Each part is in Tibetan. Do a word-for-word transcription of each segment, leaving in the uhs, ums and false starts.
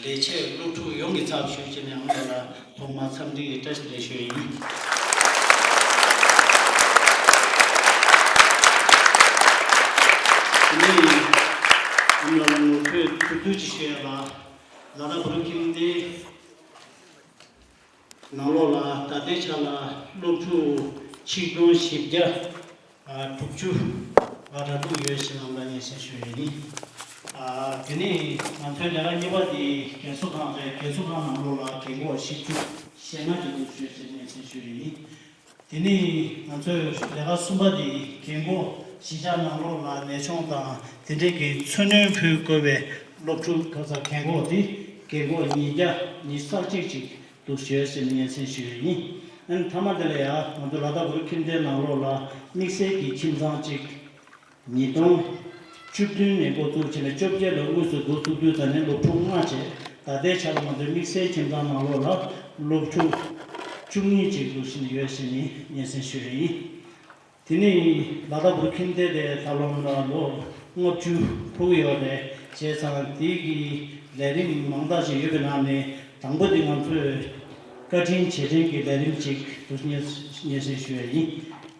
ལས་བྱེད་སློབ་ཕྲུག་ཡོངས་ཀྱི་ཚབ་ཞུས་བྱས་ནས་ཨ་མ་ལགས་ལ་ཐོག་མར་འཚམས་འདྲི་ཡི་བཀྲ་ཤིས་བདེ་ལེགས་ཞུ་ཡི་ཡིན། དེ་ནས་ཨ་མ་ལགས་ལ་ངོ་སྤྲོད་ཐུང་ཐུང་ཅིག་ཞུ་ཡ་ལ། ལ་དྭགས་བོད་རིགས་ཁྱིམ་སྡེའི་ནང་ལོགས་ལ་ད་ལྟའི་ཆ་ལ་སློབ་ཕྲུག་ཆིག་སྟོང་བཞི་བརྒྱ་དྲུག་ཅུ་ར་འདུག་ཡོད་ཞེས་ཨ་མ་ལགས་སྙན་སེང་ཞུ་ཡས་ཡིན། དེ་ནས་ང་ཚོའི་ལས་ཀ་གཉིས་པ་དེ་རྒན་གསོ་ཁང་རེད། རྒན་གསོ་ཁང་ནང་ལོགས་ལ་རྒན་གོག་བཞི་བཅུ་ཞེ་ལྔ་ཅིག་འདུག་ཞེས་སྙན་སེང་ཞུ་ཡས་ཡིན། དེ་ནས་ང་ཚོའི་ལས་ཀ་གསུམ་པ་དེ་རྒན་གོག་གཞིས་ཆགས་ནང་ལོགས་ལ་ནད་གཅོང་དང་དེ་འབྲེལ་གྱི་འཚོ་སྣོན་ཕུལ་དགོས་པའི་སློབ་ཕྲུག་ཁ་ཚ་རྒན་གོག་དེ་རྒན་གོག་ཉིས་བརྒྱ་ཉི་ཤུ་རྩ་གཅིག་ཅིག་འདུག་ཞེས་སྙན་སེང་ཞུས་ཡིན། ཨ་ནི་མཐའ་མ་དེ་ལ་ཡང་ང་ཚོ་ལ་དྭགས་བོད་རིགས་ཁྱིམ་སྡེའི་ནང་ལོགས་ལ་དམིགས་བསལ་གྱི་ཁྱིམ་ཚང་གཅིག་ཉིས་སྟོང་བཅུ་བདུན་ནས་འགོ་བཙུགས་བྱས་ནས་བཅོ་བརྒྱད་ལོ་དངོས་སུ་འགོ་བཙུགས་དུས་ད་ནི་སློབ་ཕྲུག་ལྔ་བྱས། ད་ལྟའི་ཆར་ང་ཚོའི་དམིགས་བསལ་ཁྱིམ་ཚང་ནང་ལོགས་ལ་སློབ་ཕྲུག་བཅུ་གཉིས་ཅིག་འདུག་བཞིན་ཡོད་ཞེས་ནི་སྙན་སེང་ཞུས་ཡིན། དེ་ནས་ལ་དྭགས་བོད་ཁྱིམ་སྡེ་དེ་ད་ལོ་ལ་ལོ་ལྔ་བཅུ་ཕོག་གི་ཡོད་རེད། བྱས་ཙང་དེ་གི་ལས་རིམ་མང་དག་ཅིག་ཡོད་པའི་ནང་ནས་དང་པོ་དེ་ང་ཚོས་བཀའ་དྲིན་རྗེས་དྲན་གྱི་ལས་རིམ་ཅིག་འདུག་སྙན་སེང་ཞུ་ཡ་ཡིན།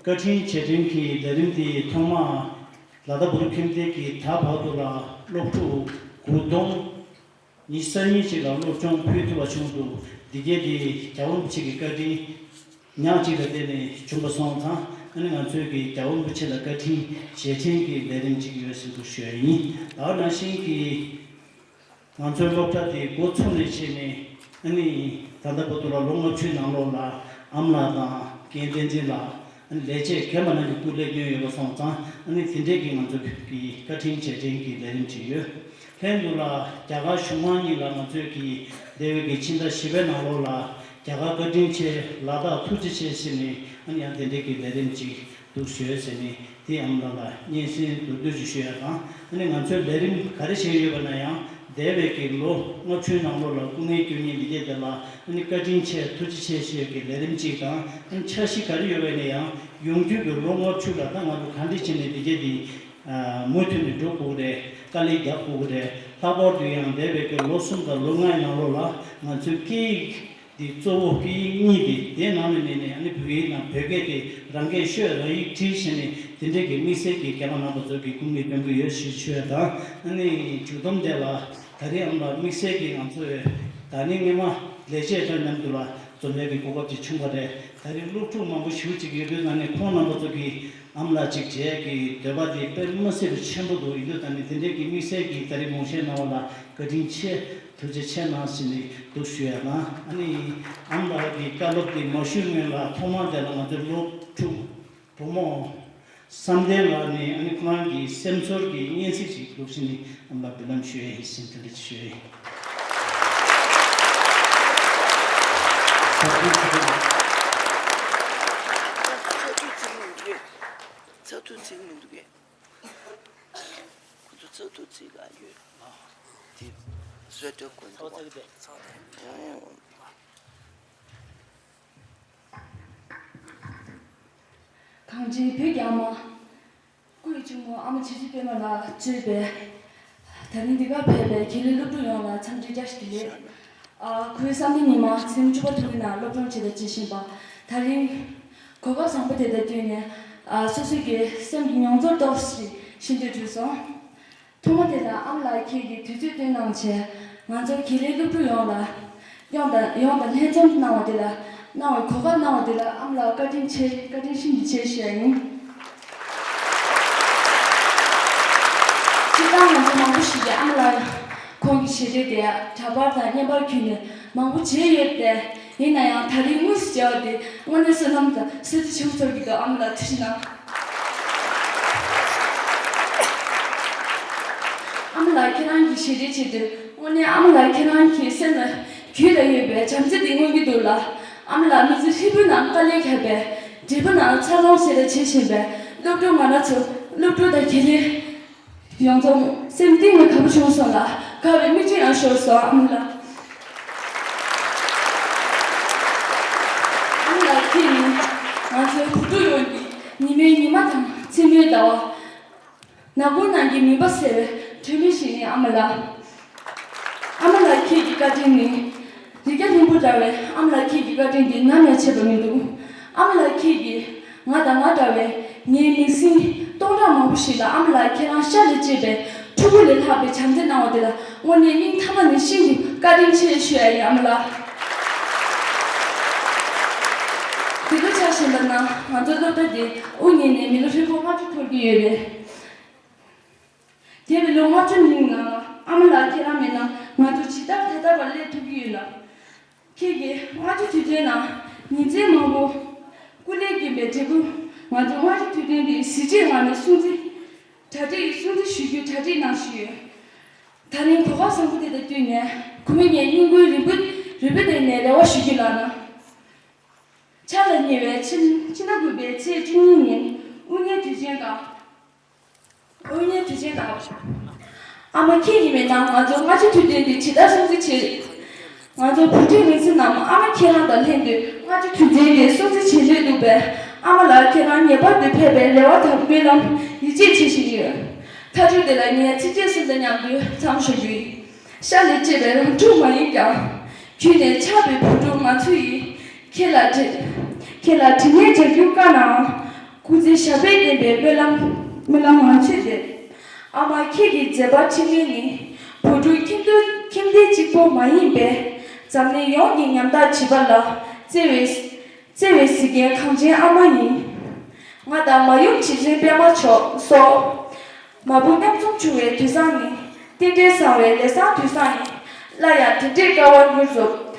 བཀའ་དྲིན་རྗེས་དྲན་གྱི་ལས་རིམ་དེ་ཐོག་མར་ལ་དྭགས་བོད་ཁྱིམ་སྡེ་གི་ད་བར་དུ་ལ་སློབ་ཕྲུག་དགུ་སྟོང་ཉི་ཤུ་རྩ་གཉིས་ཅིག་ལ་སློབ་སྦྱོང་ཕུལ་ཐུབ་པ་བྱུང་འདུག་འདི་གའི་དེ་རྒྱལ་བ་རིན་པོ་ཆེ་གི་བཀའ་དྲིན་ཉག་གཅིག་ལ་བརྟེན་ནས་བྱུང་བ་སོང་ཙང་། ཨ་ནི་ང་ཚོས་ཀྱི་རྒྱལ་བ་རིན་པོ་ཆེ་ལ་བཀའ་དྲིན་རྗེས་དྲན་གྱི་ལས་རིམ་ཅིག་ཡོད་ཟེར་འདུག་ཞུ་ཡ་ཡིན། ད་ག་ནང་བཞིན་གྱི་ང་ཚོའི་སློབ་གྲྭ་དེ་འགོ་ཚུགས་ནས་བྱས་ནས་ཨ་ནི་ད་ལྟ་བར་དུ་ལ་ལོ་ལྔ་བཅུའི་ནང་ལོགས་ལ་ཨ་མ་ལགས་དང་རྒན་བསྟན་འཛིན་ལགས། ཨ་ནི་ལས་བྱེད་རྒན་པ་རྣམས་ཀྱི་སྐུ་ལས་བསྐྱོན་ཡོད་པ་སོང་ཙང་། ཨ་ནི་དེ་འདྲས་ཀྱི་ང་ཚོ་གི་བཀའ་དྲིན་རྗེས་དྲན་གྱི་ལས་རིམ་ཅིག་ཡོད། ལྷན་དུ་ལ་རྒྱ་གར་གཞུང་མང་གཉིས་ལ་ང་ཚོས་ཀྱི་འདས་པའི་གི་ཕྱི་ཟླ་བཞི་པའི་ནང་ལོགས་ལ་རྒྱ་གར་བཀའ་དྲིན་ཆེ། ལ་དྭགས་ཐུགས་རྗེ་ཆེ་ཟེར་ནས། ཨ་ནི་ཡང་དེ་འདྲས་ཀྱི་ལས་རིམ་ཅིག་འདུག་ཞུས་ཟེར་ནས་དེ་ཨ་མ་ལགས་ལ་སྙན་སེང་མདོར་བསྡུས་ཅིག་ཞུ་ཡ་དང་། ཨ་ནི་ང་ཚོས་ལས་རིམ་ག་རེ་བྱས་ཡོད་པ་ན་ཡང་འདས་པའི་གི་ལོ་ལྔ་བཅུའི་ནང་ལོགས་ལ་སྐུ་ངལ་བསྐྱོན་མཁན་འདི་གས་དེ་ལ་ཨ་ནི་བཀའ་དྲིན་ཆེ་ཐུགས་རྗེ་ཆེ་ཞུ་ཡ་གི་ལས་རིམ་ཅིག་དང་། ཨ་ནི་འཆར་གཞི་ག་རེ་ཡོད་པ་ན་ཡང་ཡོང་རྒྱུ་གི་ལོ་ལྔ་བཅུ་ལ་ད་ང་ཚོ་ག་འདྲས་བྱས་ནས་འདི་གས་དེ་མུ་མཐུད་ནས་འགྲོ་དགོས་རེད། དཀའ་ལས་རྒྱག་དགོས་རེད། ལྷག་པར་དུ་ཡང་འདས་པའི་གི་ལོ་གསུམ་དང་ལོ་ལྔའི་ནང་ལོགས་ལ་ང་ཚོའི་སྐད་ཡིག་འདི་གཙོ་བོ་སྐད་ཡིག་གཉིས་ཏེ། དེའི་ནང་ནས་ནས་ནས་ཨ་ནི་བོད་ཡིག་དང་བོད་སྐད་དེ་རང་སྐད་ཤོད། རང་ཡིག་བྲིས་བྱས་ནས་དེ་འདྲས་ཀྱི་དམིགས་བསལ་གྱི་རྒན་པ་རྣམ་པ་ཚོ་གི་སྐུ་ངལ་སྐྱོན་གྱི་ཡོད་ཞེས་ཞུ་ཡ་དང་། ཨ་ནི་མཇུག་སྡོམ་དེ་ལ་ད་རེས་ཨ་མ་ལགས་དམིགས་བསལ་གྱི་ང་ཚོས་ད་ནི་སྔས་མ་ལས་བྱེད་ཁག་མཉམ་དུ་ལ་འཛོམས་ཡ་གི་གོ་སྐབས་ཅིག་བྱུང་བ་རེད། ད་རེས་སློབ་ཕྲུག་མང་པོ་ཞེ་པོ་ཅིག་ཡོད་པའི་ནང་ནས་ཁོང་རྣམ་པ་ཚོ་གི་ཨ་མ་ལགས་ཅིག་མཇལ་གྱི་འདོད་པ་དེ་དཔེ་མི་སྲིད་པའི་ཆེན་པོ་འདུག་ཡིན་དུས་ད་ནི་དེ་འདྲའི་གི་དམིགས་བསལ་གྱི་ད་རེས་དགོངས་བཞེས་གནང་བ་ལ་བཀའ་དྲིན་ཆེ། ཐུགས་རྗེ་ཆེ་གནང་ཟེར་ནས་འདུག་ཞུ་ཡ་དང་། ཨ་ནི་ཨ་མ་ལགས་ཀྱི་བཀའ་སློབ་དེ་མ་ཞུས་སྔོན་ལ་ཐོག་མར་དེ་ལ་ང་ཚོའི་སློབ་ཕྲུག་བུ་མོ་བསམ་གཏན་ལགས་ནས་ཨ་ནི་ཁོ་རང་གི་སེམས་ཚོར་གྱི་སྙན་ཚིག་ཅིག་འདུག་ཟེར་ནས་ཨ་མ་ལགས་འབུལ་ལམ་ཞུ་ཡ་ཡིན་ཟེར་དེ་འདྲ་ཞུ་ཡ་ཡིན། ཚ་ཐུག་ཚིག་མི་འདུག་གས། ཁོ་ཚོ་ཚ་ཐུག་ཚིག་ག་ཡོད། དེ་བཟོས་སྤྲོད་དགོས་འདུག་ག། གངས་ཅན་བོད་ཀྱི་ཨ་མ། སྐུ་ཡི་གཅུང་མོ་ཨ་མ་བྱེས་བྱེས་པད་མ་ལགས་གཙོས་པའི་ད་རིང་འདི་གར་ཕེབས་པའི་དགེ་ལས་སློབ་ཕྲུག་ཡོངས་ལ་འཚམས་འདྲི་བཀྲ་ཤིས་བདེ་ལེགས། ཨ། ཁོའི་བསམ་གཏན་ཉི་མ་ཚེས་བཅུ་པ་ཐུག་གི་ནང་སློབ་སྦྱོང་བྱེད་དང་བྱེད་བཞིན་པ། ད་རིང་གོ་སྐབས་བཟང་པོ་དེ་དང་བསྟུན་ནས། ཨ། སོ་སོའི་གི་སེམས་ཀྱི་མྱོང་ཚོར་ཏོག་ཙམ་ཞིག་ཤེས་འདོད་བྱུང་སོང་། ཐོག་མ་དེ་ལ་ཨ་མ་ལགས་ཁྱེད་ཀྱིས་དུས་ཚོད་བཏོན་གནང་བྱས་ང་ཚོ་དགེ་ལས་སློབ་ཕྲུག་ཡོངས་ལ། ཡོངས་དང་ཡོངས་དང་ལྷན་འཛོམས་གནང་བ་དེ་ལ། གནང་བའི་གོ་སྐབས་གནང་བ་དེ་ལ་ཨ་མ་ལགས་བཀའ་དྲིན་ཆེ། བཀའ་དྲིན་ཤིན་ཏུ་ཆེ་ཞུ་ཡ་ཡིན། སྤྱིར་བཏང་ང་ཚོ་མང་པོ་ཞིག་གིས་ཨ་མ་ལགས་ཁོང་གི་ཞལ་རས་དེ་འདྲ་པར་དང་བརྙན་པར་བརྒྱུད་ནས་མང་པོ་མཇལ་ཡོད་དེ། ཡིན་ན་ཡང་ད་རིང་དངོས་སུ་མཇལ་བ་དེ་དངོས་གནས་བསོད་ནམས་དང་སྲིད་ཇུས་ཆེན་པོ་ཚོར་གྱི་འདུག་ཨ་མ་ལགས་ཐུགས་རྗེ་གནང་། ཨ་མ་ལགས་ཁྱེད་རང་གི་ཞལ་རས་ཆེད་དུ་དངོས་གནས་ཨ་མ་ལགས་ཁྱེད་རང་གི་སེམས་ལ་རྒྱུད་ལ་ཡོད་པའི་བྱམས་བརྩེ་འདི་མངོན་གྱི་འདུག་ལ། ཨ་མ་ལགས་མི་ཚེ་ཧྲིལ་པོའི་ནང་དཀའ་ལས་བརྒྱབ་པའི་འབྲས་བུ་ནང་འཚར་ལོངས་བྱེད་དང་བྱེད་བཞིན་པའི་སློབ་ཕྲུག་ང་རང་ཚོ་སློབ་ཕྲུག་དང་དགེ་ལས་ཡོངས་རྫོགས་སེམས་གཏིང་ནས་དགའ་པོ་བྱུང་སོང་ལ། དགའ་བའི་མིག་ཆུ་ཡང་ཤོར་སོང་ཨ་མ་ལགས། ཨ་མ་ལགས་ཁྱེད་ནི་ང་ཚོའི་བུ་ཕྲུག་ཡོངས་ཀྱི་ཉི་མའི་ཉི་མ་དང་མཚན་མོའི་ཟླ་བ། ནག་ཁུང་ནང་གི་མུན་པ་སེལ་བའི་དྲོད་མེད་ཞིག་ཡིན་ཨ་མ་ལགས། ཨ་མ་ལགས་ ལགས་ཁྱེད་ཀྱི་བཀའ་དྲིན་ནི། རི་རྒྱ་ལྷུན་པོ་འདྲ་བའི་ཨ་མ་ལགས་ཁྱེད་ཀྱི་བཀའ་དྲིན་འདི་ནམ་ཡང་ཆད་པ་མི་འདུག་ཨ་མ་ལགས་ཁྱེད་ཀྱིས་ང་དང་ང་འདྲ་བའི་ངའི་མིང་སྲིང་སྟོང་ཕྲག་མང་པོ་ཞིག་ལ་ཨ་མ་ལགས་ཁྱེད་རང་ཤ་ལས་གཅེས་པའི་ཕྲུ་གུ་ལས་ལྷག་པའི་བྱམས་བརྩེ་གནང་བ་དེ་ལ་དངོས་གནས་སྙིང་ཐག་པ་ནས་ཤིན་ཏུ་བཀའ་དྲིན་ཆེ་ཞུ་ཡ་ཡིན་ཨ་མ་ལགས། འདི་ལོ་ཆ་བཞག་པ་ན་ང་ཚོ་སློབ་གྲྭ་འདི་དབུ་བརྙེས་ནས་མི་ལོ་ཧྲིལ་པོ་ལྔ་བཅུ་འཁོར་གྱི་ཡོད་རེད། འདས་པའི་ལོ་ལྔ་བཅུ་རིང་ལ་ཨ་མ་ལགས་ཁྱེད་རང་མེད་ན་ང་ཚོ་ཇི་ལྟར་ད་ལྟ་བར་སླེབས་ཐུབ་ཀྱི་ཡོད་ལ། ཁྱེད་ཀྱིས་ལྔ་བཅུ་དུས་སྟོན་ནང་ཉིན་མཚན་མང་པོ་སྐུ་ལས་བསྐྱོན་པའི་འབྲས་བུ། ང་ཚོ་ལྔ་བཅུ་དུས་སྟོན་འདིའི་གཟི་བརྗིད་ངང་ནས་སྲུང་བརྩི། གྲ་སྒྲིག་སྲུང་བརྩི་ཞུ་རྒྱུའི་གྲ་སྒྲིག་གནང་བཞིན་ཡོད། ད་རིང་གོ་སྐབས་བཟང་པོ་དེ་དང་བསྟུན་ནས་ཁོ་མོས་ངའི་སྙིང་ཁུང་རུས་པ་རུས་པ་གཏིང་ནས་རེ་བ་ཞུ་རྒྱུ་ལགས་ན། འཆར་ལ་ཉེ་བའི་ཕྱི་ཕྱི་ཟླ་དགུ་པའི་ཚེས་བཅུ་གཉིས་ཉིན་དབུ་བརྙེས་དུས་ཆེན་སྐབས། དབུ་བརྙེས་དུས་ཆེན་སྐབས། ཨ་མ་ཁྱེད་ཀྱིས་མེད་ན་ང་ཚོ་ལྔ་བཅུ་དུས་སྟོན་འདི་ཇི་ལྟར་སྲུང་བརྩི་བྱེད། ང་ཚོ་བུ་ཕྲུག་མི་ཚེ་ནང་ཨ་མ་ཁྱེད་རང་དང་ལྷན་དུ་ལྔ་བཅུ་དུས་སྟོན་འདི་སྲུང་བརྩི་བྱེད་འདོད་འདུག་པས། ཨ་མ་ལགས་ཁྱེད་རང་ངེས་པར་དུ་ཕེབས་པའི་རེ་བ་དང་སྨོན་ལམ་ཡིད་ཆེས་བྱེད་བཞིན་ཡོད། མཐའ་མཇུག་འདི་ལ་ངས་ཚིགས་བཅད་གསུམ་དང་མཉམ་དུ་མཚམས་བཞག་རྒྱུ་ཡིན། ཤ་ལས་གཅེས་པའི་རང་ཕྲུག་མ་ཡིན་ཀྱང་། ཁྱོན་ནས་ཆགས་པའི་བུ་ཕྲུག་ང་ཚོ་ཡིས། ཁྱེད་ལ་དྲི། ཁྱེད་ལ་དྲི་ངན་སྦྱར་རྒྱུ་དཀའ་ནའང་། སྐུ་ཚེ་ཞབས་པད་བརྟན་པའི་སྨོན་ལམ། སྨོན་ལམ་ང་ཚོས་འདེབས། ཨ་མ་ཁྱེད་ཀྱི་མཛད་པ་འཕྲིན་ལས་ནི། བུ་ཕྲུག་ཁྱིམ་དུ་ཁྱིམ་སྡེ་གཅིག་པོ་མ་ཡིན་པས། འཛམ་གླིང་ཡོངས་ཀྱི་ཉམ་ཐག་བྱིས་པ་ལ། བརྩེ་བའི། བརྩེ་བའི་གཟིགས་མཁན་གངས་ཅན་ཨ་མ་ཡིན། ང་དང་མ་ཡུམ་བྱིས་ཆེན་པད་མ་མཆོག་སོགས། མ་བུ་མཉམ་འཛོམས་བྱུང་བའི་དུས་བཟང་ནི། རྟེན་འབྲེལ་བཟང་བའི་ལས་བཟང་དུས་བཟང་ཡིན། སླར་ཡང་དེ་འདྲའི་དཀའ་བ་མྱུར་རྫོགས།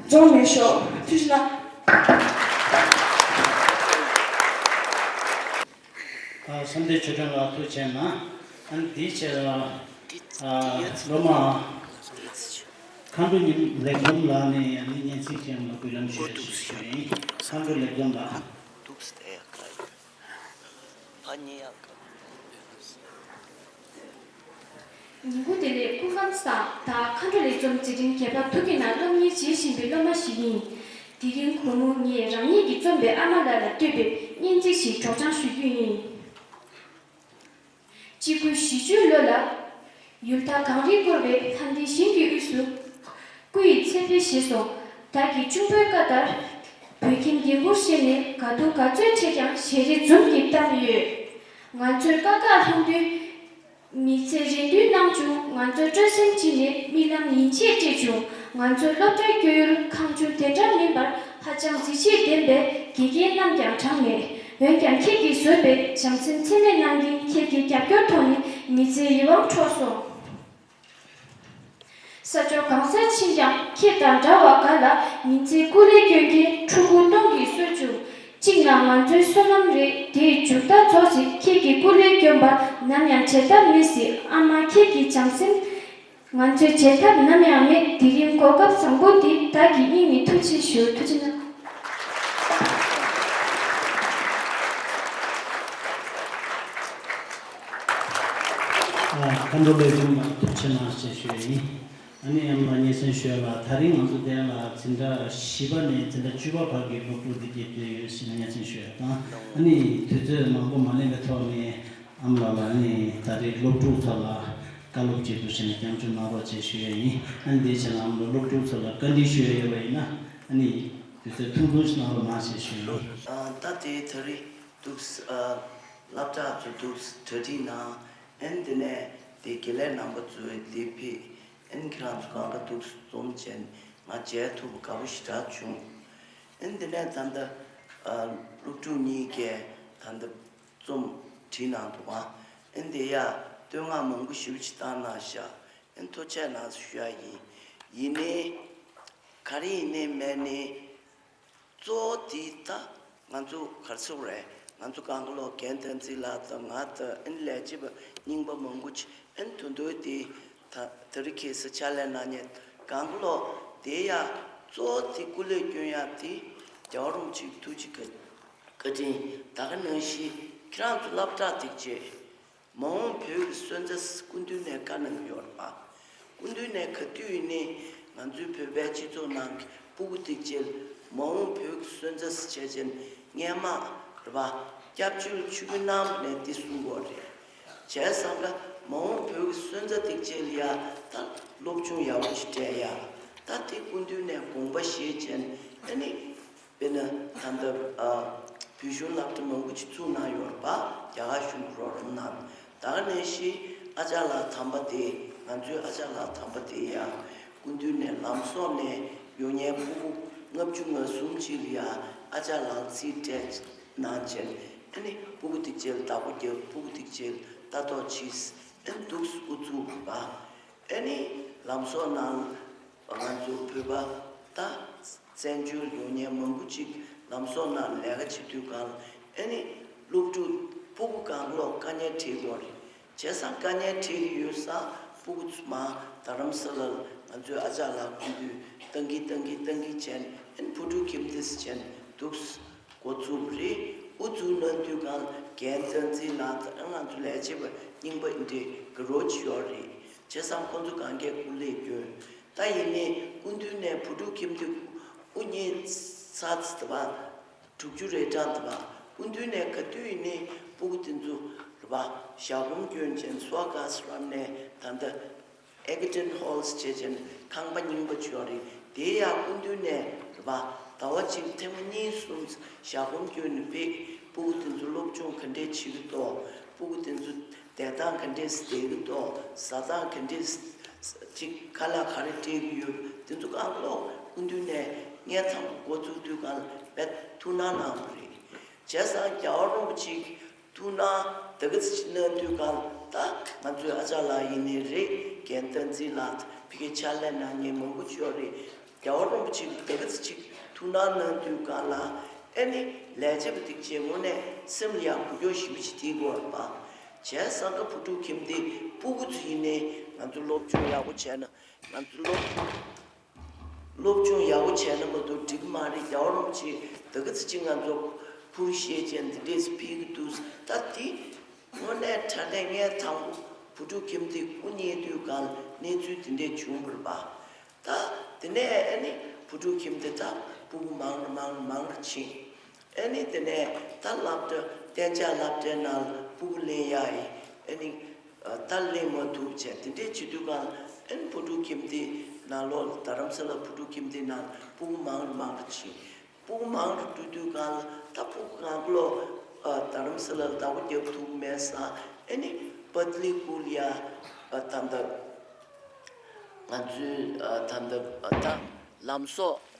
རྫོགས་མེད་ཤོག་ཐུགས་རྗེ་གནང་། ཨ། བསམ་གཏན་ཆོས་སྒྲོན་ལགས་ཐུགས་རྗེ་གནང་། ཨ་ནི་དེའི་ཕྱིར། ཨ། སློབ་མ། མཁའ་འགྲོ་ཉིད་ལེགས་འཛོམས་ལགས་ནས་ཡང་ནི་སྙན་ཚིག་ཅན་ལ་འབུལ་ལམ་ཞུ་ཞུ་ཞུ་ཡིན། མཁའ་འགྲོ་ལེགས་འཛོམས་ལགས། ཉིན་གུང་བདེ་ལེགས། སྐུ་ཁམས་བཟང་། བདག་མཁའ་འགྲོ་ལེགས་འཛོམས་འཛིན་རིམ་བརྒྱད་པ་དུ་གི་ནང་སློབ་གཉེར་བྱེད་བཞིན་པའི་སློབ་མ་ཞིག་ཡིན། དེ་རིང་གུང་མོ་ངས་རང་ཉིད་ཀྱིས་རྩོམ་པའི་ཨ་མ་ལགས་ལ་བསྟོད་པའི་སྙན་ཚིག་ཞིག་སྒྲོག་སྦྱང་ཞུ་རྒྱུ་ཡིན། གཅིག་དགུ་བཞི་བཅུ་ལོ་ལ། ཡུལ་མཐའ་གངས་རིས་བསྐོར་བའི་ལྷ་ལྡན་ཞིང་གི་དབུས་སུ། སྐུ་ཡི་ཚེ་འཕེལ་བཞེས་སོང་། བདག་གི་གཅུང་པོའི་བཀའ་ལྟར། བོད་ཁྱིམ་རྒྱན་གུར་བཞེས་ནས་ག་དུས་ག་ཚོད་ཁྲིད་ཀྱང་ཞལ་རས་འཛུམ་གྱིས་བལྟམས་ཡོད། ང་ཚོའི་དཀའ་ཁག་ལྷུང་དུས། མི་ཚེ་རེ་འདུན་གནང་བྱུང་། ང་ཚོའི་སྤྲོ་སེམས་བྱིན་ནས་རྨི་ལམ་ཡན་ཆད་སྤྲད་བྱུང་། ང་ཚོའི་སློབ་གྲྭའི་སྐྱོ་ཡུལ་གང་བྱུང་དེ་འདྲ་མིན་པར་ཧ་ཅང་གཟི་བརྗིད་ལྡན་པས་དགེ་རྒན་རྣམས་ཀྱང་གྲགས་མེད། འོན་ཀྱང་ཁྱེད་ཀྱིས་བཟོས་པའི་བྱམས་སེམས་ཚད་མེད་གནང་གིན་ཁྱེད་ཀྱི་རྒྱབ་སྐྱོར་ཐོག་ནས་མི་ཚེའི་ཡིད་དབང་འཕྲོག་སོང་། ས་ཕྱོགས་གང་སར་ཕྱིན་ཀྱང་ཁྱེད་དང་འདྲ་བ་ག་ལ་ཉིན་མཚན་སྐུ་ལས་བསྐྱོན་མཁན་ཕྲུ་གུ་སྟོང་གིས་གསོན་བྱུང་། གཅིག་ན་ང་ཚོའི་བསོད་ནམས་རེད། དེའི་མཇུག་མཐའ་རྫོགས་ཚེ་ཁྱེད་ཀྱིས་སྐུ་ལས་བསྐྱོན་པ་ནམ་ཡང་བརྗེད་ཐབས་མེད་སྲིད། ཨ་མ་ཁྱེད་ཀྱི་བྱམས་སེམས་ང་ཚོས་བརྗེད་ཐབས་ནམ་ཡང་མེད། དེ་རིང་གོ་སྐབས་བཟང་པོ་འདི་བདག་གི་སྙིང་ནས་ཐུགས་རྗེ་ཞུ། ཐུགས་རྗེ་གནང་། ཨ། མཁའ་འགྲོ་ལེགས་འཛོམས་ལགས་ཐུགས་རྗེ་གནང་ཞེས་ཞུ་ཡ་ཡིན། ཨ་ནི་ཨ་མ་ལགས་སྙན་སེང་ཞུ་ཡ་ལ། ད་རིང་ང་ཚོ་དེ་ལ་འཛིན་གྲྭ་བཞི་པ་ནས་འཛིན་གྲྭ་བཅུ་པ་བར་གྱི་སློབ་ཕྲུག་འདི་གས་ཕེབས་ཡོད་ཟེར་ནས་སྙན་སེང་ཞུ་ཡ་དང་། ཨ་ནི་དུས་ཚོད་མང་པོ་མ་ལེན་པའི་ཐོག་ནས་ཨ་མ་ལགས་ལ་ཨ་ནི་ད་རེས་སློབ་ཕྲུག་ཚོ་ལ་བཀའ་སློབ་བྱེད་དུ་ཞེས་ནས་སྐྱབས་འཇུག་གནང་རོགས་ཞེས་ཞུ་ཡ་ཡིན། ཨ་ནི་དེའི་ཕྱིར་ཨ་མ་ལགས་སློབ་ཕྲུག་ཚོ་ལ་བཀའ་འདྲི་ཞུ་ཡ་ཡོད་པ་ཡིན་ན་ཨ་ནི་དུས་ཚོད་ཐུང་ཐུང་ཞིག་གནང་རོགས་གནང་ཞེས་ཞུ་ཡ་ཡིན། ཨ། ད་དེ་ད་རེས་འདུག་ཨ། སློབ་གྲྭ་ཚོ་འདུག་གྲ་སྒྲིག་གནང་། ཨ་ནི་དེ་ནས་དེ་དགེ་ལས་རྣམ་པ་ཚོས་དེ་ཕེབས། ཨ་ནི་ཁྱེད་རང་ཚོ་གང་ག་འདུག་འཛོམས་བྱས་ནས་ང་མཇལ་ཐུབ་པ་དགའ་པོ་ཞེ་དྲག་བྱུང་། ཨ་ནི་དེ་ནས་ད་ལྟ་ཨ། སློབ་ཕྲུག་གཉིས་ཀས་ད་ལྟ་རྩོམ་བྲིས་གནང་འདུག་ཨ། ཨ་ནི་དེ་ཡ་བསྟོད་བསྔགས་མང་པོ་ཞེ་པོ་ཅིག་བཏང་གནང་ཤག་ཨ་ནི་ཐུགས་རྗེ་གནང་ཞུ་ཡ་ཡིན། ཡིན་ནའི་ག་རེ་ཡིན་ནའི་མེད་ནའི། གཙོ་བོ་དེ་ད་ང་ཚོ་ག་རེ་ཟེར་དགོས་རེད། ང་ཚོ་གང་ག་ལོག་རྒན་དར་འཛིན་ལགས་དང་ང་དང་ཨ་ནི་ལས་བྱེད་པ་རྙིང་པ་མང་པོ་ཅིག་ཨ་ནི་དོན་དུ་དེ་ད་དེ་རིང་ཁ་སང་ཕྱག་ལས་གནང་མཁན་གང་ག་ལོག་དེ་ཡ་གཙོ་བོ་དེ་སྐུ་ལས་སྐྱོན་ཡ་དེ་རྒྱལ་བ་རིན་པོ་ཆེའི་ཐུགས་རྗེ་བཀའ་དྲིན། ད་ག་ནང་བཞིན་ཁྱེད་རང་ཚོ་སློབ་གྲྭ་དེ་བྱས། མ་འོངས་བོད་ཀྱི་སོན་རྩ་སྐུ་མདུན་ནས་བཀའ་གནང་གི་ཡོད་རེད་པ། སྐུ་མདུན་ནས་ག་དུས་ཡིན་ནའི་ང་ཚོའི་བོད་པའི་སྤྱི་ཚོགས་ནང་གི་སྤུ་གུ་ཏིག་ཅེ་ལ་མ་འོངས་བོད་ཀྱི་སོན་རྩ་བྱས་ཙང་སྔས་མ་རེད་པ། སྐྱབས་བཅོལ་ཆུ་བོའི་ནང་ནས་འདི་གསུང་དགོས་རེད། བྱས་ཙང་ཀ་མ་འོངས་བོད་ཀྱི་སོན་རྩ་ཏིག་ཅེ་ལ་ཡ་ད་སློབ་ ཆུང་ཡག་པོ་ཞིག་སྤྲད་ཡ། ད་དེ་སྐུ་མདུན་ནས་དགོངས་པ་བཞེས་བྱས་ཨ་ནི། དཔེར་ན་ད་ལྟ་ཨ་བོད་གཞུང་སློབ་གྲྭ་མང་པོ་ཅིག་བཙུགས་གནང་ཡོད་རེད་པ། རྒྱ་གར་གཞུང་གི་རོགས་རམ་གནང་། ད་ག་ནང་བཞིན་ཨ་ཅག་ལགས་དམ་པ་དེ། ང་ཚོའི་ཨ་ཅག་ལགས་དམ་པ་དེ་ཡང་སྐུ་མདུན་ནས་ལམ་སང་ནས་ཡོང་མཁན་སྤུ་གུ་ལྔ་བཅུ་ང་གསུམ་ཅིག་ལ་ཡང་ཨ་ཅག་ལགས་རྩིས་སྤྲད་གནང་བྱས་ཨ་ནི་སྤུ་གུ་དེ་ཚོ་ལ་བདག་པོ་རྒྱབ། སྤུ་གུ་དེ་ཚོ་ལ་ལྟ་རྟོག་བྱས། ཨ་ནི་འདུག་སེ་ཨུ་ཚུགས་པ། ཨ་ནི་ལམ་སང་ནང་ང་ཚོ་བོད་པ་ད་བཙན་བྱོལ་ཡོང་མཁན་མང་པོ་ཅིག་ལམ་སང་ནང་ལས་ཀ་བྱེད་དུས་སྒང་ཨ་ནི་སློབ་ཕྲུག་སྤུ་གུ་གང་ལོག་དཀའ་ངལ་འཕྲད་ཀྱི་ཡོད་རེད། བྱས་ཙང་དཀའ་ངལ་འཕྲད་ཀྱི་ཡོད་ས་སྤུ་གུ་ཚོ་མར་རྡ་རམ་ས་ལར་ང་ཚོའི་ཨ་ཅག་ལགས་སྐུ་མདུན་བཏང་གི་བཏང་གི་བཏང་གི་བྱས་ཨ་ནི་བུ་ཕྲུག་ཁྱིམ་སྡེ་བྱས་འདུག་སེ་འགོ་བཙུགས་པ་རེད། འགོ་བཙུགས་གནང་དུས་སྒང་རྒན་བསྟན་འཛིན་ལགས་དང་ང་ཚོ་ལས་བྱེད་པ་རྙིང་པ་འདི་འདྲའི་དགའ་རབ་ཅིག་ཡོད་རེད། བྱས་ཙང་ཁོང་ཚོ་གང་གས་སྐུ་ལས་བསྐྱོན། ད་ཡིན་ནའི་སྐུ་མདུན་ནས་བུ་ཕྲུག་ཁྱིམ་སྡེ་དབུ་བརྙེས་ཚར་ཚར་བ་དྲུག་ཅུ་རེ་གྲངས་དང་བ། སྐུ་མདུན་ནས་ག་དུས་ཡིན་ནའི་སྤུ་གུ་དེ་ཚོ་རེད་པ། ཞལ་སྒོམ་སྐྱོན་བྱས་སོ་ག་སི་རམ་ནས་ད་ལྟ་ཨེ་ཀི་ཊན་ཧོལ་ཟེར་བྱས་ནས་ཁང་པ་རྙིང་པ་ཅིག་ཡོད་རེད། དེ་ཡང་སྐུ་མདུན་ནས་རེད་པ། ཟླ་བ་གཅིག་ཐེངས་མ་གཉིས་གསུམ་ཞལ་སྒོམ་སྐྱོན་ནས་ཕེབས། སྤུ་གུ་དེ་ཚོ་སློབ་སྦྱོང་ག་འདྲས་བྱེད་ཀྱི་འདུག་སྤུ་གུ་དེ་ཚོ་བསྡད་སྟངས་ག་འདྲས་བསྡད་ཀྱི་འདུག་ཟ་སྟངས་ག་འདྲས་ཅིག་ཁ་ལག་ག་རེ་སྤྲད་ཀྱི་ཡོད། དེ་ཚོ་གང་ལོག་སྐུ་མདུན་ནས་ངས་ཚང་མ་འགོ་བཙུགས་དུས་སྒང་ལ་དཔེ་ཐུགས་སྣང་གནང་བ་རེད། བྱས་ཙང་རྒྱལ་བ་རིན་པོ་ཆེ་ཐུགས་སྣང་ད་ག་ཚོད་ཅིག་གནང་དུས་སྒང་ལ་ད་ང་ཚོའི་ཨ་ཅག་ལགས་ཡིན་ནའི་རེད། རྒན་བསྟན་འཛིན་ལགས་ཕ་གིར་ཕྱག་ལས་གནང་མཁན་མང་པོ་ཅིག་ཡོད་རེད། རྒྱལ་བ་རིན་པོ་ཆེ་ད་ག་ཚོད་ཅིག་ཐུགས་སྣང་གནང་དུས་སྒང་ལ་ཨ་ནི་ལས་བྱེད་པ་དེ་ཚོའི་ངོས་ནས་སེམས་ལ་ཡང་འགུལ་སྐྱོད་ཞེ་པོ་ཅིག་སྟེར་གྱི་ཡོད་རེད་པ། བྱས་ཙང་ཀ་བུ་ཕྲུག་ཁྱིམ་སྡེ་སྤུ་གུ་ཚོ་ཡིན་ནའི་ང་ཚོ་སློབ་སྦྱོང་ཡག་པོ་བྱས་ན་ང་ཚོ་སློབ་སློབ་སྦྱོང་ཡག་པོ་བྱས་ན་མ་གཏོགས་འགྲིག་གི་མ་རེད། རྒྱལ་བ་རིན་པོ་ཆེ་ད་ག་ཚོད་ཅིག་ང་ཚོ་ཕུར་བཤད་བྱས་འདི་འདྲས་ཕུལ་གྱི་འདུག་ད་འདི་དངོས་གནས་དྲང་གནས་ངས་དང་པོ་བུ་ཕྲུག་ཁྱིམ་སྡེ་དབུ་བརྙེས་དུས་སྒང་ལ་གནས་ཚུལ་འདི་འདྲས་བྱུང་བ་རེད་པ། ད་དེ་ནས་ཨ་ནི་བུ་ཕྲུག་ཁྱིམ་སྡེ་ད་སྤུ་གུ་མང་རུ་མང་རུ་མང་རུ་ཕྱིན། ཨ་ནི་དེ་ནས་ད་སློབ་གྲྭ་གཏན་འཇགས་སློབ་གྲྭའི་ནང་ལ་སྤུ་གུ་ལེན་ཡག་ཡིན། ཨ་ནི་ད་ལེན་མ་ཐུབ་བྱས་དེ་འདྲས་བྱེད་དུས་སྒང་ལ་ཨ་ནི་བུ་ཕྲུག་ཁྱིམ་སྡེ་ནང་ལོགས་ལ་རྡ་རམ་ས་ལ་བུ་ཕྲུག་ཁྱིམ་སྡེ་ནང་ལ་སྤུ་གུ་མང་རུ་མང་རུ་ཕྱིན། སྤུ་གུ་མང་རུ་འགྲོ་དུས་སྒང་ལ་ད་སྤུ་གུ་གང་ལོག་རྡ་རམ་ས་ལ་ལ་བདག་པོ་རྒྱབ་ཐུབ་མེད་ས་ཨ་ནི་པ་ཏི་ལི་ཀུལ་ཡ་ད་ལྟ་ང་ཚོའི་ད་ལྟ་ད་ལམ་སོགས།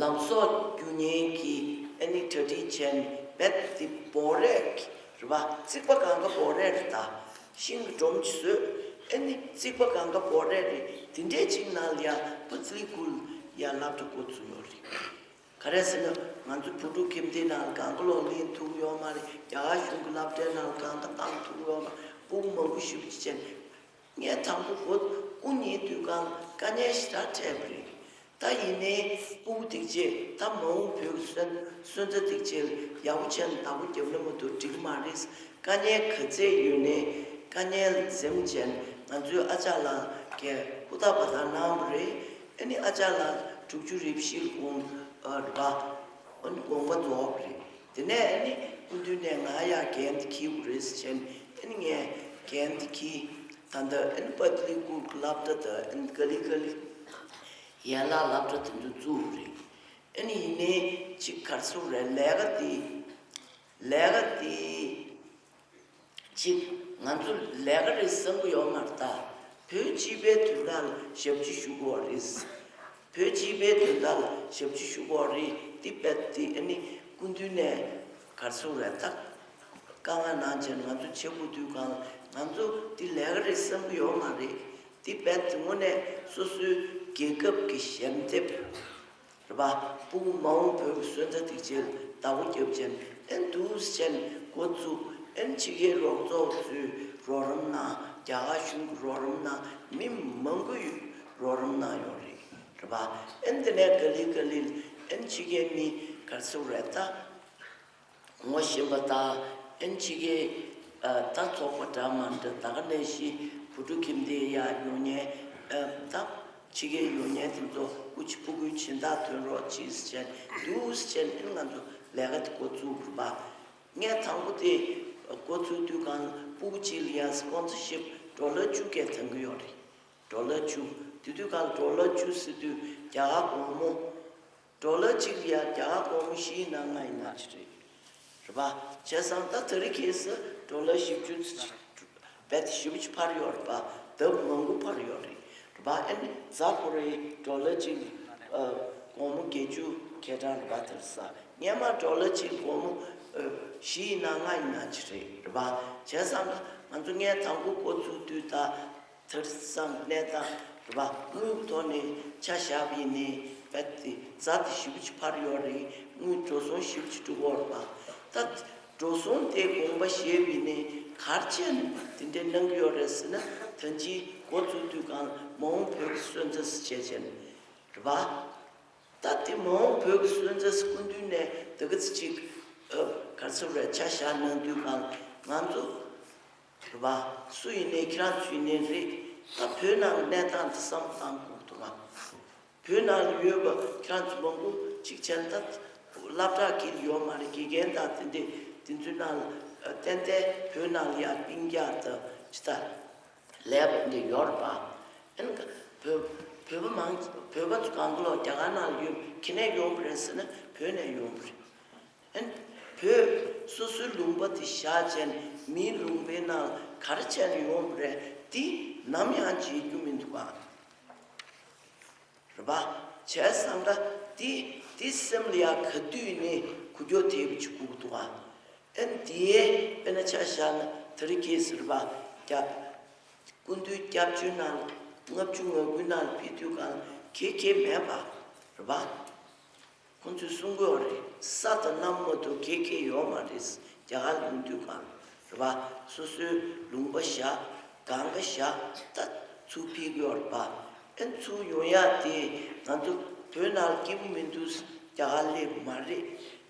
ལམ་སོགས་རྒྱུ་ཉེན་གྱི་ཨ་ནི་གྲ་སྒྲིག་བྱས་ནས་རྦད་དེ་འབོག་རས་རེད་པ། རྩིག་པ་གང་ག་འབོག་རས་རེད། ད་ཤིང་གི་སྒྲོམ་གྱིས་བཟོས། ཨ་ནི་རྩིག་པ་གང་ག་འབོག་རས་རེད། དེ་འདྲས་ཅིག་ནང་ལ་ཡང་པ་ཏི་ལི་ཀུལ་ཡ་སློབ་གྲྭ་འགོ་བཙུགས་ཡོད་རེད། ག་རེ་ཟེར་ན་ང་ཚོ་བུ་ཕྲུག་ཁྱིམ་སྡེ་ནང་ལ་གང་ག་ལོག་ལེན་ཐུབ་ཡོད་མ་རེད། རྒྱ་གར་གཞུང་གི་སློབ་གྲྭའི་ནང་ལ་གང་ག་བཏང་ཐུབ་ཡོད་མ་རེད། སྤུ་གུ་མང་པོ་ཞེ་པོ་ཅིག་བྱས་ནས། ངས་དང་པོ་འགོ་སྐུ་ཉིད་དུས་སྒང་དཀའ་ངལ་ཞེ་དྲག་འཕྲད་པ་རེད། ད་ཡིན་ནའི་སྤུ་གུ་དེ་ཚོས་ད་མ་འོངས་བོད་ཀྱི་སོན་སོན་རྩ་དེ་ཚོ་ཡག་པོ་བྱས་ནས་བདག་པོ་རྒྱབ་ན་མ་གཏོགས་འགྲིག་གི་མ་རེད། དཀའ་ངལ་ག་ཚད་ཡོད་ནའི་དཀའ་ངལ་འཛེམ་བྱས་ནས་ང་ཚོའི་ཨ་ཅག་ལགས་ཀྱིས་ཧུར་ཐག་པ་དང་གནང་བ་རེད། ཨ་ནི་ཨ་ཅག་ལགས་དྲུག་ཅུ་རེ་བཞིར་དགོངས་རེད་པ། ཨ་ནི་དགོངས་པ་རྫོགས་པ་རེད། དེ་ནས་ཨ་ནི་སྐུ་མདུན་ནས་ང་ཡང་འགན་དེ་འཁྱེར་དགོས་རེད་ཟེར་བྱས་ནས་ཨ་ནི་ངས་འགན་དེ་འཁྱེར། ད་ལྟ་ཨ་ནི་པ་ཏི་ལི་ཀུལ་གྱི་སློབ་གྲྭ་དང་ཨ་ནི་ག་ལི་ག་ལི་ཡན་ལག་སློབ་གྲྭ་དེ་ཚོ་བཙུགས་རེད། ཨ་ནི་ཡིན་ནའི་ཅིག་ག་རེ་ཟེར་དགོས་རེད། ལས་ཀ་དེ་ལས་ཀ་དེ་ཅིག་ང་ཚོ་ལས་ཀ་རེད་བསམ་གྱི་ཡོད་མ་རེད། ད་བོད་སྤྱི་པའི་དོན་དག་ལ་ཞབས་ཕྱི་ཞུ་དགོས་རེད། བོད་སྤྱི་པའི་དོན་དག་ལ་ཞབས་ཕྱི་ཞུ་དགོས་རེད། འདི་རྦད་དེ་ཨ་ནི་སྐུ་མདུན་ནས་ག་རེ་ཟེར་དགོས་རེད། ད་བཀའ་མངགས་གནང་བྱས་ང་ཚོ་བྱེད་དགོས་དུས་སྒང་ལ་ང་ཚོ་འདི་ལས་ཀ་རེད་བསམ་གྱི་ཡོད་མ་རེད། འདི་རྦད་དེ་དངོས་གནས་སོ་སོའི་རྒྱལ་ཁབ་ཀྱི་ཞབས་འདེགས་རེད་པ། སྤུ་གུ་མ་འོངས་བོད་ཀྱི་སོན་རྩ་དེ་ཚོ་ལ་བདག་པོ་རྒྱབ་བྱས་ཨ་ནི་འདུག་སེ་བྱས་ནས་འགོ་བཙུགས། ཨ་ནི་ཕྱི་རྒྱལ་རོགས་ཚོགས་ཚོའི་རོགས་རམ་གནང་། རྒྱ་གར་གཞུང་གི་རོགས་རམ་གནང་། མི་མང་པོས་རོགས་རམ་གནང་ཡོད་རེད། རེད་པ། ཨ་ནི་དེ་ནས་ག་ལེ་ག་ལེ་ཨ་ནི་ཕྱི་རྒྱལ་མི་ག་རེ་ཟེར་དགོས་རེད། ད་ངོ་ཤེས་པ་དང་ཨ་ནི་ཕྱི་རྒྱལ་ད་ཚོགས་པ་འདྲ་མི་འདྲ་ད་ག་ནང་བཞིན་བུ་ཕྲུག་ཁྱིམ་སྡེ་ཡར་ཡོང་མཁན་ད་ཕྱི་རྒྱལ་ཡོང་མཁན་དེ་ཚོ་སྐུ་མཁྱེན་སྤུ་གུའི་སྦྱིན་བདག་ཐོན་རོགས་གྱིས་ཟེར་བྱས་འདུག་ཟེར་བྱས་ཨ་ནི་ང་ཚོ་ལས་ཀ་དེ་འགོ་བཙུགས་པ། ངས་དང་པོ་དེ་འགོ་བཙུགས་དུས་སྒང་སྤུ་གུ་གཅིག་ལ་ཡང་སི་པོན་སར་ཤིབ་ཌོ་ལར་བཅུ་བརྒྱ་ཐོན་གྱི་ཡོད་རེད། ཌོ་ལར་བཅུ། དེ་དུས་གང་ཌོ་ལར་བཅུ་ཟེར་དུས་རྒྱ་གར་སྒོར་མོ། ཌོ་ལར་གཅིག་ལ་ཡ་རྒྱ་གར་སྒོར་མོ་བཞི་ཡིན་ན་ལྔ་ཡིན་ན་ཅིག་རེད། རེད་པ། བྱས་ཙང་ད་དེ་རིང་ཁ་སང་ཌོ་ལར་བཞི་བཅུ་ཙམ་ཅིག་རྦད་དེ་ཞེ་པོ་ཅིག་འཕར་ཡོད་རེད་པ། ལྡབ་མང་པོ་འཕར་ཡོད་རེད། རེད་པ། ཨ་ནི་གཟའ་ཕོར་པའི་ཌོ་ལར་གཅིག་ཨ་སྒོར་མོ་བརྒྱད་ཅུ་ཁེ་གྲངས་རེད་པ། དེར་ས་སྔོན་མ་ཌོ་ལར་གཅིག་སྒོར་མོ་ཨ་བཞི་ཡིན་ན་ལྔ་ཡིན་ན་ཅིག་རེད། རེད་པ། བྱས་ཙང་ང་ཚོ་ངས་དང་པོ་འགོ་བཙུགས་དུས་ད། དེང་སང་གནས་སྟངས་རེད་པ། དངུལ་གྱི་ཐོག་ནས་ཆ་བཞག་པ་ཡིན་ནའི་རྦད་དེ་ཛ་དེ་ཞེ་པོ་ཅིག་འཕར་ཡོད་རེད། དངུལ་འགྲོ་སོང་ཞེ་པོ་ཅིག་འགྲོ་གི་ཡོད་རེད་པ། ད་འགྲོ་སོང་དེ་དགོངས་པ་བཞེས་པ་ཡིན་ནའི་ག་རེ་བྱས་ནས་དེ་འདྲ་གནང་གི་ཡོད་རེད་ཟེར་ན། ད་ཅི་འགོ་བཙུགས་དུས་གང་མ་འོངས་བོད་ཀྱི་སོན་རྩ་ཟེར་བྱས་བྱས་ནས་རེད་པ། ད་དེ་མ་འོངས་བོད་ཀྱི་སོན་རྩ་ཟེར་སྐུ་མདུན་ནས་དེ་ག་ཚོད་ཅིག་ཨ་ག་རེ་ཟེར་དགོས་རེད། ཆ་བཞག་གནང་དུས་གང་ང་ཚོ་རེད་པ། སུ་ཡིན་ནའི་ཁྱེད་རང་ཚོ་ཡིན་ནའི་རེད། ད་བོད་ནང་གི་གནས་སྟངས་དེ་བསམ་བློ་བཏང་དགོས་འདུག་ག་བོད་ནང་ལ་ཡོད་པ་ཁྱེད་རང་ཚོ་མང་པོ་ཅིག་བྱས་ན་ད་སློབ་གྲྭ་གི་ཡོད་མ་རེད། དགེ་རྒན་དང་དེ་འདྲ་དེ་ཚོའི་ནང་ལ་ཏན་ཏན་བོད་ནང་ལ་ཡ་སྤུན་ཀྱག་དང་ཅི་ད་ལས་པ་འདི་ཡོད་རེད་པ། ཨ་ནི་བོད་བོད་པ་མང་བོད་པ་ཚོ་གང་ག་ལོག་རྒྱ་གར་ནང་ལ་ཡོད་ཁྱེད་ནས་ཡོང་པ་རེད་ཟེར་ན་བོད་ནས་ཡོང་པ་རེད། ཨན། བོད་སོ་སོའི་ལུང་པ་དེ་བཞག་བྱས་ནས་མིའི་ལུང་པའི་ནང་ག་རེ་བྱས་ནས་ཡོང་བ་རེད། དེ་ནམ་ཡང་བརྗེད་རྒྱུ་མི་འདུག་ག་རེད་པ། བྱས་ཙང་ཀ་དེ་དེ་སེམས་ལ་ཡ་ག་དུས་ནས་འགུལ་སྐྱོད་ཐེབས་ཅིག་དགོས་ཀྱི་འདུག་ག་ཨན། དེའི་དཔེར་ན་ཆ་བཞག་ན་དེ་རིང་ཁ་སང་རེད་པ། རྒྱ་སྐུ་མདུན་སྐྱབས་བཅོལ་ནང་ལྔ་བཅུ་ང་དགུའི་ནང་ལ་ཕེབས་དུས་གང་ག་གེ་མེད་པ་རེད་པ། ཁོང་ཚོས་གསུང་གི་ཡོད་རེད། ས་དང་གནམ་མ་གཏོགས་ག་གེ་ཡོད་མ་རེད། རྒྱ་གར་ཡོང་དུས་གང་རེད་པ། སོ་སོའི་ལུང་པ་བཞག་གང་ག་བཞག་ད་ཚུར་ཕེབས་ཀྱི་ཡོད་རེད་པ། ཨན། ཚུར་ཡོང་ཡག་དེ་ང་ཚོ་བོད་ནང་ལ་སྐྱིད་པོ་མི་འདུག་རྒྱ་གར་སླེབས་པ་མ་རེད།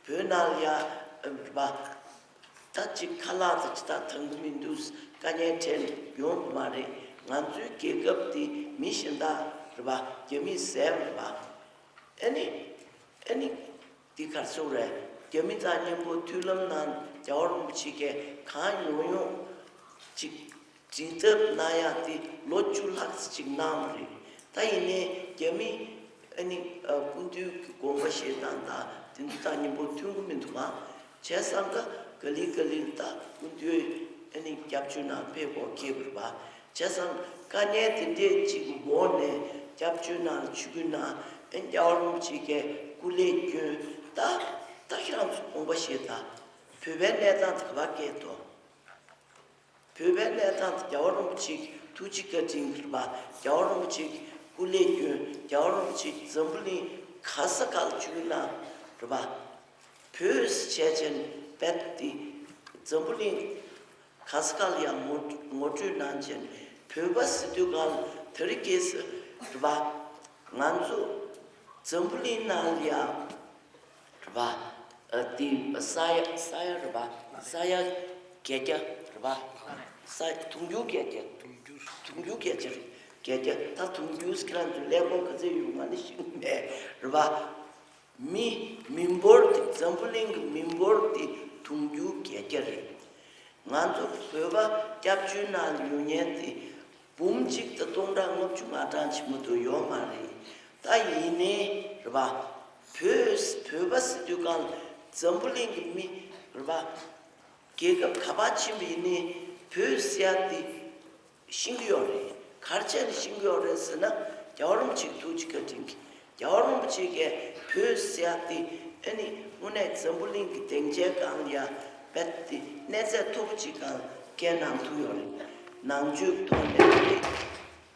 བོད་ནང་ལ་ཡ་རེད་པ། ད་ཅིག་ཁ་ལག་དང་ཅི་ད་འདང་གི་མི་འདུག་དཀའ་ངལ་འཕྲད་ཡོང་གི་མ་རེད། ང་ཚོའི་རྒྱལ་ཁབ་དེ་མི་གཞན་དག་རེད་པ། རྒྱ་མིས་བཟས་པ་རེད་པ། ཨ་ནི། ཨ་ནི། འདི་ག་རེ་ཟེར་དགོས་རེད། རྒྱ་མི་དང་མཉམ་པོ་མཐུན་ལམ་ནང་རྒྱལ་བ་རིན་པོ་ཆེ་གིས་གང་ཡོང་ཡོང་ཅིག་སྒྲིག་ཐབས་གནང་ཡག་དེ་ལོ་བཅུ་ལྷག་ཙམ་ཅིག་གནང་བ་རེད། ད་ཡིན་ནའི་རྒྱ་མི་ཨ་ནི་ཨ་སྐུ་མདུན་གྱི་དགོངས་པ་བཞེས་སྟངས་དང་དེ་ཚོ་དང་མཉམ་པོ་མཐུན་གྱི་མི་འདུག་ག་བྱས་ཙང་ཀ་ག་ལེ་ག་ལེ་ད་སྐུ་མདུན་ཨ་ནི་སྐྱབས་བཅོལ་ནང་ཕེབས་དགོས་ཁེལ་བ་རེད་པ། བྱས་ཙང་དཀའ་ངལ་དེ་འདྲས་ཅིག་འོག་ནས་སྐྱབས་བཅོལ་ནང་ཆུ་ཁུལ་ནང་ཨ་ནི་རྒྱལ་བ་རིན་པོ་ཆེ་གིས་སྐུ་ལས་བསྐྱོན། ད་ད་ཁྱེད་རང་ཚོ་དགོངས་པ་བཞེས་དང་། བོད་པའི་གནས་སྟངས་དེ་ག་པར་བསྐྱལ་འདུག་བོད་པའི་གནས་སྟངས་དེ་རྒྱལ་བ་རིན་པོ་ཆེ་གི་ཐུགས་རྗེ་བཀའ་དྲིན་རེད་པ། རྒྱལ་བ་རིན་པོ་ཆེ་གི་སྐུ་ལས་བསྐྱོན། རྒྱལ་བ་རིན་པོ་ཆེ་གི་འཛམ་བུ་གླིང་ག་ས་ག་ལ་བྱོན་ན་རེད་པ། བོད་ཟེར་བྱས་ནས་རྦད་དེ་འཛམ་བུ་གླིང་ག་ས་ག་ལ་ཡང་ངོ་ངོ་སྤྲོད་གནང་བྱས་ནས་བོད་པ་ཟེར་དུས་གང་ལ་དེ་རིང་ཁ་སང་རེད་པ། ང་ཚོ་འཛམ་བུ་གླིང་ནང་ལ་ཡང་རེད་པ། ཨ་དེ་ས་ཡ་ས་ཡ་རེད་པ། ས་ཡ་བརྒྱད་བརྒྱ་རེད་པ། ས་དུང་ཕྱུར་བརྒྱད་བརྒྱ། དུང་ཕྱུར་བརྒྱད་བརྒྱ་རེད། བརྒྱད་བརྒྱ། ད་དུང་ཕྱུར་ཟེར་ཁྱེད་རང་ཚོ་ཀླད་ཀོར་ག་ཚོད་ཡོད་ང་ནི་ཤེས་ཀྱི་མེད། རེད་པ། མི་མི་འབོར་དེ་འཛམ་བུ་གླིང་གི་མི་འབོར་དེ་དུང་ཕྱུར་བརྒྱད་བརྒྱ་རེད། ང་ཚོ་བོད་པ་སྐྱབས་བཅོལ་ནང་ཡོད་མཁན་དེ་འབུམ་གཅིག་དང་སྟོང་ཕྲག་ལྔ་བཅུ་ང་གྲངས་ཅིག་མ་གཏོགས་ཡོད་མ་རེད། ད་ཡིན་ནའི་རེད་པ། བོད་བོད་པ་ཟེར་དུས་གང་ལ་འཛམ་བུ་གླིང་གི་མི་རེད་པ། རྒྱལ་ཁབ་ག་པར་ཕྱིན་པ་ཡིན་ནའི་བོད་ཟེར་ཡག་དེ་ཤེས་ཀྱི་ཡོད་རེད། ག་རེ་བྱས་ནས་ཤེས་ཀྱི་ཡོད་རེད་ཟེར་ན། རྒྱལ་བ་རིན་པོ་ཆེའི་ཐུགས་རྗེ་བཀའ་དྲིན་གྱིས། རྒྱལ་བ་རིན་པོ་ཆེ་གིས་བོད་ཟེར་ཡག་དེ་ཨ་ནི་དངོས་གནས་འཛམ་བུ་གླིང་གི་སྡིངས་ཆའི་སྒང་ལ་ཡ་རྦད་དེ་གནས་ཚད་མཐོ་པོ་ཅིག་སྒང་བཀལ་གནང་ཐུབ་ཡོད་རེད། ནང་ཆོས་ཀྱི་ཐོག་ནས་རེད།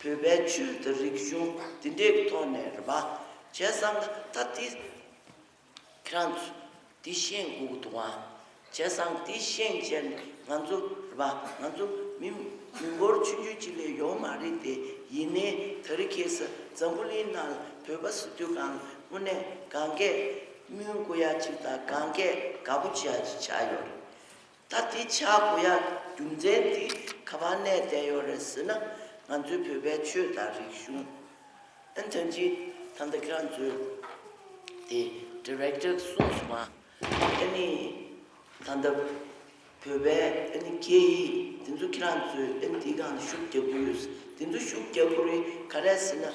བོད་པའི་ཆོས་དང་རིག་གཞུང་འདི་འདྲའི་ཐོག་ནས་རེད་པ། བྱས་ཙང་ད་དེ་ཁྱེད་རང་ཚོ་འདི་ཤེས་དགོས་ཀྱི་འདུག་ཨ། བྱས་ཙང་འདི་ཤེས་བྱས་ནས་ང་ཚོ་རེད་པ། ང་ཚོ་མི་མི་འབོར་ཆུང་ཆུང་ཅིག་ལས་ཡོད་མ་རེད་དེ། ཡིན་ནའི་དེ་རིང་ཁ་སང་འཛམ་བུ་གླིང་ནང་ལ་བོད་པ་ཟེར་དུས་གང་དངོས་གནས་གང་གས་སྨོན་དགོས་ཡ་ཅིག་དང་གང་གས་དགའ་པོ་བྱེད་ཡ་ཅིག་ཆགས་ཡོད་རེད། ད་དེ་ཆགས་དགོས་ཡ་རྒྱུ་མཚན་དེ་ག་པར་གནས་བསྡད་ཡོད་རེད་ཟེར་ན། ང་ཚོའི་བོད་པའི་ཆོས་དང་རིག་གཞུང་། ཨ་ནི་ད་ཅི་ད་ལྟ་ཁྱེད་རང་ཚོས་དེ་ཌི་རེག་ཊར་གསུངས་སོང་ང་། ཨ་ནི་ད་ལྟ་ བོད་པའི་ཨ་ནི་སྐད་ཡིག་དེ་ཚོ་ཁྱེད་རང་ཚོས་ཨ་ནི་དེའི་སྒང་ལ་ཤུགས་རྒྱག་གི་ཡོད། དེ་ཚོ་ཤུགས་རྒྱག་དགོས་རེད། ག་རེ་ཟེར་ན།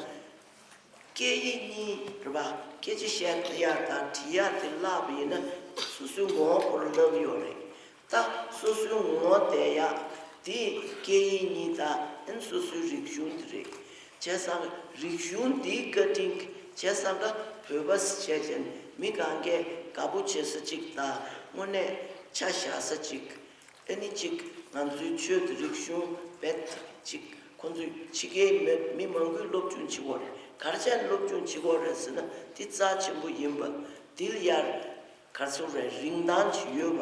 སྐད་ཡིག་གཉིས་རེད་པ། སྐད་ཆ་བཤད་ཡག་དང་འབྲི་ཡག་དེ་བརླག་པ་ཡིན་ན་སོ་སོའི་ངོ་བོ་ཁོ་རང་བརླག་གི་ཡོད་རེད། ད་སོ་སོའི་ངོ་བོ་བསྡད་ཡག་དེ་སྐད་ཡིག་གཉིས་དང་ཨ་ནི་སོ་སོའི་རིག་གཞུང་དེ་རེད། བྱས་ཙང་རིག་གཞུང་འདིའི་བཀའ་དྲིན་བྱས་ཙང་ཀ་བོད་པ་བྱས་ཙང་མི་གང་གས་དགའ་པོ་བྱེད་ས་གཅིག་དང་དངོས་གནས་ཆ་བཞག་ས་གཅིག་ཨ་ནི་གཅིག་ང་ཚོའི་ཆོས་དང་རིག་གཞུང་རྦད་གཅིག་ཁོང་ཚོས་ཕྱི་རྒྱལ་མི་མི་མང་པོས་སློབ་སྦྱོང་བྱེད་ཀྱི་ཡོད་རེད། ག་རེ་བྱས་ནས་སློབ་སྦྱོང་བྱེད་ཀྱི་ཡོད་རེད་ཟེར་ན་འདི་རྩ་ཆེན་པོ་ཡིན་པ། འདི་ལ་ཡར་ག་རེ་ཟེར་རེད། རིན་ཐང་ཅིག་ཡོད་པ།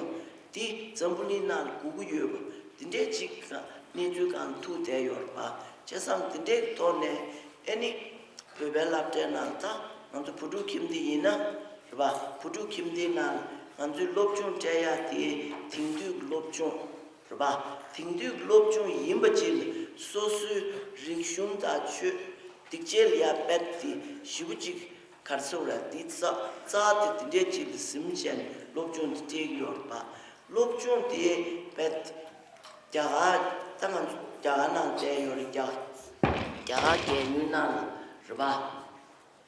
འདི་འཛམ་བུ་གླིང་ནང་ལ་སྒུག་གི་ཡོད་པ། འདི་འདྲའི་ཅིག་གནས་ཚུལ་སྒང་ཐུག་བསྡད་ཡོད་རེད་པ། བྱས་ཙང་འདི་འདྲའི་ཐོག་ནས་ཨ་ནི་བོད་པའི་སློབ་གྲྭའི་ནང་ད་ང་ཚོ་བུ་ཕྲུག་ཁྱིམ་སྡེ་ཡིན་ན་རེད་པ། བུ་ཕྲུག་ཁྱིམ་སྡེའི་ནང་ང་ཚོའི་སློབ་སྦྱོང་སྤྲད་ཡག་དེ་དེང་དུས་ཀྱི་སློབ་སྦྱོང་རེད་པ། དེང་དུས་ཀྱི་སློབ་སྦྱོང་ཡིན་པ་ཅིག་ལ་སོ་སོའི་རིག་གཞུང་དང་ཆོས་སྒྲིག་ཆས་ལ་ཡ་རྦད་དེ་ཞེ་པོ་ཅིག་ག་རེ་ཟེར་རེད། འདི་རྩ་རྩ་དེ་འདི་འདྲའི་ཅིག་ལ་གཟིམ་བྱས་ནས་སློབ་སྦྱོང་དེ་སྤྲད་ཀྱི་ཡོད་རེད་པ། སློབ་སྦྱོང་དེ་རྦད་རྒྱ་གར་ད་ང་ཚོ་རྒྱ་གར་ནང་བསྡད་ཡོད་རེད། རྒྱ་རྒྱ་གར་རྒྱལ་ཡུལ་ནང་ལ་རེད་པ།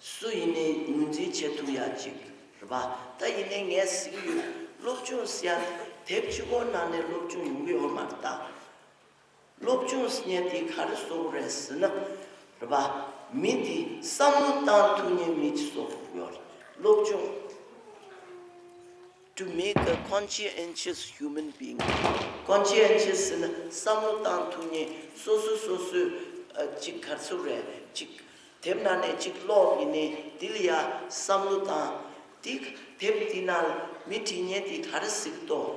སུ་ཡིན་ནའི་ངོས་འཛིན་བྱེད་ཐུབ་ཡག་ཅིག་རེད་པ། ད་ཡིན་ནའི་ངས་ཟེར་གྱི་ཡོད། སློབ་སྦྱོང་ཟེར་ཡག་དེབ་གཅིག་པོ་ནང་ནས་སློབ་སྦྱོང་ཡོང་གི་ཡོད་མ་རེད་ད། སློབ་སྦྱོང་ཟེར་མཁན་དེ་ག་རེ་བཟོ་དགོས་རེད་ཟེར་ན་རེད་པ། མི་དེ་བསམ་བློ་བཏང་ཐུབ་མཁན་མི་ཅིག་བཟོ་དགོས་ཡོད་རེད། སློབ་སྦྱོང་To make a conscientious human being. Conscientious ཟེར་ན་བསམ་བློ་བཏང་ཐུབ་མཁན། སོ་སོ་སོ་སོས་ཨ་ཅིག་ག་རེ་ཟེར་རེད། ཅིག་དེབ་ནང་ནས་ཅིག་ཀློག་ཡིན་ནའི་འདི་ལ་ཡ་བསམ་བློ་བཏང་། འདི་དེབ་འདི་ནང་མི་འབྲི་མཁན་དེ་ག་རེ་ཟེར་གྱི་འདུག་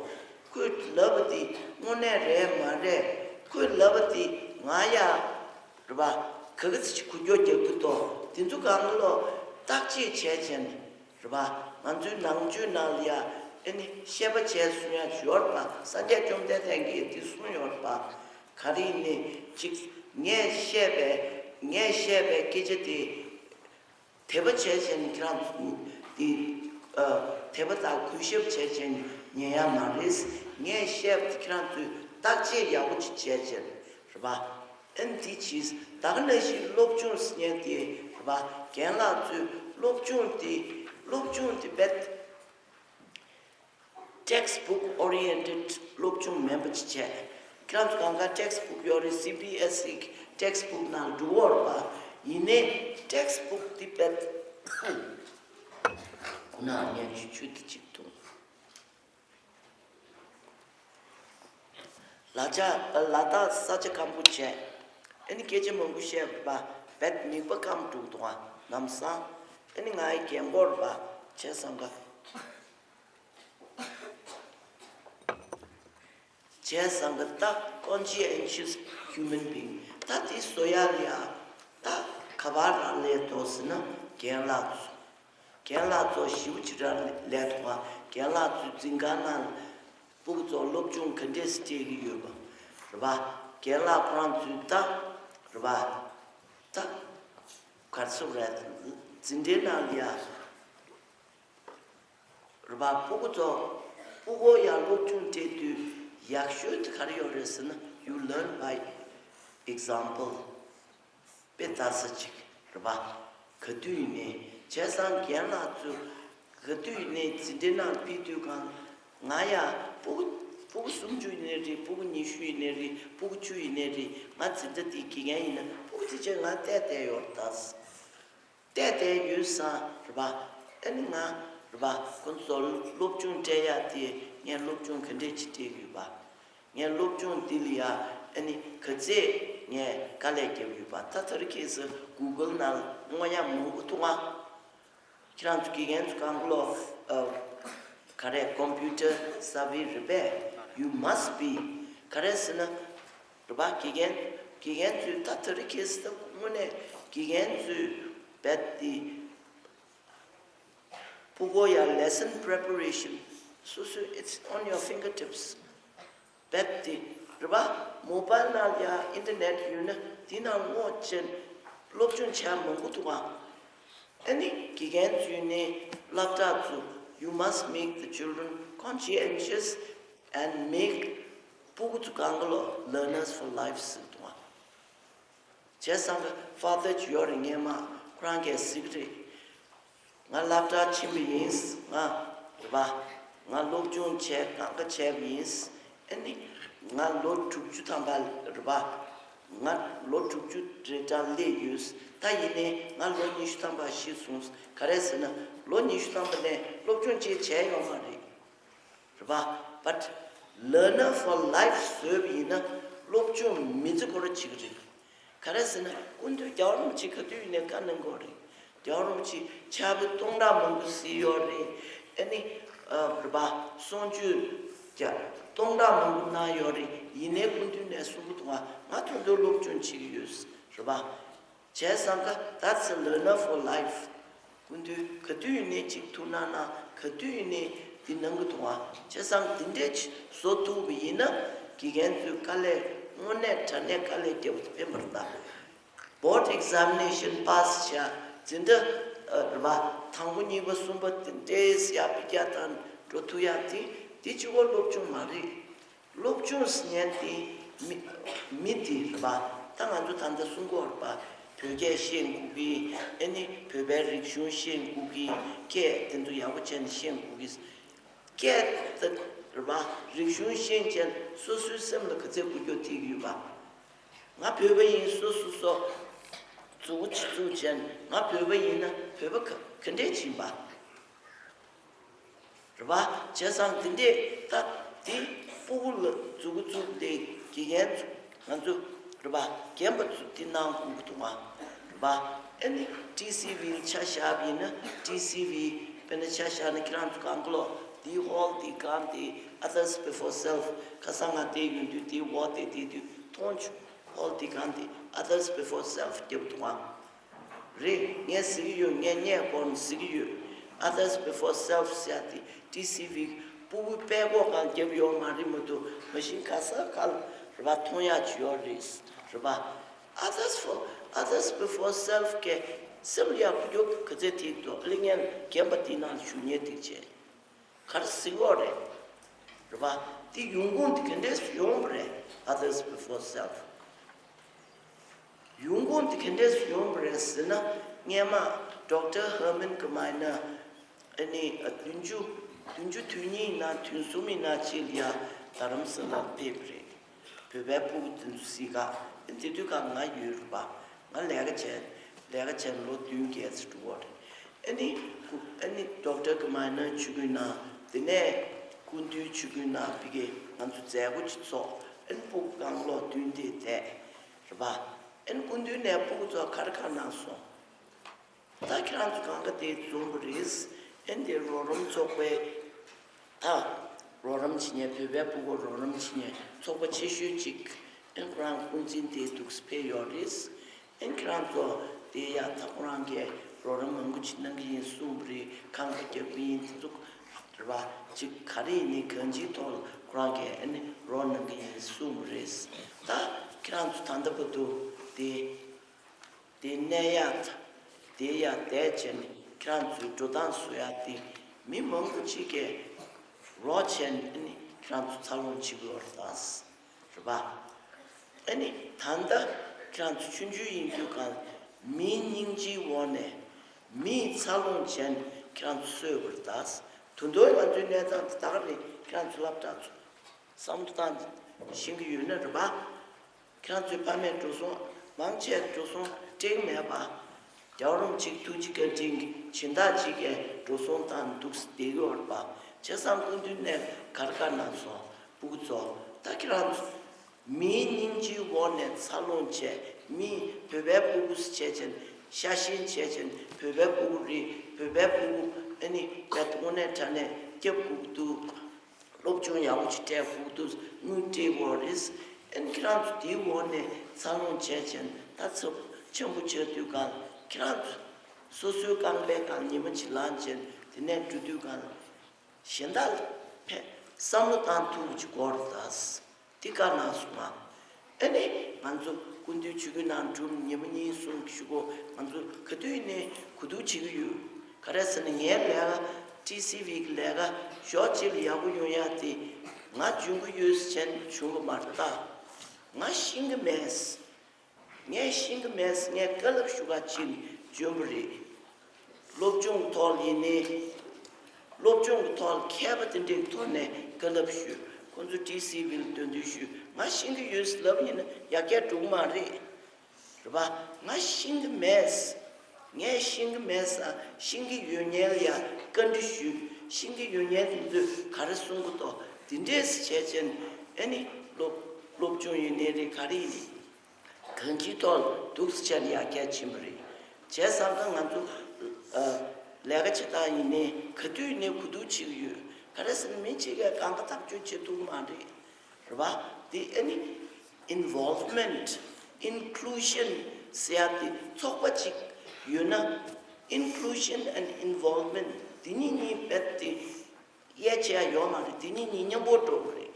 ཁོས་ལབ་པ་འདི་དངོས་གནས་རེད་མ་རེད། ཁོས་ལབ་པ་འདི་ང་ཡ་རེད་པ། ག་གི་ཚིག་གུ་སྐྱོ་རྒྱག་གི་འདུག་འདི་ཚོ་གང་ག་ལོ་བརྟག་དཔྱད་བྱས་བྱས་ནས་རེད་པ། ང་ཚོའི་ནང་ཆོས་ནང་ལ་ཡ་ཨ་ནི་བཤད་པ་བྱས་གསུང་ཡ་ཡོད་རེད་པ། སངས་རྒྱས་བཅོམ་ལྡན་འདས་ཀྱིས་འདི་གསུངས་ཡོད་རེད་པ། ག་རེ་ཡིན་ནའི་ཅིག་ངས་བཤད་པའི་ངས་བཤད་པའི་སྐད་ཆ་དེ་དད་པ་བྱས་བྱས་ནས་ཁྱེད་རང་ཚོ་འདི་ཨ་དད་པ་དང་གུས་ཞབས་བྱས་བྱས་ནས་ཉན་ཡ་མ་རེད། ངས་བཤད་པ་དེ་ཁྱེད་རང་ཚོས་བརྟག་དཔྱད་ཡག་པོ་ཅིག་བྱས་བྱས་རེད་པ། ཨ་ནི་འདི་ཕྱིས་ད་ག་ནང་བཞིན་སློབ་སྦྱོང་ཟེར་མཁན་དེ་རེད་པ། རྒན་ལགས་ཚོས་སློབ་སྦྱོང་དེ་སློབ་སྦྱོང་དེ་རྦད་textbook oriented སློབ་སྦྱོང་མིན་པ་ཅིག་བྱས། ཁྱེད་རང་ཚོ་གང་ག་textbook ཡོད་རེད། སི་བི་ཨེས་ཨི་textbook ནང་འགྲོ་གི་ཡོད་རེད་པ། ཡིན་ནའི་textbook དེ་རྦད་ཁོ་ན་ངས་ཆུ་ཆུ་དེ་གཅིག་འཐུང་། ལ་ཆ་ལ་དྭགས་ས་ཆ་སྐམ་པོ་བྱས། ཨ་ནི་སྐད་ཆ་མང་པོ་བཤད་པ་རྦད་མིད་པ་སྐམ་འགྲོ་འདུག་ཨ། ལམ་སང་ཨ་ནི་ང་ཡི་རྒན་གོག་རེད་པ། བྱས་ཙང་ཀ་བྱས་ཙང་ཀ་ད་conscientious human being ད་དེ་བཟོ་ཡ་ལ་ཡ་ད་ག་པར་རག་ལས་འདུག་ཟེར་ན་རྒན་ལགས་ཚོ། རྒན་ལགས་ཚོ་ཞེ་པོ་ཅིག་རག་ལས་འདུག་ཨ། རྒན་ལགས་ཚོའི་འཛིན་ཁང་ནང་ལ་སྤུ་གུ་ཚོ་སློབ་སྦྱོང་ག་འདྲས་སྤྲད་ཀྱི་ཡོད་པ་རེད་པ། རྒན་ལགས་ཁོ་རང་ཚོའི་ད་རེད་པ། ད་ག་རེ་ཟེར་རེད། འཛིན་གྲྭའི་ནང་ལ་ཡ་རེད་པ། སྤུ་གུ་ཚོ་སྤུ་གུ་ཡར་སློབ་སྦྱོང་སྤྲད་དུས་ཡག་ཤོས་དེ་ག་རེ་ཡོད་རེད་ཟེར་ན། you learn by example. དཔེ་ལྟ་ས་ཅིག་རེད་པ། ག་དུས་ཡིན་ནའི་བྱས་ཙང་རྒན་ལགས་ཚོས་ག་དུས་ཡིན་ནའི་འཛིན་གྲྭའི་ནང་ཕེབས་དུས་གང་ང་ཡ་སྤུ་གུ་སྤུ་གུ་སུམ་ཅུ་ཡིན་ནའི་རེད། སྤུ་གུ་ཉི་ཤུ་ཡིན་ནའི་རེད། སྤུ་གུ་བཅུ་ཡིན་ནའི་རེད། ང་འཛིན་གྲྭ་འདིའི་དགེ་རྒན་ཡིན་ན་སྤུ་གུ་དེ་ཚོས་ང་བལྟས་བསྡད་ཡོད་རེད་ད། བལྟས་བསྡད་ཡོད་ཙང་རེད་པ། ཨ་ནི་ང་རེད་པ། ཁོ་ཚོ་སློབ་སྦྱོང་སྤྲད་ཡག་དེ་ངས་སློབ་སྦྱོང་ག་འདྲས་ཅིག་སྤྲད་ཀྱི་ཡོད་པ། ངས་སློབ་སྦྱོང་འདི་ལ་ཡ་ཨ་ནི་ག་ཚད་ངས་དཀའ་ལས་བརྒྱབ་ཀྱི་ཡོད་པ། ད་ད་རེས་ཁ་སང་གུ་གལ་ནང་ལ་བསྔོ་ཡག་མང་པོ་འདུག་ཨ། ཁྱེད་རང་ཚོ་དགེ་རྒན་ཚོ་གང་ག་ལོ་ཨ་ག་རེ་computer savvy རེད་པས། you must be ག་རེ་ཟེར་ན་རེད་པ། དགེ་རྒན་དགེ་རྒན་ཚོས་ད་ད་རེས་ཁ་སང་ད་དངོས་གནས་དགེ་རྒན་ཚོས་རྦད་དེ་སྤུ་གུ་ཡ་lesson preparation སོ་སོའི་it's on your fingertips རྦད་དེ་རེད་པ། མོ་བཱལ་ནང་ལ་ཡ་ཨིན་ཊར་ནེཊ་ཡོད་ན་དེ་ནང་བསྔོགས་བྱས་སློབ་སྦྱོང་བྱས་མང་པོ་འདུག་ཨ། ཨ་ནི་དགེ་རྒན་ཚོས་ནི་སློབ་གྲྭ་ཚོ you must make the children conscientious and make ཕྲུ་གུ་ཚོ་གང་ག་ལོ་learners for life ཟེར་འདུག་ཨ། བྱས་ཙང་གི་ཕ་དར་ཅིག་ཡོད་རེད། སྔན་མ་ཁོ་རང་གིས་ཟེར་གི་རེད། ང་སློབ་གྲྭར་ཕྱིན་པ་ཡིན། ང་རེད་པ། ང་སློབ་སྦྱོང་བྱས་གང་ག་བྱས་པ་ཡིན། ཨ་ནི་ང་ལོ་དྲུག་ཅུ་ཐམ་པ་རེད་པ། ང་ལོ་དྲུག་ཅུ་རེ་གྲངས་སླེབས་ཡོད། ད་ཡིན་ནའི་ང་ལོ་ཉི་ཤུ་ཐམ་པ་ཤི་སོང་། ག་རེ་ཟེར་ན་ལོ་ཉི་ཤུ་ཐམ་པ་ནས་སློབ་སྦྱོང་ཅིག་བྱས་ཡོད་མ་རེད། རེད་པ། But learner for life བཟོས་པ་ཡིན་ན་སློབ་སྦྱོང་མི་ཚེ་ཁོ་རང་བྱེད་ཀྱི་རེད། ག་རེ་ཟེར་ན་སྐུ་མདུན་རྒྱལ་བ་རིན་པོ་ཆེ་ག་དུས་ཡིན་ནའི་བཀའ་གནང་གི་ཡོད་རེད། རྒྱལ་བ་རིན་པོ་ཆེ་ཕྱག་དཔེ་སྟོང་ཕྲག་མང་པོ་གཟིགས་ཡོད་རེད། ཨ་ནི་ཨ་རེད་པ། གསུང་ཆོས་ཀྱང་སྟོང་ཕྲག་མང་པོ་གནང་ཡོད་རེད། ཡིན་ནའི་སྐུ་མདུན་ནས་གསུང་གི་འདུག་ག་ང་ད་དུང་སློབ་སྦྱོང་བྱེད་ཀྱི་ཡོད། རེད་པ། བྱས་ཙང་གི་that's a learner for life། སྐུ་མདུན་ག་དུས་ཡིན་ནའི་ཅིག་ཐུགས་སྣང་གནང་། ག་དུས་ཡིན་ནའི་འདི་གནང་གི་འདུག་ག་བྱས་ཙང་འདི་འདྲས་ཅིག་བཟོ་ཐུབ་པ་ཡིན་ན་དགེ་རྒན་ཚོས་དཀའ་ལས་དངོས་གནས་དྲང་གནས་དཀའ་ལས་བརྒྱབ་པ་དེ་ཕན་པ་རེད་ད། Board examination pass བྱས་འཛིན་གྲྭ་ཨ་རེད་པ། དང་པོ་གཉིས་པ་གསུམ་པ་དེ་འདྲས་ཡར་འཕེལ་རྒྱས་བཏང་འགྲོ་ཐུབ་ཡག་དེ་དེ་གཅིག་པོ་སློབ་སྦྱོང་མ་རེད། སློབ་སྦྱོང་ཟེར་མཁན་དེ་མི་མི་དེ་རེད་པ། ད་ང་ཚོ་ད་ལྟ་གསུང་གི་ཡོད་རེད་པ། བོད་སྐད་ཤེས་དགོས་ཀི། ཨ་ནི་བོད་པའི་རིག་གཞུང་ཤེས་དགོས་ཀི། སྐད་དེ་ཚོ་ཡག་པོ་བྱས་ནས་ཤེས་དགོས་ཀི། སྐད་དེ་རེད་པ། རིག་གཞུང་ཤེས་བྱས་ནས་སོ་སོའི་སེམས་ལ་ག་ཚད་འགུལ་སྐྱོད་ཐེབས་ཀྱི་ཡོད་པ། ང་བོད་པ་ཡིན། སོ་སོ་སོ་མཛུབ་གུ་ཅིག་བཙུགས་བྱས་ནས་ང་བོད་པ་ཡིན་ན་བོད་པ་ག་ག་འདྲས་ཡིན་པ། རེད་པ། བྱས་ཙང་འདི་འདྲས་ད་འདི་ཕྲུ་གུ་ལ་མཛུབ་གུ་བཙུགས་ཏེ་དགེ་རྒན་ཚོ་ང་ཚོ་རེད་པ། རྒན་པ་ཚོ་འདི་གནང་དགོས་ཀྱི་འདུག་ག་རེད་པ། ཨ་ནི་ཊི་སི་ཝི་ཆ་བཞག་པ་ཡིན་ན་ཊི་སི་ཝི་དཔེར་ན་ཆ་བཞག་ན་ཁྱེད་རང་ཚོ་གང་ག་ལོ་འདི་ཧོལ་འདི་གང་འདི་others before self ཁ་སང་ང་བལྟས་ཡོང་དུས་འདི་ཧོལ་དེ་བལྟས་དུས་མཐོང་བྱུང་། ཧོལ་འདི་གང་འདི་others before self རྒྱབ་འདུག་ག་རེད། ངས་ཟེར་གྱི་ཡོད། ངས་བརྙན་བསྐོར་ནས་ཟེར་གྱི་ཡོད། Others before self ཟེར་ཡ་དེ་ཊི་སི་ཝི་ཕྲུ་གུའི་དཔྲལ་ཁོག་སྒང་རྒྱབ་ཡོད་མ་རེད་མ་གཏོགས་མ་གཞི་ག་ས་ག་ལ་རེད་པ། མཐོང་ཡག་ཅིག་ཡོད་རེད། རེད་པ། Others for others before self གི་སེམས་ལ་ཡག་པོ་རྒྱུ་ག་ཚད་ཐིག་འདུག་ཨ་ལེ་ངས་རྒན་པ་དེའི་ནང་ཞུ་མཁན་དེ་བྱས། ག་རེ་ཟེར་གྱི་ཡོད་རེད། རེད་པ། དེ་ཡོང་ཁུངས་དེ་ག་འདྲས་སུ་ཡོང་བ་རེད། Others before self ཡོང་ཁུངས་དེ་ག་འདྲས་སུ་ཡོང་བ་རེད་ཟེར་ན། སྔན་མ་ཌོག་ཊར་ཧར་མན་གི་མ་ཡིན་ན་ཨ་ནི་བདུན་ཅུ་བདུན་ཅུ་དོན་གཉིས་ཡིན་ན་དོན་གསུམ་ཡིན་ན་ཅིག་ལ་ཡ་རྡ་རམ་ས་ལར་ཕེབས་པ་རེད། བོད་པའི་ཕྲུ་གུ་དེ་ཚོ་གཟིགས་ག་དེ་དུས་ཀ་ང་ཡོད་རེད་པ། ང་ལས་ཀ་བྱས་ལས་ཀ་བྱས་ལོ་བདུན་བརྒྱད་ཙམ་འགྲོ་གི་རེད། ཨ་ནི་ཨ་ནི་ཌོག་ཊར་གི་མ་ཡིན་ན་ཆུ་ཀུན་ན་དེ་ནས་སྐུ་མདུན་ཆུ་ཀུན་ན་ཕ་གི་ང་ཚོ་མཛད་སྒོ་ཅིག་ཚོགས། ཨ་ནི་ཕྲུ་གུ་གང་ལོ་བདུན་དེ་བསྡད་རེད་པ། ཨ་ནི་སྐུ་མདུན་ནས་ཕྲུ་གུ་ཚོ་ག་རེ་ག་གནང་སོང་། ད་ཁྱེད་རང་ཚོ་གང་ག་དེ་འཛོམས་པ་རེད། ཨ་ནི་དེ་རོགས་རམ་ཚོགས་པའི་ད་རོགས་རམ་བྱེད་མཁན་བོད་པའི་ཕྲུ་གུ་རོགས་རམ་བྱེད་མཁན་ཚོགས་པ་ཆེ་ཤོས་ཅིག་ཨ་ནི་ཁོ་རང་སྐུ་མདུན་དེ་འདུག་སེ་ཕེབས་ཡོད་རེད། ཨ་ནི་ཁྱེད་རང་ཚོ་དེ་ཡ་ད་ཁོ་རང་གིས་རོགས་རམ་མང་པོ་ཅིག་གནང་གི་ཡིན་གསུངས་པ་རེད། གང་ག་རྒྱབ་ཀྱི་ཡིན་དེ་ཚོ་རེད་པ། ཅིག་ག་རེ་ཡིན་ནའི་གང་ཅིའི་ཐོག་ལ་ཁོ་རང་གིས་ཨ་ནི་རོགས་གནང་གི་ཡིན་གསུངས་པ་རེད། ད་ཁྱེད་རང་ཚོ་ད་ལྟ་བར་དུ་དེ་དེ་གནས་ཡག་དེ་ཡ་བསྡད་བྱས་ནས་ཁྱེད་རང་ཚོའི་འགྲོ་སྟངས་བཟོ་ཡག་དེ་མི་མང་པོ་ཅིག་གིས་རོགས་བྱས་ནས་ཨ་ནི་ཁྱེད་རང་ཚོ་འཚར་ལོངས་བྱེད་དགོས་པ་རེད་ད། རེད་པ། ཨ་ནི་ད་ལྟ་ཁྱེད་རང་ཚོ་ཆུང་ཆུང་ཡིན་དུས་གང་མིའི་སྙིང་རྗེའི་འོག་ནས་མིས་འཚར་ལོངས་བྱས་ནས་ཁྱེད་རང་ཚོ་གསོས་པ་རེད་ད། ད་དུང་ང་ཚོའི་གནས་སྟངས་དེ་ད་ག་རེད། ཁྱེད་རང་ཚོ་སློབ་གྲྭ་ཚོ་བསམ་བློ་བཏང་ཤེས་ཀྱི་ཡོད་ན་རེད་པ། ཁྱེད་རང་ཚོའི་ཕ་མས་འགྲོ་སོང་མང་ཆེ་འགྲོ་སོང་སྤྲད་མེད་པ། རྒྱལ་བ་རིན་པོ་ཆེ་ཐུགས་རྗེ་བཀའ་དྲིན་གྱིས་སྦྱིན་བདག་ཅིག་གིས་འགྲོ་སོང་བཏང་འདུག་སེ་བསྡད་ཡོད་རེད་པ། བྱས་ཙང་སྐུ་མདུན་ནས་ག་རེ་ག་གནང་སོང་། ཕྲུ་གུ་ཚོ་ད་ཁྱེད་རང་ཚོ་མིའི་སྙིང་རྗེའི་འོག་ནས་འཚར་ལོངས་བྱས། མིས་བོད་པའི་ཕྲུ་གུ་ཟེར་བྱས་བྱས་ཤ་ཞེན་བྱས་བྱས་བོད་པའི་ཕྲུ་གུ་རེད། བོད་པའི་ཕྲུ་གུ་ཨ་ནི་ཡ་དངོས་གནས་དྲང་གནས་སྐྱབས་དགོས་ཀྱི་འདུག་སློབ་སྦྱོང་ཡག་པོ་ཅིག་སྤྲད་དགོས་འདུག་དངུལ་སྤྲད་དགོས་རེད། ཨ་ནི་ཁྱེད་རང་ཚོ་དེའི་འོག་ནས་འཚར་ལོངས་བྱས་བྱས་ད་ཚབས་ཆེན་པོ་ཆགས་དུས་གང་ཁྱེད་རང་ཚོ་སོ་སོའི་རྐང་པའི་སྒང་ཉི་མ་གཅིག་ལངས་བྱས་དེ་ནས་འགྲོ་དུས་གང་གཞན་དག་ལ་ཕན་བསམ་བློ་བཏང་ཐུབ་པ་ཅིག་དགོས་རེད་ད། དེ་བཀའ་གནང་སོང་ང་། ཨ་ནི་ང་ཚོ་སྐུ་མདུན་ཆོས་སྐུའི་ནང་འགྲོ་ཉི་མ་གཉིས་གསུམ་ཞུ་གོ་ང་ཚོ་ག་དུས་ནས་གོ་བསྡུར་བྱེད་ཀྱི་ཡོད། ག་རེ་ཟེར་ན་ངའི་ལས་ཀ་ཊི་སི་ཝི་གི་ལས་ཀ་ཕྱོགས་གཅིག་ལ་ཡག་པོ་ཡོང་ཡག་དེ་ ང་འཇོན་གྱི་ཡོད་ཟེར་བྱས་ནས་བྱུང་གི་མ་རེད་ད། ང་ཤེས་ཀྱི་མེད། ངས་ཤེས་ཀྱི་མེད། ངས་བཀའ་སློབ་ཞུ་ག་ཕྱིན་ནས་བྱོན་པ་རེད། སློབ་སྦྱོང་གི་ཐོག་ཡིན་ནའི། སློབ་སྦྱོང་གི་ཐོག་མཁས་པ་དེ་འདྲའི་ཐོག་ནས་བཀའ་སློབ་ཞུས། ཁོང་ཚོ་ཊི་སི་ཝི་ལ་འདོན་འདོན་ཞུས། ང་ཤེས་ཀྱི་ཡོད་ཟེར་ལབ་ཡིན་ན་ཡར་རྒྱས་འགྲོ་གི་མ་རེད། རེད་པ། ང་ཤེས་ཀྱི་མེད། ངས་ཤེས་ཀྱི་མེད་ས། ཤེས་ཀྱི་ཡོད་མཁན་ལ་ཡ་བཀའ་འདྲི་ཞུས། ཤེས་ཀྱི་ཡོད་མཁན་དེ་ཚོས་ག་རེ་གསུང་གི་འདུག་དེ་འདྲས་བྱས་བྱས་ནས་ཨ་ནི་སློབ་སློབ་སྦྱོང་ཡིན་ནའི་རེད། ག་རེ་ཡིན་ནའི་གང་ཅིའི་ཐོག་ལ་འདུག་སེ་བྱས་ནས་ཡར་རྒྱས་ཕྱིན་པ་རེད། བྱས་ཙང་ཀ་ང་ཚོ་ཨ་ལས་ཀ་བྱེད་སྟངས་ཡིན་ནའི་ག་དུས་ཡིན་ནའི་གོ་བསྡུར་བྱེད་ཀྱི་ཡོད། ག་རེ་ཟེར་ན་མི་གཅིག་གིས་གང་ག་ཐག་གཅོད་བྱེད་ཐུབ་ཀྱི་མ་རེད། རེད་པ། དེ་ཨ་ནི་involvement, inclusion ཟེར་ཡ་དེ་ཚོགས་པ་གཅིག་ཡོད་ན། Inclusion and involvement དེ་གཉིས་གཉིས་རྦད་དེ་དབྱེ་བྱེད་ཡ་ཡོད་མ་རེད། དེ་གཉིས་གཉིས་མཉམ་པོ་འགྲོ་གི་རེད།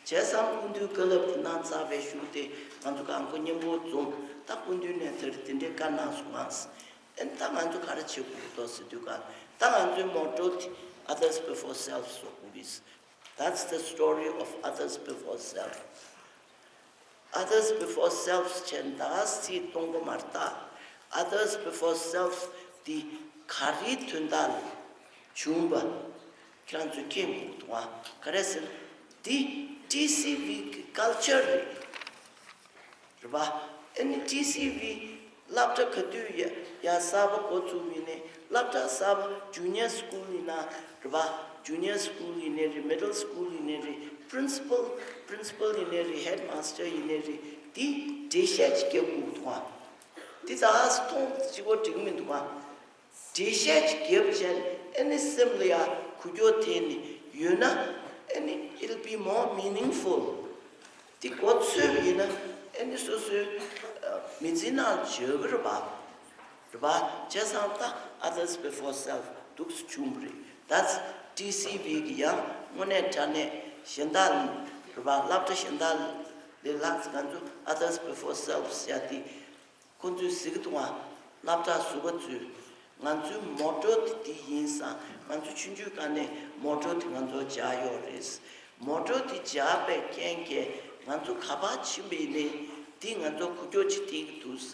བྱས་ཙང་སྐུ་མདུན་བཀའ་སློབ་དེ་གནང་ཚར་བའི་གཞུག་དེ་ང་ཚོ་གང་གོ་མཉམ་པོ་འཛོམས། ད་སྐུ་མདུན་ནས་དེར་དེ་འདྲའི་བཀའ་གནང་སོང་ང་། ཨ་ནི་ད་ང་ཚོ་ག་རེ་བྱེད་དགོས་འདུག་ཟེར་དུས་ག་ད་ང་ཚོའི་motto དེ་others before self བཟོ་དགོས་རེད། That's the story of others before self. Others before self བྱས་ན་ད་ག་སེ་གཏོང་གི་མ་རེད་ད། Others before self དེ་ག་རེའི་དོན་དག་ལ་བྱུང་བ་ཁྱེད་རང་ཚོས་མཁྱེན་དགོས་འདུག་ཨ། ག་རེ་ཟེར་ན་འདི་ཊི་སི་ཝི་གི་culture རེད། རེད་པ། ཨ་ནི་ཊི་སི་ཝི་སློབ་གྲྭ་ག་དུས་ཡ་ཡ་གསར་པ་འགོ་བཙུགས་ཡིན་ནའི། སློབ་གྲྭ་གསར་པ་junior school ཡིན་ན་རེད་པ། junior school ཡིན་ནའི་རེད། middle school ཡིན་ནའི་རེད། principal principal ཡིན་ནའི་རེད། headmaster ཡིན་ནའི་རེད། དེ་འགྲེལ་བཤད་ཅིག་རྒྱག་དགོས་འདུག་ཨ། དེ་ད་ག་སེ་མཐོང་གཅིག་པོ་འགྲིག་མི་འདུག་ཨ། འགྲེལ་བཤད་ཅིག་བརྒྱབ་བྱས་ཨ་ནི་སེམས་ལ་ཡ་འགུལ་སྐྱོད་ཐེབས་ནས་ཡོད་ན། ཨ་ནི་it'll be more meaningful. དེ་གོ་ཚོད་ཡིན་ན་ཨ་ནི་སོ་སོའི་ཨ་མི་ཚེའི་ནང་འཇོག་གི་རེད་པ། རེད་པ། བྱས་ཙང་ད་others before self འདུག་སེ་བྱུང་བ་རེད། That's ཊི་སི་ཝི་གི་ཡང་དངོས་གནས་དྲང་གནས་གཞན་དག་རེད་པ། སློབ་གྲྭ་གཞན་དག་ལས་ལྷག་ཙམ་ང་ཚོ་others before self ཟེར་ཡ་དེ། ཁོང་ཚོས་གཟིགས་འདུག་ཨ། སློབ་གྲྭ་ཟུར་པ་ཚོས། ང་ཚོའི་motto དེ་འདི་ཡིན་ཙང་། ང་ཚོ་ཆུང་ཆུང་སྒང་ནས་motto དེ་ང་ཚོ་སྦྱར་ཡོད་རེད། motto དེ་སྦྱར་བའི་རྐྱེན་གྱིས་ང་ཚོ་ག་པར་ཕྱིན་པ་ཡིན་ནའི་འདི་ང་ཚོ་འགུལ་སྐྱོད་ཅིག་ཐེབས་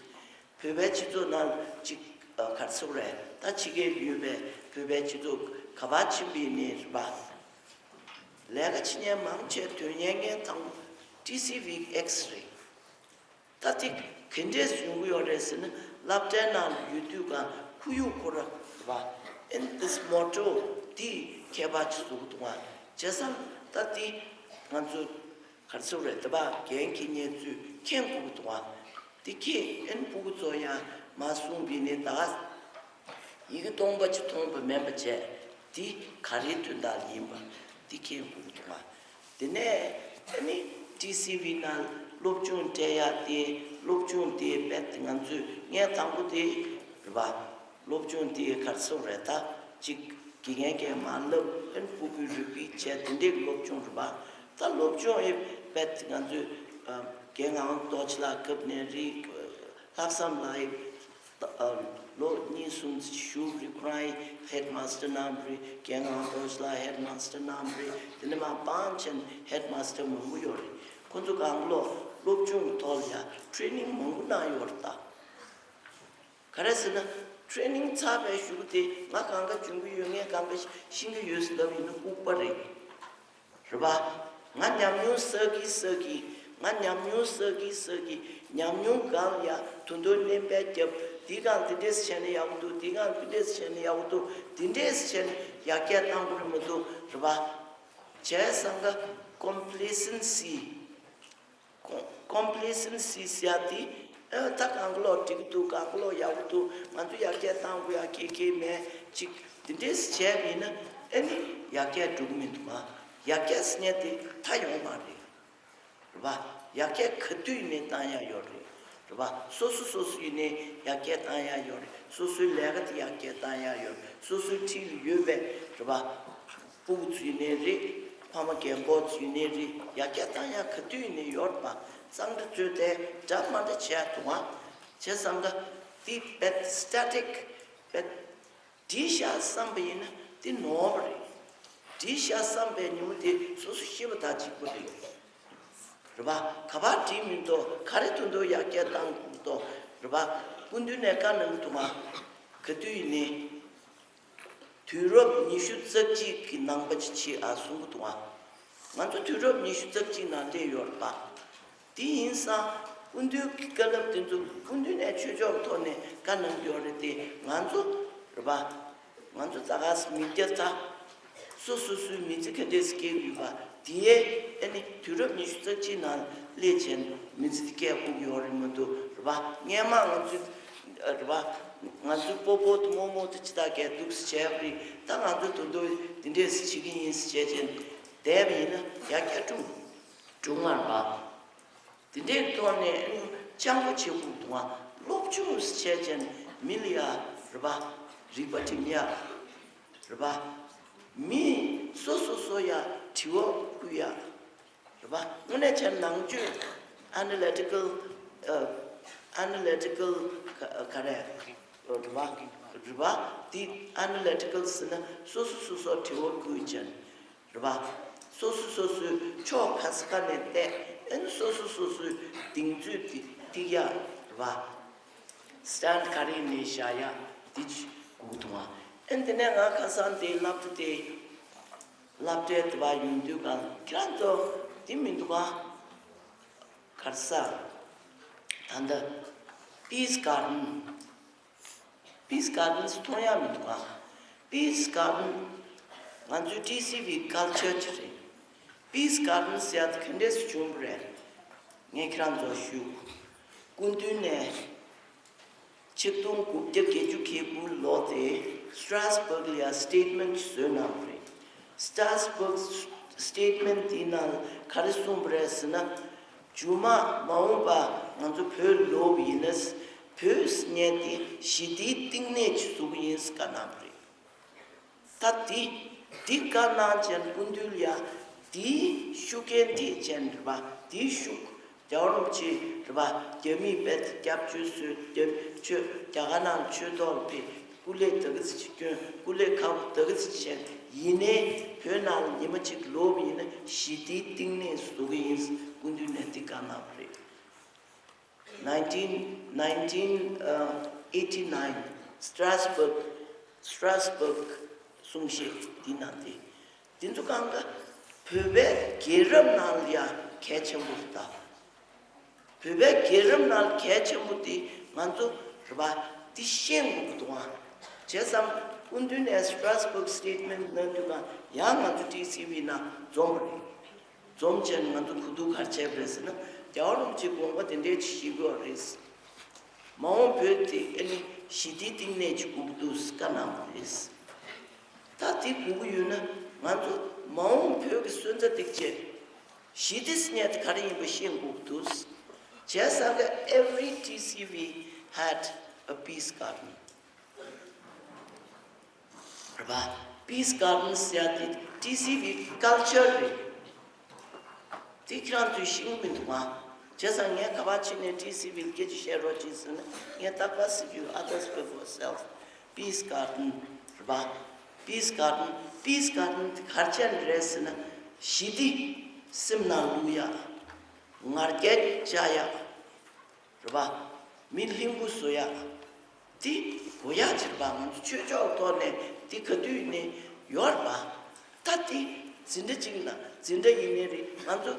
ཀྱི་འདུག་བོད་པའི་སྤྱི་ཚོགས་ནང་ཅིག་ཨ་ག་རེ་ཟེར་དགོས་རེད། ད་ཕྱི་རྒྱལ་ཡོད་པའི་བོད་པའི་སྤྱི་ཚོགས་ག་པར་ཕྱིན་པ་ཡིན་ནའི་རེད་པ། ལས་ཀ་བྱེད་མཁན་མང་ཆེ་ཐོན་མཁན་དང་པོ་ཊི་སི་ཝི་ཨེགས་རེད། ད་དེ་ག་འདྲས་ཡོང་གི་ཡོད་རེད་ཟེར་ན། སློབ་གྲྭའི་ནང་ལ་ཡོད་དུས་ཀ་ཁོར་ཡུག་ཁོ་ར་རེད་པ། In this motto འདི་ཁྱད་པར་ཅིག་བཟོ་གི་འདུག་ཨ། བྱས་ཙང་ད་འདི་ང་ཚོ་ག་རེ་ཟེར་དགོས་རེད། ད་ཕར་འགན་འཁྱེར་མཁན་ཚོས་མཁྱེན་དགོས་ཀྱི་འདུག་ཨ། འདི་ཁྱེད་ཨན་ཕྲུ་གུ་ཚོ་ཡང་མ་གསུངས་པ་ཡིན་ནའི་ད་ཡི་གེ་སྟོང་པ་ཅིག་མཐོང་བ་མིན་པ་བྱས། འདི་ག་རེའི་དོན་དག་ལ་ཡིན་པ་འདི་མཁྱེན་དགོས་ཀྱི་འདུག་ཨ། དེ་ནས་ཨ་ནི་ཊི་སི་ཝི་ནང་སློབ་སྦྱོང་སྤྲད་ཡ་དེ། སློབ་སྦྱོང་དེ་རྦད་དེ་ང་ཚོས་ངས་དང་པོ་དེ་རེད་པ། སློབ་སྦྱོང་དེ་ག་རེ་ཟེར་དགོས་རེད། ད་ཅིག་དགེ་རྒན་གྱིས་མར་བསླབ། ཨ་ནི་ཕྲུ་གུས་རི་པིཊ་བྱས། དེ་འདྲའི་སློབ་སྦྱོང་རེད་པ། ད་སློབ་སྦྱོང་ཨེ་རྦད་དེ་ང་ཚོས་ཨ་རྒན་ངག་དབང་རྡོ་རྗེ་ལགས་སྐབས་ནས་རེད། ལྷག་བསམ་ལགས་ཨེ་ད་ཨ་ལོ་གཉིས་གསུམ་ཞིག་བཞུགས་རེད། ཁོ་རང་ཧེཌ་མཱ་སི་ཊར་གནང་བ་རེད། རྒན་ངག་དབང་རྡོ་རྗེ་ལགས་ཧེཌ་མཱ་སི་ཊར་གནང་བ་རེད། དེ་ནས་མར་སྤང་བྱས་ནས་ཧེཌ་མཱ་སི་ཊར་མང་པོ་ཡོད་རེད། ཁོ་ཚོ་གང་ལོ་སློབ་སྦྱོང་གི་ཐོག་ལ་ཡ་ཊི་རེ་ནིང་མང་པོ་གནང་ཡོད་རེད་ད། ག་རེ་ཟེར་ན། ཊི་རེ་ནིང་ཚར་བའི་གཞུག་དེ་ང་གང་ག་འཇོན་གྱི་ཡོད། ངས་གང་ག་ཤེས་ཀྱི་ཡོད་ཟེར་ལབ་ཡིན་ན་ལྐུགས་པ་རེད། རེད་པ། ང་ཉམས་མྱོང་བསགས་ཀྱིན་བསགས་ཀྱིན། ང་ཉམས་མྱོང་བསགས་ཀྱིན་བསགས་ཀྱིན། ཉམས་མྱོང་སྒང་ལ་ཡ་དོན་དུ་སྣོན་པ་བརྒྱབ། འདི་སྒང་འདི་འདྲས་བྱས་ན་ཡག་པོ་འདུག་འདི་སྒང་འདི་འདྲས་བྱས་ན་ཡག་པོ་འདུག་འདི་འདྲས་བྱས་ན་ཡར་རྒྱས་གཏང་དགོས་རེད་མ་གཏོགས། རེད་པ། བྱས་ཙང་ཀ་ཀོམ་པི་ལེ་སེན་སི། ཀོམ་པི་ལེ་སེན་སི་ཟེར་ཡ་དེ། ཨ་ད་གང་ག་ལོག་འགྲིག་གི་འདུག་གང་ག་ལོག་ཡག་པོ་འདུག་ང་ཚོ་ཡར་རྒྱས་གཏང་དགོས་ཡ་གལ་གལ་མེད། ཅིག་འདི་འདྲས་བྱས་པ་ཡིན་ན་ཨ་ནི་ཡར་རྒྱས་འགྲོ་གི་མི་འདུག་ག་ཡར་རྒྱས་ཟེར་མཁན་དེ་མཐའ་ཡོང་མ་རེད། རེད་པ། ཡར་རྒྱས་ག་དུས་ཡིན་ནའི་གཏང་ཡ་ཡོད་རེད། རེད་པ། སོ་སོ་སོ་སོ་ཡིན་ནའི་ཡར་རྒྱས་གཏང་ཡ་ཡོད་རེད། སོ་སོའི་ལས་ཀ་དེ་ཡར་རྒྱས་གཏང་ཡ་ཡོད་རེད། སོ་སོའི་འཁྲིས་ལ་ཡོད་པའི་རེད་པ། སྤུ་གུ་ཚོ་ཡིན་ནའི་རེད། ཕ་མ་རྒན་གོག་ཚོ་ཡིན་ནའི་རེད། ཡར་རྒྱས་གཏང་ཡ་ག་དུས་ཡིན་ནའི་ཡོད་རེད་པ། གཙང་སྦྲ་བཟོས་ཏེ་འདྲ་མ་འདྲ་བྱས་ཡ་འདུག་ག་བྱས་ཙང་ཀ་འདི་རྦད་སི་ཊེ་ཊིག་རྦད་བསྒྲིགས་བཞག་བསམ་པ་ཡིན་ན་འདི་ནོར་བ་རེད། བྲིས་བཞག་བསམ་པའི་ཉིན་མོ་དེ་སོ་སོ་ཤི་བ་དང་གཅིག་པ་རེད། རེད་པ། ག་པར་བྲིས་མི་འདུག་ག་རེ་དོན་དུ་ཡར་རྒྱས་བཏང་འདུག་རེད་པ། སྐུ་མདུན་ནས་བཀའ་གནང་འདུག་ང་། ག་དུས་ཡིན་ནའི། དུས་རབས་ཉི་ཤུ་རྩ་གཅིག་གི་ནང་པ་ཅིག་བྱེད་ཨ་གསུང་གི་འདུག་ང་། ང་ཚོ་དུས་རབས་ཉི་ཤུ་རྩ་གཅིག་ནང་སླེབས་ཡོད་རེད་པ། དེ་ཡིན་ཙང་སྐུ་མདུན་གྱི་བཀའ་སློབ་དེ་ཚོ་སྐུ་མདུན་ནས་ཆོས་ཕྱོགས་ཐོག་ནས་བཀའ་གནང་གི་ཡོད་རེད་དེ། ང་ཚོ་རེད་པ། ང་ཚོ་ཙ་ག་སི་མི་སྐྱ་ཚ། སོ་སོ་སོའི་མི་ཚེ་ག་འདྲས་སྐྱེལ་ཡོད་པ་དེ་ཡས་ཨ་ནི་དུས་རབས་ཉི་ཤུ་རྩ་གཅིག་ནང་སླེབས་བྱས་མི་ཚེ་དེ་སྐྱེལ་དགོས་ཀྱི་ཡོད་རེད་མ་གཏོགས་རེད་པ། སྔན་མ་ང་ཚོའི་རེད་པ། ང་ཚོའི་སྤོ་སྤོ་དང་རྨོ་མོ་དང་ཅི་ད་གས་འདུག་སེ་བྱས་པ་རེད། ད་ང་ཚོ་དོན་དུ་འདི་འདྲས་སེ་བྱེད་ཀྱི་ཡིན་ཟེར་བྱས་བྱས་བསྡད་པ་ཡིན་ན་ཡར་རྒྱས་འགྲོ་འགྲོ་མ་རེད་པ། དེ་འདྲའི་ཐོག་ནས་སྤྱང་པོ་བྱེད་དགོས་འདུག་ང་། སློབ་སྦྱོང་བྱས་ཅན་མི་ལ་ཡ་རེད་པ། རིག་པ་སྒྲིམ་ཡ་རེད་པ། མི་སོ་སོ་སོ་ཡ་དྲི་བ་བསྐུལ་ཡ་རེད་པ། དངོས་གནས་བྱས་ནང་ཆོས་ཨ་ན་ལི་ཊི་ཀལ་ཨ་ན་ལི་ཊི་ཀལ་ག་རེ་རེད་པ། རེད་པ། དེ་ཨ་ན་ལི་ཊི་ཀལ་ཟེར་ན་སོ་སོ་སོ་སོ་དྲི་བ་བསྐུལ་ཅན། རེད་པ། སོ་སོ་སོ་སོའི་ཕྱོགས་ག་ས་ག་ནས་བལྟས། ཨ་ནི་སོ་སོ་སོ་སོའི་གདེང་ཚོད་དེ་ཐིག་ཡ་རེད་པ། སི་ཊན་ཌི་ག་རེ་ནས་བཞག་ཡ་དེ་ཅིག་དགོས་འདུག་ཨ། ཨ་ནི་དེ་ནས་ང་ཁ་སང་དེ་སློབ་གྲྭ་དེ་སློབ་གྲྭའི་དེ་པ་ཡོང་དུས་གང་ཁྱེད་རང་ཚོ་དེ་མི་འདུག་ཨ། ག་རེ་ཟ། ད་ལྟ་པིས་གར་ཌན། པིས་གར་ཌན་མཐོང་ཡ་མི་འདུག་ག་པིས་གར་ཌན་ང་ཚོའི་ཊི་སི་ཝི་ཀལ་ཅར་ཅིག་རེད། པིས་གར་ཌན་ཟེར་ཡ་དེ་ག་འདྲས་སེ་བྱུང་བ་རེད། ངས་ཁྱེད་རང་ཚོར་ཞུ། སྐུ་མདུན་ནས་ཆིག་སྟོང་དགུ་བརྒྱ་བརྒྱད་ཅུ་གྱ་དགུ་ལོ་དེ་སི་ཊ་ར་སི་བྷག་ལ་ཡ་སི་ཊེཊ་མེན་ཊི་བཟོས་གནང་བ་རེད། སི་ཊ་ར་སི་བྷག་སི་ཊེཊ་མེན་ཊི་དེའི་ནང་ག་རེ་གསུངས་པ་རེད་ཟེར་ན། མཇུག་མ་མ་འོངས་པ་ང་ཚོ་བོད་ལོག་པ་ཡིན་ན། བོད་ཟེར་མཁན་དེ་ཞི་བདེའི་བསྟི་གནས་ཅིག་བཟོ་གི་ཡིན་ཟེར་བཀའ་གནང་བ་རེད། ད་དེ་དེ་བཀའ་གནང་ཅན་སྐུ་མདུན་ལ་ཡ་དེའི་ཤུགས་རྐྱེན་ཐེབས་ཅན་རེད་པ། དེའི་ཤུགས་རྒྱལ་བ་རིན་པོ་ཆེ་རེད་པ། རྒྱ་མིས་རྦད་དེ་སྐྱབས་བཅོལ་བཟོས། རྒྱ་ཆོས་རྒྱ་གར་ནང་ཆོས་ཐོག་ལ་ཕེབས། སྐུ་ལས་ད་ག་ཙམ་ཅིག་བསྐྱོན། སྐུ་ལས་ཁག་པོ་ད་ག་ཙམ་ཅིག་བྱས། ཡིན་ནའི་བོད་ནང་ལ་ཉི་མ་གཅིག་ལོག་པ་ཡིན་ན་ཞི་བདེའི་བསྟི་གནས་བཟོ་གི་ཡིན་ཟེར་སྐུ་མདུན་ནས་འདི་བཀའ་གནང་བ་རེད། nineteen nineteen eighty nine Strasbourg Strasbourg གསུང་བཤད་འདི་གནང་སྟེ། འདི་ཚོ་གང་ག་བོད་པའི་རྒྱལ་རབས་ནང་ལ་ཡང་གལ་ཆེན་པོ་རེད་ད། བོད་པའི་རྒྱལ་རབས་ནང་གལ་ཆེན་པོ་དེ་ང་ཚོ་རེད་པ། འདི་ཤེས་དགོས་ཀྱི་འདུག་ཨ། བྱས་ཙང་སྐུ་མདུན་ནས་Strasbourg Statement གནང་དུས་གང་ཡང་ང་ཚོ་ཊི་སི་ཝི་ནང་འཛོམས་པ་རེད། འཛོམས་བྱས་ནས་ང་ཚོ་གོ་བསྡུར་ག་རེ་བྱས་པ་རེད་ཟེར་ན། རྒྱལ་བ་རིན་པོ་ཆེའི་དགོངས་པ་དེ་འདྲའི་ཅིག་བཞེས་དགོས་པ་རེད། མ་འོངས་བོད་དེ་ཨ་ནི་ཞི་བདེའི་བསྟི་གནས་ཅིག་དགོས་ཀྱི་འདུག་ཟེར་བཀའ་གནང་བ་རེད། ད་དེ་དགོས་ཀྱི་ཡོད་ན་ང་ཚོ་མ་འོངས་བོད་ཀྱི་སོན་རྩ་སྟེགས་ཆེན། ཞི་བདེ་ཟེར་མཁན་དེ་ག་རེ་ཡིན་པ་ཤེས་དགོས་ཀྱི་འདུག་བྱས་ཙང་གི་every T C V had a peace garden རེད་པ། Peace garden ཟེར་ཡ་དེ་ཊི་སི་ཝི་ཀལ་ཅར་རེད། དེ་ཁྱེད་རང་ཚོས་ཤེས་ཀྱི་མི་འདུག་ཨ། བྱས་ཙང་ངས་ག་པར་ཕྱིན་ནས་ཊི་སི་ཝི་ལ་སྐད་ཆ་བཤད་རོགས་གྱིས་ཟེར་ན། ངས་རྟག་པར་ཟེར་རྒྱུ། Others before self. Peace garden རེད་པ། Peace garden, peace garden དེ་ག་རེ་བྱས་ནས་རེད་ཟེར་ན། ཞི་བདེ་སེམས་ནང་བླུག་ཡ། ང་རྒྱལ་བཅག་ཡ་རེད་པ། མི་ལྷིང་པོ་བཟོ་ཡ་དེ་དགོས་ཡ་ཅིག་རེད་པ། ང་ཚོ་ཆོས་ཕྱོགས་ཐོག་ནས་དེ་ག་དུས་ནས་ཡོད་རེད་པ། ད་དེ་འཛིན་གྲྭ་གཅིག་ན་འཛིན་གྲྭ་ཡིན་ནའི་རེད། ང་ཚོ་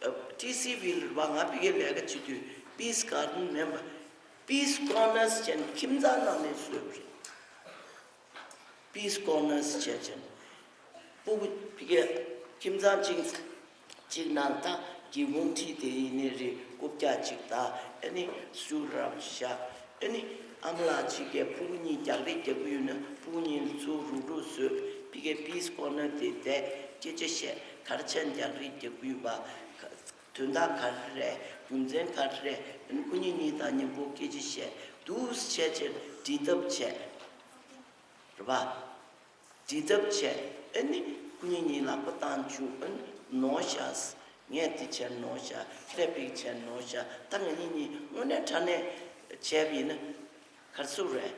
ཨ་ཊི་སི་ཝི་ལ་རེད་པ། ང་ཕ་གིར་ལས་ཀ་བྱེད་དུས་Peace Garden མིན་པ། Peace Corners བྱས་ནས་ཁྱིམ་ཚང་ནང་ནས་བཟོས་པ་རེད། Peace Corners བྱས་བྱས་ནས་སྤུ་གུ་ཕ་གིའི་ཁྱིམ་ཚང་གཅིག་གཅིག་ནང་ད་སྒེའུ་ཁུང་ཁྲིད་དེ་ཡིན་ནའི་རེད། རྐུབ་བཀྱག་གཅིག་དང་ཨ་ནི་སུ་རམ་བཞག་ཨ་ནི་ཨ་མ་ལགས་གཅིག་གིས་ཕྲུ་གུ་གཉིས་རྒྱག་རེས་རྒྱག་གི་ཡོད་ན་ཕྲུ་གུ་གཉིས་ལ་ཚུར་རུག་རུག་བཟོས། ཕ་གིའི་Peace Corner དེ་བསྡད། སྐད་ཆ་བཤད། ག་རེ་བྱས་ནས་རྒྱག་རེས་རྒྱག་གི་ཡོད་པ། དོན་དག་ག་རེ་རེད། རྒྱུ་མཚན་ག་རེ་རེད། ཨ་ནི་ཁོ་གཉིས་གཉིས་དང་མཉམ་པོ་སྐད་ཆ་བཤད། འདུག་སེ་བྱས་བྱས་འདྲིས་ཐབས་བྱས། རེད་པ། འདྲིས་ཐབས་བྱས། ཨ་ནི་ཁོ་གཉིས་གཉིས་ལག་པ་བཏང་བཅུག་ཨ་ནི་ནོར་བཞག་ངས་འདི་བྱས་ནོར་བཞག་ཁྱེད་ཕ་གིས་བྱས་ནོར་བཞག་ད་ང་གཉིས་གཉིས་དངོས་གནས་དྲང་གནས་བྱས་པ་ཡིན་ན་ག་རེ་ཟེར་དགོས་རེད།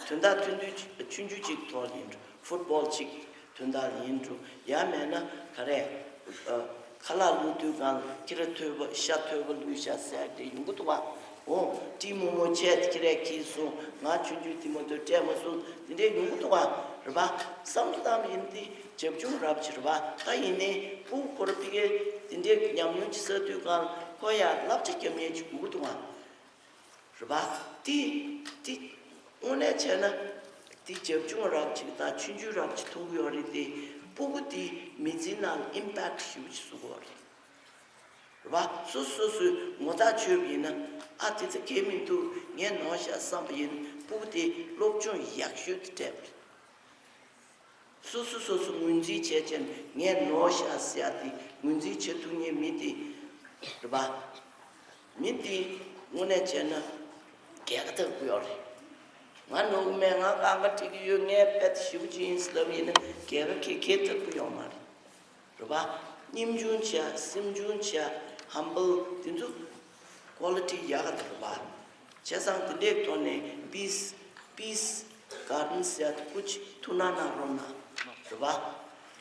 དོན་དག་ཐུང་ཐུང་ཅིག་ཆུང་ཆུང་ཅིག་ཐོག་ཡིན། ཕུཊ་བོལ་ཅིག་ དོན་དག་ཡིན་འགྲོ། ཡང་མེད་ན་ག་རེ། ཨ། ཁ་ལག་བླུགས་དུས་སྒང་ཁྱི་ར་ཐོད་པ་ཤ་ཐོད་པ་བླུགས་ཤག་ཟེར་དེ་ཡོང་གི་འདུག་ག་འོ། སྤྲིན་མོག་མོག་བྱས་ཏེ་ཁྱི་རས་འཁྱེར་སོང་། ང་ཆུང་ཆུང་དེ་མ་གཏོགས་སྤྲད་མ་སོང་། དེ་འདྲས་ཡོང་གི་འདུག་ག་རེད་པ། བསམ་བློ་བཏང་བ་ཡིན་ཏེ་བྱབ་ཆུང་རབ་ཅིག་རེད་པ། ད་ཡིན་ནའི་སྤུ་གུ་ཁོ་ར་ཕ་གིར་དེ་འདྲས་ཉམས་མྱོང་ཅིག་བསགས་དུས་སྒང་ཁོ་ཡང་བསླབ་བྱ་རྒྱབ་མཁན་ཅིག་དགོས་ཀྱི་འདུག་ག་རེད་པ། དེ་དེ་དངོས་གནས་བྱས་ན་དེ་བྱབ་ཆུང་རབ་ཅིག་དང་ཆུང་ཆུང་རབ་ཅིག་མཐོང་གི་ཡོད་རེད་དེ། སྤུ་གུ་དེ་མི་ཚེའི་ནང་ལ་ཨིམ་པེག་ཊི་ཞེ་པོ་ཅིག་བཟོ་གི་ཡོད་རེད། རེད་པ། སོ་སོ་སོ་སོས་ངོ་ཐག་ཆོད་པ་ཡིན་ན། ཨ། དེ་ཚོ་གལ་མི་འདུག་ངས་ནོར་ཤག་བསམ་པ་ཡིན། སྤུ་གུ་དེ་སློབ་སྦྱོང་ཡག་ཤོས་དེ་སྤྲད་པ་རེད། སོ་སོ་སོ་སོ་ངོས་འཛིན་བྱས་བྱས་ངས་ནོར་ཤག་ཟེར་ཡ་དེ་ངོས་འཛིན་བྱེད་ཐུབ་མཁན་མི་དེ་རེད་པ། མི་དེ་དངོས་གནས་བྱས་ན་རྒྱལ་ཁ་ཐོབ་ཀྱི་ཡོད་རེད། ང་ནོར་གི་མེད། ང་རྐང་པ་ཁྲིད་ཀྱི་ཡོད། ངས་དཔེ་ཞེ་པོ་ཅིག་ཡིན་ཟེར་ལབ་ཡིན་ན་རྒྱལ་ཁ་ཁེ་ཁེ་ཐོབ་ཀྱི་ཡོད་མ་རེད། རེད་པ། སྙིང་ཆུང་བྱས། སེམས་ཆུང་བྱས། ཧམ་བྷལ། དེ་ཚོ་ཀོ་ལི་ཊི་ཡག་ག་དེ་རེད་པ། བྱས་ཙང་དེ་འདྲའི་ཐོག་ནས་པིས་པིས་གར་ཌེན་ཟེར་ཡ་དེ་སྐུ་མཁྱེན་ཐུགས་སྣང་གནང་རོགས་གནང་། རེད་པ།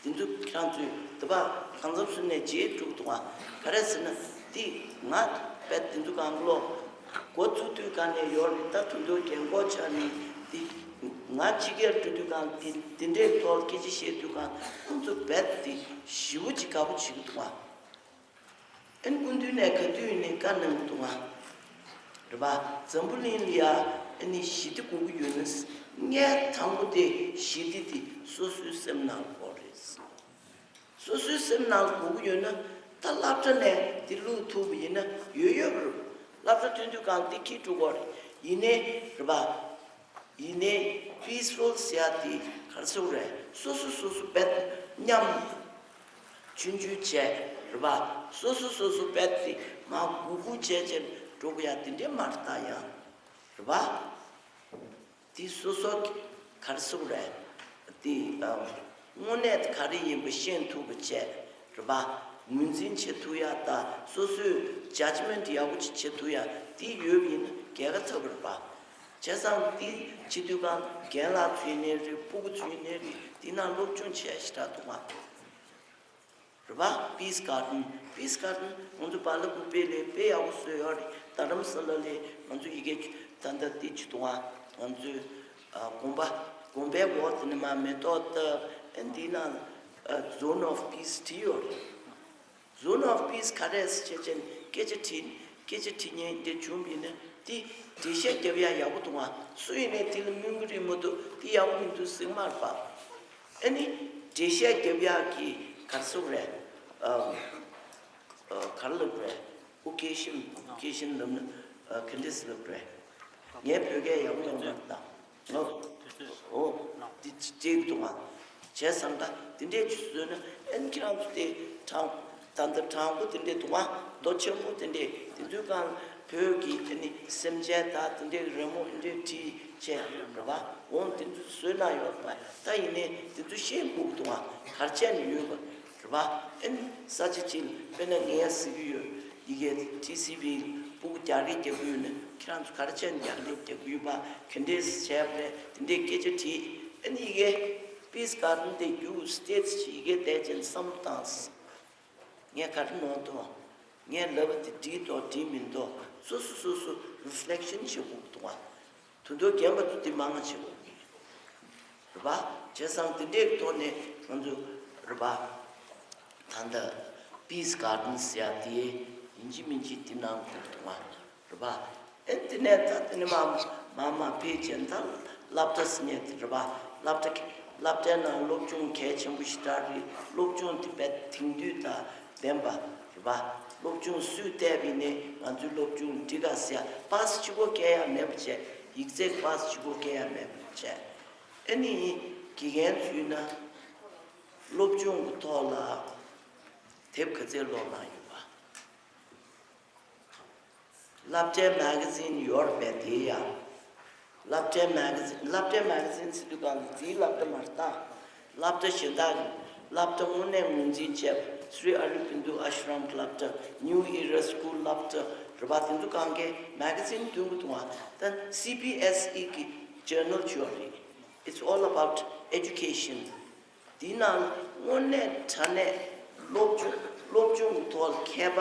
དེ་ཚོ་ཁྱེད་རང་ཚོས་དེ་པ་གང་འཚམ་ཚུད་ནས་བརྗེད་འགྲོ་གི་འདུག་ག་ག་རེ་ཟེར་ན་དེ་ང་དཔེ་དེ་ཚོ་གང་ལོ། འགོ་བཙུགས་དུས་སྒང་ནས་ཡོད་རེད། ད་དུང་དུང་རྒན་གོག་ཆགས་ནས་དེ། ང་ཕྱི་རྒྱལ་འགྲོ་དུས་སྒང་དེ་དེ་འདྲའི་ཐོག་སྐད་ཆ་བཤད་དུས་སྒང་ཁོང་ཚོ་རྦད་དེ་ཞེ་པོ་ཅིག་དགའ་པོ་བྱེད་ཀྱི་འདུག་ག་ཨ་ནི་སྐུ་མདུན་ནས་ག་དུས་ཡིན་ནའི་བཀའ་གནང་གི་འདུག་ག་རེད་པ། འཛམ་བུ་གླིང་ལ་ཡ་ཨ་ནི་ཞི་བདེ་དགོས་ཀྱི་ཡོད་ན། ངས་དང་པོ་དེ་ཞི་བདེ་དེ་སོ་སོའི་སེམས་ནང་ལ་དགོས་རེད། སོ་སོའི་སེམས་ནང་ལ་དགོས་ཀྱི་ཡོད་ན། ད་སློབ་གྲྭ་ནས་འདི་བླུག་ཐུབ་པ་ཡིན་ན་ཡོད་ཡོད་པ་རེད། སློབ་གྲྭ་ཐོན་དུས་སྒང་འདི་འཁྱེར་འགྲོ་དགོས་རེད། ཡིན་ནའི་རེད་པ། ཡིན་ནའི་པིས་ཕུལ་ཟེར་ཡ་དེ་ག་རེ་ཟེར་དགོས་རེད། སོ་སོ་སོ་སོ་རྦད་མཉམ་ཆུང་ཆུང་བྱས་རེད་པ། སོ་སོ་སོ་སོ་རྦད་དེ་མར་སྒུར་སྒུར་བྱས་བྱས་འགྲོ་དགོས་ཡ་དེ་འདྲས་མ་རེད། ད་ཡང་རེད་པ། དེ་སོ་སོ་ག་རེ་ཟེར་དགོས་རེད། དེ་ཨ་དངོས་གནས་དེ་ག་རེ་ཡིན་པ་ཤེས་ཐུབ་པ་བྱས་རེད་པ། ངོས་འཛིན་བྱེད་ཐུབ་ཡ་དང་སོ་སོས་ཇཇ་མེན་ཊི་ཡག་པོ་ཅིག་བྱེད་ཐུབ་ཡ་དེ་ཡོད་པ་ཡིན་ན་རྒྱལ་ཁ་ཐོབ་པ་རེད་པ། བྱས་ཙང་དེ་བྱེད་དུས་སྒང་རྒན་ལགས་ཚོ་ཡིན་ནའི་རེད། སྤུ་གུ་ཚོ་ཡིན་ནའི་རེད། དེ་ནང་སློབ་སྦྱོང་བྱས་ཞེ་དྲག་འདུག་ག་རེད་པ། པིས་གར་ཌེན། པིས་གར་ཌེན་ང་ཚོ་བ་ལ་ཀུ་པེ་ལ་དཔེ་ཡག་པོ་བཟོས་ཡོད་རེད། རྡ་རམ་ས་ལ་ལ་ང་ཚོ་ཡི་གེ་ད་ལྟ་དེ་བྱེད་དུས་སྒང་ང་ཚོས་ཨ་དགོན་པ་དགོན་པའི་འོག་དེ་ནས་མར་མེ་ཏོག་བཏབ། ཨ་འདི་ནང་ཨ་Zone of Peace བྲིས་ཡོད་རེད། Zone of Peace ག་རེ་ཟེར་བྱས་ན་སྐད་ཆ་དྲིས། སྐད་ཆ་དྲི་མཁན་འདི་བྱུང་བ་ཡིན་ན་དེ་འགྲེལ་བཤད་རྒྱབ་ཡ་ཡག་པོ་འདུག་ག་སུ་ཡིན་ནའི་དེ་ལ་སྨོན་གྱི་རེད་མ་གཏོགས་དེ་ཡག་པོ་མི་འདུག་ཟེར་གྱི་མ་རེད་པ། ཨ་ནི་འགྲེལ་བཤད་རྒྱབ་ཡག་གི་ག་རེ་ཟེར་དགོས་རེད། ཨ་ཨ་ག་རེ་ལབ་དགོས་རེད། ཨོ་ཀེ་ཤན། ཨོ་ཀེ་ཤན་ལབ་ན་ཨ་ག་འདྲས་ལབ་དགོས་རེད། ངའི་བོད་སྐད་ཡག་པོ་ཡོང་མ་རེད་ད། ཨོ། འོ། འདི་ཅི་སྤྲད་ཀྱི་འདུག་ག་བྱས་ཙང་ད་དེ་འདྲས་ཅིག་བཟོས་ན་ཨ་ནི་ཁྱེད་རང་ཚོ་དེ་དྲང་། ད་ལྟ་དྲང་པོ་དེ་འདྲས་འདུག་ག་མདོ་ཆེན་པོ་དེ་འདྲས་དེ་ཚོའི་སྒང་བོད་ཀྱི་ཨ་ནི་སེམས་ཅན་དག་དེ་འདྲས་རི་མོ་འདི་འདྲས་བྲིས་བྱས་རེད་པ། འོང་དེ་ཚོ་བཟོས་གནང་ཡོད་རེད་པ། ད་ཡིན་ནའི་དེ་ཚོ་ཤེས་དགོས་ཀྱི་འདུག་ག་ག་རེ་བྱས་ནས་ཡོད་པ། རེད་པ། ཨ་ནི་ས་ཆ་གཅིག་ལ་དཔེར་ན་ངས་ཟེར་གྱི་ཡོད། ཡི་གེ་ཊི་སི་ཝི་སྤུ་གུ་རྒྱག་རེས་རྒྱག་གི་ཡོད་ན་ཁྱེད་རང་ཚོ་ག་རེ་བྱས་ནས་རྒྱག་རེས་རྒྱག་གི་ཡོད་པ། ག་འདྲས་བྱས་པ་རེད། དེ་འདྲའི་སྐད་ཆ་དྲིས། ཨ་ནི་ཡི་གེ་པིས་གར་ཌེན་དེ་རྒྱུགས་སི་ཊེ་ཊི་ཡི་གེ་བལྟས་བྱས་ནས་བསམ་བློ་བཏང་། ངས་ག་རེ་ནོར་འདུག་ངས་ལབ་པ་དེ་འགྲིག་འདུག་འགྲིག་མི་འདུག་སོ་སོ་སོ་སོ་རི་ཕི་ལེག་ཤན་བྱེད་དགོས་ཀྱི་འདུག་ག་དུ་དོ་རྒན་པ་ཚོ་འདི་མང་ང་བྱེད་དགོས་ཀྱི་རེད་པ། བྱས་ཙང་འདི་འདྲའི་ཐོག་ནས་ང་ཚོ་རེད་པ། ད་ལྟ་པིས་གར་ཌེན་ཟེར་ཡ་དེ་ཡིན་གཅིག་མིན་གཅིག་འདི་ནང་འདུག་འདུག་ག་རེད་པ། ཨེ་འདི་ནས་ད་འདི་ནས་མ་མ་མ་ཕེབས་བྱས་ད་སློབ་གྲྭ་ཟེར་མཁན་དེ་རེད་པ། སློབ་གྲྭ་སློབ་གྲྭའི་ནང་སློབ་སྦྱོང་གལ་ཆེན་པོ་ཞེ་དྲག་རེད། སློབ་སྦྱོང་དེ་དཔེ་དེང་དུས་དང་ལྡན་པ་རེད་པ། སློབ་སྦྱོང་སུས་བལྟས་པ་ཡིན་ནའི་ང་ཚོའི་སློབ་སྦྱོང་འགྲིག་ག་ཟེར་ཡ་པཱ་སི་གཅིག་པོ་སྐྱེལ་ཡ་མེད་པ་བྱས། ཡིག་ཚད་པཱ་སི་གཅིག་པོ་སྐྱེལ་ཡ་མེད་པ་བྱས། ཨ་ནི་དགེ་རྒན་ཚོས་ན་སློབ་སྦྱོང་གི་ཐོག་ལ་དེབ་ག་ཚད་ཀློག་གནང་ཡོད་པ། སློབ་གྲྭའི་མེ་ག་ཛིན་ཡོད་རེད་པས་དེ་ཡང་། སློབ་གྲྭའི་མེ་ག་ཛིན། སློབ་གྲྭའི་མེ་ག་ཛིན་ཟེར་དུས་སྒང་ལ་འདིའི་སློབ་གྲྭ་མ་རེད་ད། སློབ་གྲྭ་གཞན་དག་གི་སློབ་གྲྭ་དངོས་གནས་ངོས་འཛིན་བྱས་པ། Sri Aurobindo Ashram གི་སློབ་གྲྭ། New Era School སློབ་གྲྭ་རེད་པ། དེ་ཚོ་སྒང་གའི་མེ་ག་ཛིན་འདོན་གྱི་འདུག་ག་ད་སི་བི་ཨེས་ཨི་གི་ཇར་ནལ་ཅིག་ཡོད་རེད། It's all about education. འདི་ནང་དངོས་གནས་དྲང་གནས་སློབ་སྦྱོང་སློབ་སྦྱོང་གི་ཐོག་ལ་མཁས་པ་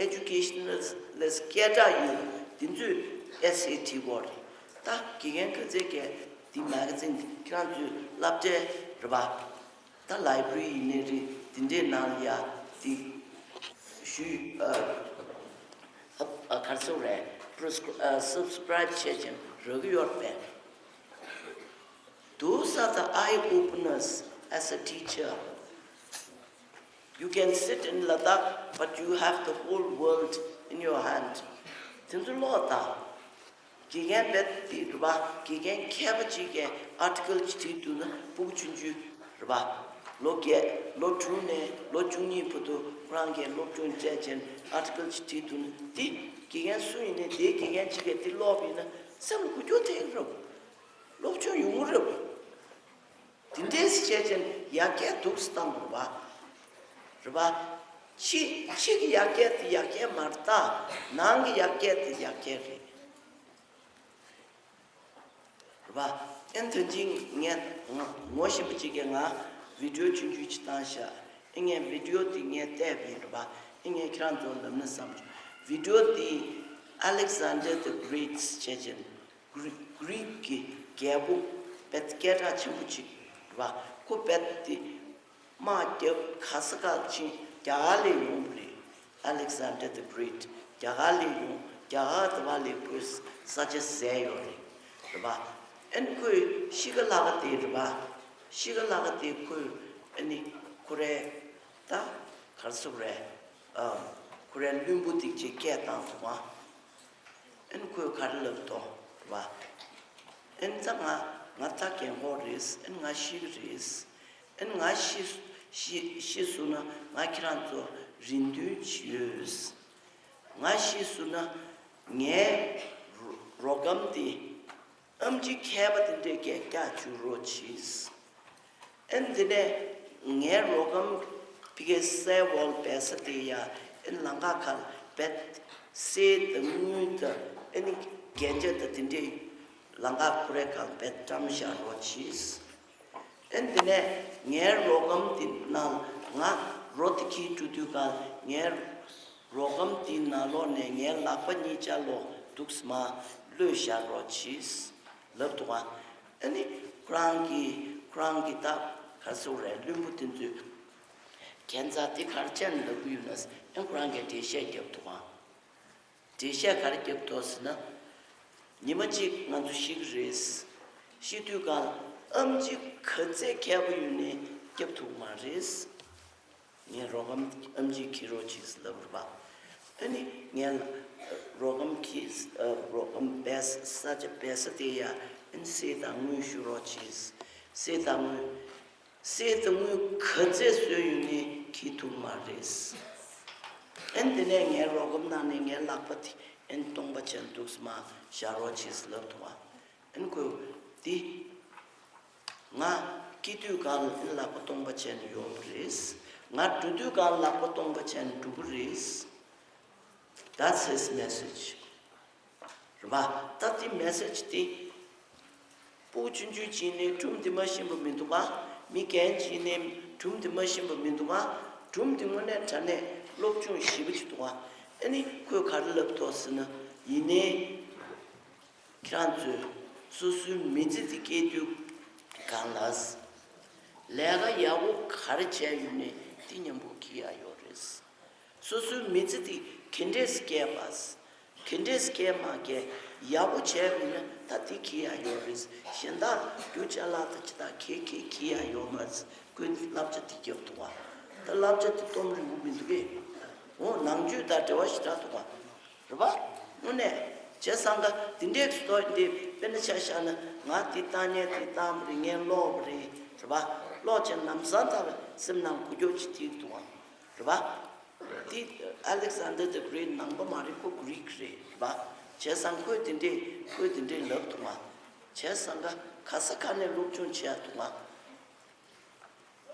ཨེ་ཇུ་ཀེ་ཤ་ནལ་ལི་སི་ཊི་སྐད་གྲགས་ཡོད་འདི་ཚོས་ཨེ་སེ་ཊི་སྐོར་རེད། ད་དགེ་རྒན་ག་ཚད་ཀྱིས་འདི་མེ་ག་ཛིན་འདི་ཁྱེད་རང་ཚོའི་སློབ་གྲྭའི་རེད་པ། ད་ལའི་བྷ་རི་ཡིན་ནའི་རེད། འདི་འདྲའི་ནང་ལ་ཡ་འདི་ཞུས་ཨ་ཨ་ག་རེ་ཟེར་རེད། པྲོ་སི་ཨ་སབ་སི་ཀ་རའིབ་བྱས་ཀྱང་རག་གི་ཡོད་རེད་པས། Those are the eye openers as a teacher. You can sit in Ladakh, but you have the whole world in your hand. དེ་ཚོ་ཀློག་དང་། དགེ་རྒན་རྦད་དེ་རེད་པ། དགེ་རྒན་མཁས་པ་གཅིག་གིས་ཨར་ཊི་ཀལ་གཅིག་བྲིས་འདུག་ན་སྤུ་གུ་ཆུང་ཆུང་རེད་པ། ལོ་བརྒྱད་ལོ་དྲུག་ནས་ལོ་བཅུ་གཉིས་བར་དུ་ཁོ་རང་གིས་སློབ་སྦྱོང་བྱས་ཅན་ཨར་ཊི་ཀལ་གཅིག་བྲིས་འདུག་ན་དེ་དགེ་རྒན་སུ་ཡིན་ནའི་དེའི་དགེ་རྒན་གཅིག་གིས་དེ་ཀློག་པ་ཡིན་ན་སེམས་ལ་འགུལ་སྐྱོད་ཐེབས་ཀྱི་རེད་པ། སློབ་སྦྱོང་ཡོང་གི་རེད་པ། དེ་འདྲས་བྱས་ཅན་ཡར་རྒྱས་འདུག་སེ་བཏང་དགོས་པ། རེད་པ། ཕྱི་ཕྱི་གི་ཡར་རྒྱས་དེ་ཡར་རྒྱས་མ་རེད་ད། ནང་གི་ཡར་རྒྱས་དེ་ཡར་རྒྱས་རེད། རེད་པ། ཨེ་ནི་དོན་ཅིང་ངས་ངོ་ངོ་ཤེས་པ་གཅིག་གིས་ང་བི་ཌི་ཡོ་ཆུང་ཆུང་ཅིག་བཏང་ཤག་ཨེ་ངས་བི་ཌི་ཡོ་དེ་ངས་བལྟས་པ་ཡིན་རེད་པ། ཨེ་ངས་ཁྱེད་རང་ཚོར་ལབ་ན་བསམ་བྱུང་། བི་ཌི་ཡོ་དེ་Alexander the Great བྱས་ཅན། གྷི་རི་གྷི་རི་ཀི་གི་རྒྱལ་པོ་རྦད་སྐད་གྲགས་ཆེན་པོ་ཅིག་རེད་པ། ཁོ་རྦད་དེ་དམག་རྒྱབ་ག་ས་ག་ཕྱིན་རྒྱ་གར་ལ་ཡོང་བ་རེད། Alexander the Great རྒྱ་གར་ལ་ཡོང་རྒྱ་གར་དེ་བ་ལ་ཁོས་ས་ཆ་ཟས་ཡོད་རེད། རེད་པ། ཨ་ནི་ཁོས་ཤི་ཁ་ལྷ་ཁ་དེ་རེད་པ། ཤི་ཁ་ལྷ་ཁ་དེ་ཁོས་ཨ་ནི་ཁོ་རའི་ད་ག་རེ་ཟེར་དགོས་རེད། ཨ་ཁོ་རའི་བློན་པོ་དེ་ཅིག་སྐད་བཏང་འདུག་ཨ། ཨ་ནི་ཁོས་ག་རེ་ལབ་འདུག་རེད་པ། ཨ་ནི་ད་ང་ང་ད་རྒན་གོག་རེད། ཨ་ནི་ང་ཤི་གི་རེད། ཨ་ནི་ང་ཤི་ཤི་ཤི་སོང་ན་ང་ཁྱེད་རང་ཚོར་རེ་འདུན་ཅིག་ཡོད། ང་ཤི་སོང་ན་ངའི་རོ་རོ་སྒམ་དེ་ཨེམ་ཆི་མཁས་པ་དེ་འདྲས་ཀྱིས་རྒྱག་བཅུག་རོགས་གྱིས། ཨེ་ནི་དེ་ནས་ངའི་རོ་སྒམ་ཕ་གིའི་སའི་ཝོལ་སྦས་ས་དེ་ཡ་ཨེ་ནི་ལམ་ཁ་ཁ་ལ་རྦད་གསེར་དང་དངུལ་དང་ཨེ་ནི་རྒྱན་ཆ་དང་དེ་འདྲས་ལམ་ཁ་ཁོ་རའི་སྒང་རྦད་བཀྲམ་བཞག་རོགས་གྱིས། ཨེ་ནི་དེ་ནས་ངའི་རོ་སྒམ་དེ་ནང་ང་རོ་དེ་འཁྱེར་འགྲོ་དུས་སྒང་ངའི་རོ་སྒམ་དེའི་ནང་ལོགས་ནས་ངའི་ལག་པ་གཉིས་ཆ་ལོག་འདུག་སེ་མར་གློད་བཞག་རོགས་གྱིས་ལབ་འདུག་ག་ཨ་ནི་ཁོ་རང་གིས་ཁོ་རང་གིས་ད་ག་རེ་ཟེར་དགོས་རེད། བློན་པོ་དེ་ཚོས་ཁྱད་མཚར་དེ་ག་རེ་བྱས་ནས་ལབ་ཀྱི་ཡོད་ན། ཨ་ཁོ་རང་གིས་འགྲེལ་བཤད་བརྒྱབ་འདུག་ག་འགྲེལ་བཤད་ག་རེ་བརྒྱབ་འདུག་ཟེར་ན། ཉི་མ་གཅིག་ང་ཚོ་ཤི་གི་རེད། ཤི་དུས་སྒང་ཨེམ་ཆི་ག་ཚད་མཁས་པོ་ཡོད་ནའི་སྐྱོབ་ཐུབ་མ་རེད། ངས་རོ་སྒམ་ཨེམ་ཆི་འཁྱེར་རོགས་གྱིས་ལབ་རེད་པ། ཨ་ནི་ངས་རོ་སྒམ་འཁྱེར་རོ་སྒམ་སྦས་ས་ཆ་སྦས་ས་དེ་ཡ་ཨ་ནི་གསེར་དང་དངུལ་བཤུ་རོགས་གྱིས། གསེར་དང་དངུལ་གསེར་དང་དངུལ་ག་ཚད་བཟོས་ཡོད་ནའི་འཁྱེར་ཐུབ་མ་རེད། ཨ་ནི་དེ་ནས་ངའི་རོ་སྒམ་ནང་ནས་ངའི་ལག་པ་དེ་ཨ་ནི་སྟོང་པ་བྱས་འདུག་སེ་མར་བཞག་རོགས་གྱིས་ལབ་འདུག་ག་ཨ་ནི་ཁོས་འདི་ང་སྐྱེ་དུས་སྒང་ལ་ཨ་ནི་ལག་པ་སྟོང་པ་བྱས་ནས་ཡོང་གི་རེད། ང་འགྲོ་དུས་སྒང་ལ་ལག་པ་སྟོང་པ་བྱས་ནས་འགྲོ་གི་རེད། That's his message. རེད་པ། ད་དེ་མེ་སེ་ཇི་དེ། སྤུ་གུ་ཆུང་ཆུང་ཅིག་ནས་སྒྲུང་དེ་མ་ཤེས་པ་མི་འདུག་ག་མི་རྒན་ཅིག་ནས་སྒྲུང་དེ་མ་ཤེས་པ་མི་འདུག་ག་སྒྲུང་དེ་དངོས་གནས་དྲང་གནས་སློབ་སྦྱོང་ཞེ་པོ་ཅིག་འདུག་ག་ཨ་ནི་ཁོས་ག་རེ་ལབ་འདུག་ཟེར་ན། ཡིན་ནའི་ཁྱེད་རང་ཚོས་སོ་སོའི་མི་ཚེ་འདི་སྐྱེལ་དུས་སྒང་ལ། ལས་ཀ་ཡག་པོ་ག་རེ་བྱས་ཡོད་ནའི་དེ་མཉམ་པོ་འཁྱེར་ཡག་ཡོད་རེད། སོ་སོའི་མི་ཚེ་འདི་ག་འདྲས་སྐྱེལ་བ། ག་འདྲས་སྐྱེལ་མ་སྐྱེལ་ཡག་པོ་བྱས་མིན་ན་ད་དེ་འཁྱེར་ཡག་ཡོད་རེད། གཞན་དག་རྒྱུ་ཅ་ལག་དང་ཅི་དག་ག་ག་འཁྱེར་ཡག་ཡོད་མ་རེད། ཁོས་བསླབ་བྱ་དེ་བརྒྱབ་འདུག་ག་ད་བསླབ་བྱ་དེ་གཏོང་རིན་པོ་མི་འདུག་གས། འོ་ནང་ཆོས་དང་འབྲེལ་བ་ཞེ་དྲག་འདུག་ག་རེད་པ། དངོས་གནས། བྱས་ཙང་ཀ་འདི་འདྲས་ཀྱི་སྟོན་འདི་དཔེར་ན་ཆ་བཞག་ན་ང་འདི་བཏང་མཁན་འདི་བཏང་བ་རེད། ངས་ཀློག་པ་རེད། རེད་པ། ཀློག་བྱས་ལམ་སང་ད་སེམས་ནང་འགུལ་སྐྱོད་ཅིག་སྐྱེས་འདུག་ག་རེད་པ། འདི་ཨ་ལེག་སན་ཌར་ཛ་གྷི་རེ་ཊི་ནང་པ་མ་རེད། ཁོ་གྷི་རི་ཀི་རེད། རེད་པ། བྱས་ཙང་ཁོས་འདི་འདྲས་ཁོས་འདི་འདྲས་ལབ་འདུག་ག་བྱས་ཙང་ཀ་ག་ས་ག་ནས་སློབ་སྦྱོང་བྱས་འདུག་ག་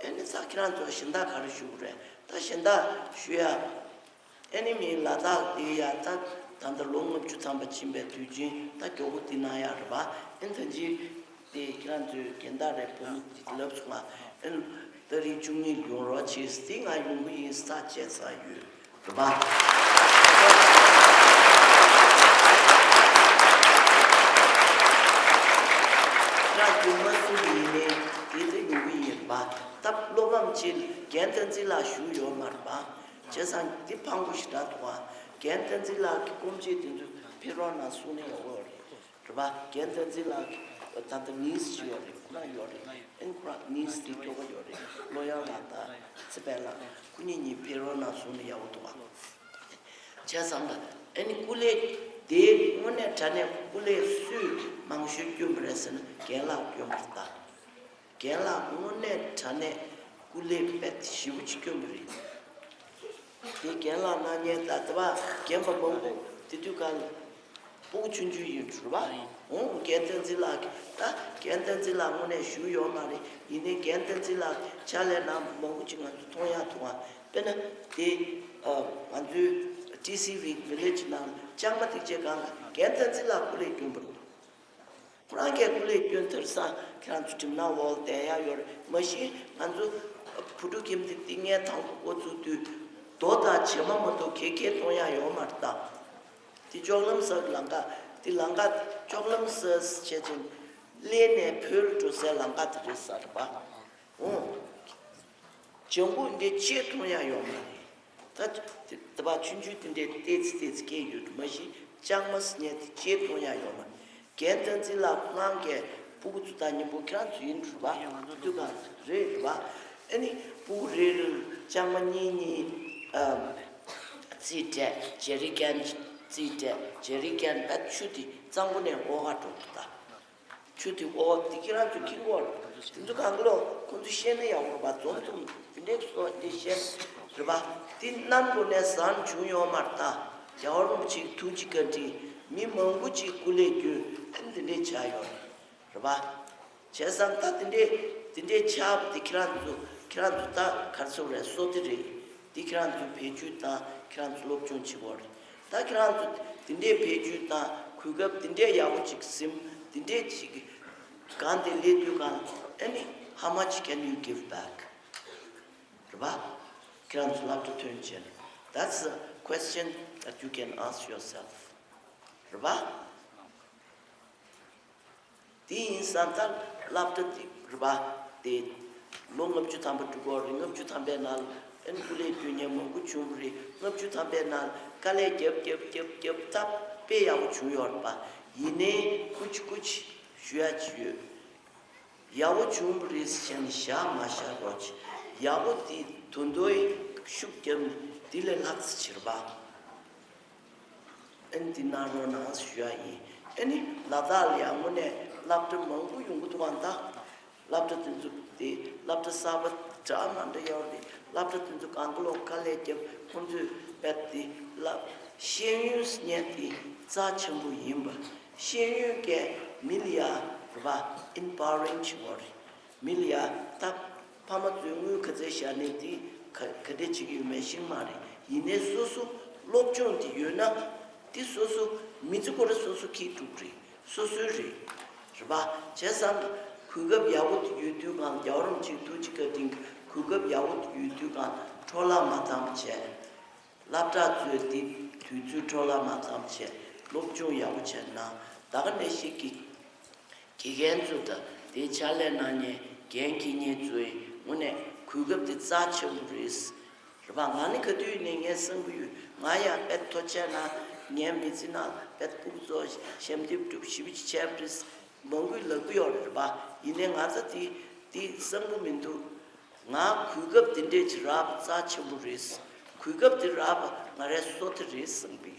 ཨ་ནི་ད་ཁྱེད་རང་ཚོ་གཞན་དག་ག་རེ་ཞུ་དགོས་རེད། ད་གཞན་དག་ཞུ་ཡ། ཨ་ནི་མི་ལ་དྭགས་དེ་ཡ་ད་ད་ལྟ་ལོ་ལྔ་བཅུ་ཐམ་པ་ཕྱིན་པའི་དུས་ཆེན་ད་མགྱོགས་པོ་འདི་གནང་ཡ་རེད་པ། ཨ་ནི་ད་ཅི་ དེ་ཁྱེད་རང་ཚོའི་རྒན་བདག་རེད། བུ་མོ་དེ་ལབ་སོང་ང་། ཨེ་ནི་ཏ་རིག་བཅུ་གཉིས་ཡོང་རོགས་བྱེད་ཟེར། དེ་ང་ཡོང་གི་ཡིན་ས་བྱས་ས་ཡོད་རེད་པ། ཁྱེད་རང་ཚོ་མ་སུ་ཡིན་ནའི་དེ་ཚོ་ཡོང་གི་ཡིན་པ། ད་བློ་ཕམ་བྱེད། རྒན་བསྟན་འཛིན་ལགས་བཞུགས་ཡོད་མ་རེད་པ། བྱས་ཙང་འདི་ཕངས་པོ་ཞེ་དྲག་འདུག་ཨ། རྒན་བསྟན་འཛིན་ལགས་ཀྱི་སྐུ་མཆེད་དེ་ཚོ་ཕེབས་རོགས་གནང་གསུང་ན་ཡག་པོ་རེད། རེད་པ། རྒན་བསྟན་འཛིན་ལགས་ད་ལྟ་ནིས་ཅིག་ཡོད་རེད། ཁོ་རང་ཡོད་རེད། ཨེ་ནི་ཁོ་རང་ནིས་དེ་ཐོག་ཡོད་རེད། ལོ་ཡང་ལགས་དང་ཚེ་དཔལ་ལགས་ཁོ་གཉིས་གཉིས་ཕེབས་རོགས་གནང་གསུང་ན་ཡག་པོ་འདུག་ཨ། བྱས་ཙང་ད་ཨེ་ནི་སྐུ་ལས་དེ་དངོས་གནས་དྲང་གནས་སྐུ་ལས་སུས་མང་ཤོས་བསྐྱོན་པ་རེད་ཟེར་ན་རྒན་ལགས་བསྐྱོན་པ་རེད་ད། རྒན་ལགས་དངོས་གནས་དྲང་གནས་སྐུ་ལས་དཔེ་ཞེ་པོ་ཅིག་བསྐྱོན་པ་རེད། དེ་རྒན་ལགས་གནང་མཁན་ད་ལྟ་བ་རྒན་པ་མང་པོ་དེ་དུས་ག་ལ་སྤུ་གུ་ཆུང་ཆུང་ཡིན་འགྲོ་བ། འོང་རྒན་བསྟན་འཛིན་ལགས་ཀྱིས་ད་རྒན་བསྟན་འཛིན་ལགས་དངོས་གནས་བཞུགས་ཡོད་མ་རེད། ཡིན་ནའི་རྒན་བསྟན་འཛིན་ལགས་ཕྱག་ལས་གནང་མང་པོ་ཅིག་ང་ཚོ་མཐོང་ཡག་འདུག་ཨ། དཔེར་ན་དེ་ང་ཚོའི་ཊི་སི་ཝི་ཝི་ལེ་ཇི་ནང་ལྕང་མ་ཐིག་ཆེ་སྒང་ལ་རྒན་བསྟན་འཛིན་ལགས་སྐུ་ལས་བསྐྱོན་པ་རེད། ཁོ་རང་གིས་སྐུ་ལས་བསྐྱོན་ཐར་སང་ཁྱེད་རང་ཚོ་གྲིབ་ནག་འོག་བསྡད་ཡག་ཡོད་རེད། མ་གཞི་ང་ཚོ་བུ་ཕྲུག་ཁྱིམ་དེ་ཏིང་ངེ་དང་པོ་འགོ་བཙུགས་དུས་རྡོ་དང་བྱེ་མ་མ་གཏོགས་ག་གས་གཏོང་ཡག་ཡོད་མ་རེད་ད། དེ་ཅོག་ལམ་སར་ལམ་ཁ་དེ་ལམ་ཁ་ཅོག་ལམ་སར་བྱས་ཙང་གླེ་ནས་བོད་ལ་འགྲོ་སའི་ལམ་ཁ་དེ་རེད་ས་རེད་པ། འོང་། ལྗང་གུ་འདི་ཅིག་མཐོང་ཡག་ཡོད་མ་རེད། ད་ད་བ་ཆུང་ཆུང་དེ་འདྲའི་ཏོག་ཙམ་ཏོག་ཙམ་སྐྱེས་ཡོད་མ་གཞི་ལྕང་མ་ཟེར་མཁན་དེ་ཅིག་མཐོང་ཡག་ཡོད་མ་རེད། རྒན་བསྟན་འཛིན་ལགས་ཁོ་རང་གིས་སྤུ་གུ་ཚོ་དང་མཉམ་པོ་ཁྱེད་རང་ཚོ་ཡིན་འགྲོ་བ་འདུག་ག་རེད་རེད་བ། ཨ་ནི་སྤུ་གུ་རེ་རེ་ལ་ལྕང་མ་གཉིས་གཉིས་ཨ་རྩིས་སྤྲད། ཇེ་རི་ཀན་རྩིས་སྤྲད། ཇེ་རི་ཀན་ད་ཆུ་དེ་གཙང་པོ་ནས་འོག་ག་འགྲོ་འདུག་ད། ཆུ་དེ་འོ་དེ་ཁྱེད་རང་ཚོ་ཁྱི་མགོ་རེད། དེ་ཚོ་གང་གི་ལོ་ཁོང་ཚོ་ཤེས་ན་ཡག་པོ་རེད་པ། འཛོམས་འཛོམས་དེ་འདྲས་སོ་དེ་ཤེས་རེད་པ། དེ་གནམ་ལོ་ནས་ཟམ་བྱུང་ཡོད་མ་རེད་ད། རྒྱལ་བ་རིན་པོ་ཆེའི་ཐུགས་རྗེ་བཀའ་དྲིན་མི་མང་པོ་ཅིག་སྐུ་ལས་བསྐྱོན་ཨ་ནི་དེ་འདྲས་ཆགས་ཡོད་རེད་པ། བྱས་ཙང་ད་དེ་འདྲས་དེ་འདྲས་ཆགས་པ་དེ་ཁྱེད་རང་ཚོ་ཁྱེད་རང་ཚོ་ད་ག་རེ་ཟེར་དགོས་རེད། བསོད་བདེ་རེད། འདི་ཁྱེད་རང་ཚོའི་བེད་སྤྱོད་དང་ཁྱེད་རང་ཚོ་སློབ་སྦྱོང་བྱེད་དགོས་རེད། ད་ཁྱེད་རང་ཚོ་འདི་འདྲའི་བེད་སྤྱོད་དང་གོ་སྐབས་འདི་འདྲའི་ཡག་པོ་ཅིག་ཟིན་འདི་འདྲའི་ཅིག་གང་དེ་ལས་དུས་གང་ཨ་ནི་how much can you give back? རེད་པ། ཁྱེད་རང་ཚོ་སློབ་གྲྭ་ཐོན་བྱས་ན། That's a question that you can ask yourself. རེད་པ། དེ་ཡིན་ཙང་ད་སློབ་གྲྭ་དེ་རེད་པ། དེ་ལོ་ལྔ་བཅུ་ཐམ་པ་འགྲོ་གི་ཡོད་རེད། ལྔ་བཅུ་ཐམ་པའི་ནང་ཨ་ནི་སྐུ་ལས་བསྐྱོན་མཁན་མང་པོ་བྱུང་བ་རེད། ལྔ་བཅུ་ཐམ་པའི་ནང་དཀའ་ལས་རྒྱབ་རྒྱབ་རྒྱབ་རྒྱབ་ད་དཔེ་ཡག་པོ་བྱུང་ཡོད་རེད་པ། ཡིན་ནའི་ཀུ་ཅི་ཀུ་ཅི་ཞུ་ཡག་ཅིག་ཡོད། ཡག་པོ་བྱུང་བ་རེད་ཟེར་ནས་བཞག་མ་བཞག་རོགས་གྱིས། ཡག་པོ་དེ་དོན་དོ་ཡི་ཤུགས་རྒྱབ་ནས་དེ་ལས་ལྷག་ཙམ་བྱེད་རེད་པ། ཨ་ནི་འདི་གནང་རོགས་གནང་ཞུ་ཡག་ཡིན། ཨ་ནི་ལ་དྭགས་ལ་ཡང་དངོས་གནས་སློབ་གྲྭ་མང་པོ་ཡོང་གི་འདུག་ག་ད། སློབ་གྲྭ་དེ་ཚོ་དེ་སློབ་གྲྭ་གསར་པ་འདྲ་མི་འདྲ་ཡོད་རེད། སློབ་གྲྭ་དེ་ཚོ་གང་ག་ལོག་དཀའ་ལས་རྒྱབ་ཁོང་ཚོས་རྦད་དེ་སློབ་ཤེས་ཡོན་ཟེར་མཁན་དེ་རྩ་ཆེན་པོ་ཡིན་པ། ཤེས་ཡོན་གྱིས་མི་ལ་ཡ་རེད་པ་ཨིམ་པ་ཝ་རིང་བྱེད་དགོས་རེད། མི་ལ་ཡ་ད། ཕ་མ་ཚོས་དངུལ་ག་ཚད་བཞག་ནས་དེ་ག་ག་འདྲས་བྱེད་ཀྱི་ཡོད་མེད་ཤེས་ཀྱི་མ་རེད། ཡིན་ནའི་སོ་སོ་སློབ་སྦྱོང་དེ་ཡོད་ན་དེ་སོ་སོ་མི་ཚེ་ཁོ་རང་སོ་སོ་འཁྱེར་འགྲོ་གི་རེད། སོ་སོའི་རེད། རེད་པ། བྱས་ཙང་གོ་སྐབས་ཡག་པོ་དེ་ཡོད་དུས་གང་རྒྱལ་བ་རིན་པོ་ཆེའི་ཐུགས་རྗེ་བཀའ་དྲིན་གྱིས་གོ་སྐབས་ཡག་པོ་དེ་ཡོད་དུས་གང་འཕྲོ་བརླག་མ་བཏང་བ་བྱས། སློབ་གྲྭ་ཚོས་འདི་དུས་ཚོད་འཕྲོ་བརླག་མ་བཏང་བྱས་སློབ་སྦྱོང་ཡག་པོ་བྱས་ན་ད་ག་ནང་བཞིན་གྱི་དགེ་རྒན་ཚོ་དང་དེའི་ཕྱག་ལས་གནང་མཁན་འགན་འཁྱེར་མཁན་ཚོའི་ངོས་ནས་གོ་སྐབས་དེ་རྩ་ཆེན་པོ་རེད། རེད་པ། ང་ནི་ག་དུས་ནས་ངའི་གསང་ཕུ་ཡོད། ང་ཡང་དཔེ་ཐོ་ཆད་ན་ངའི་མི་ཚེ་ནང་དཔེ་ཕྲུ་གུ་ཚོ་ཞབས་འདེགས་སྒྲུབ་ཞེ་པོ་ཅིག་བྱས་པ་རེད། མང་པོས་ལབ་ཀྱི་ཡོད་རེད་པ། ཡིན་ནའི་ང་ཚོ་དེ་དེ་གསང་ཕུ་མི་འདུག་ང་གོ་སྐབས་དེ་འདྲས་ཅིག་རག་པ་རྩ་ཆེན་པོ་རེད། གོ་སྐབས་དེ་རག་པ་ང་རའི་བསོད་བདེ་རེད་བསམ་གི་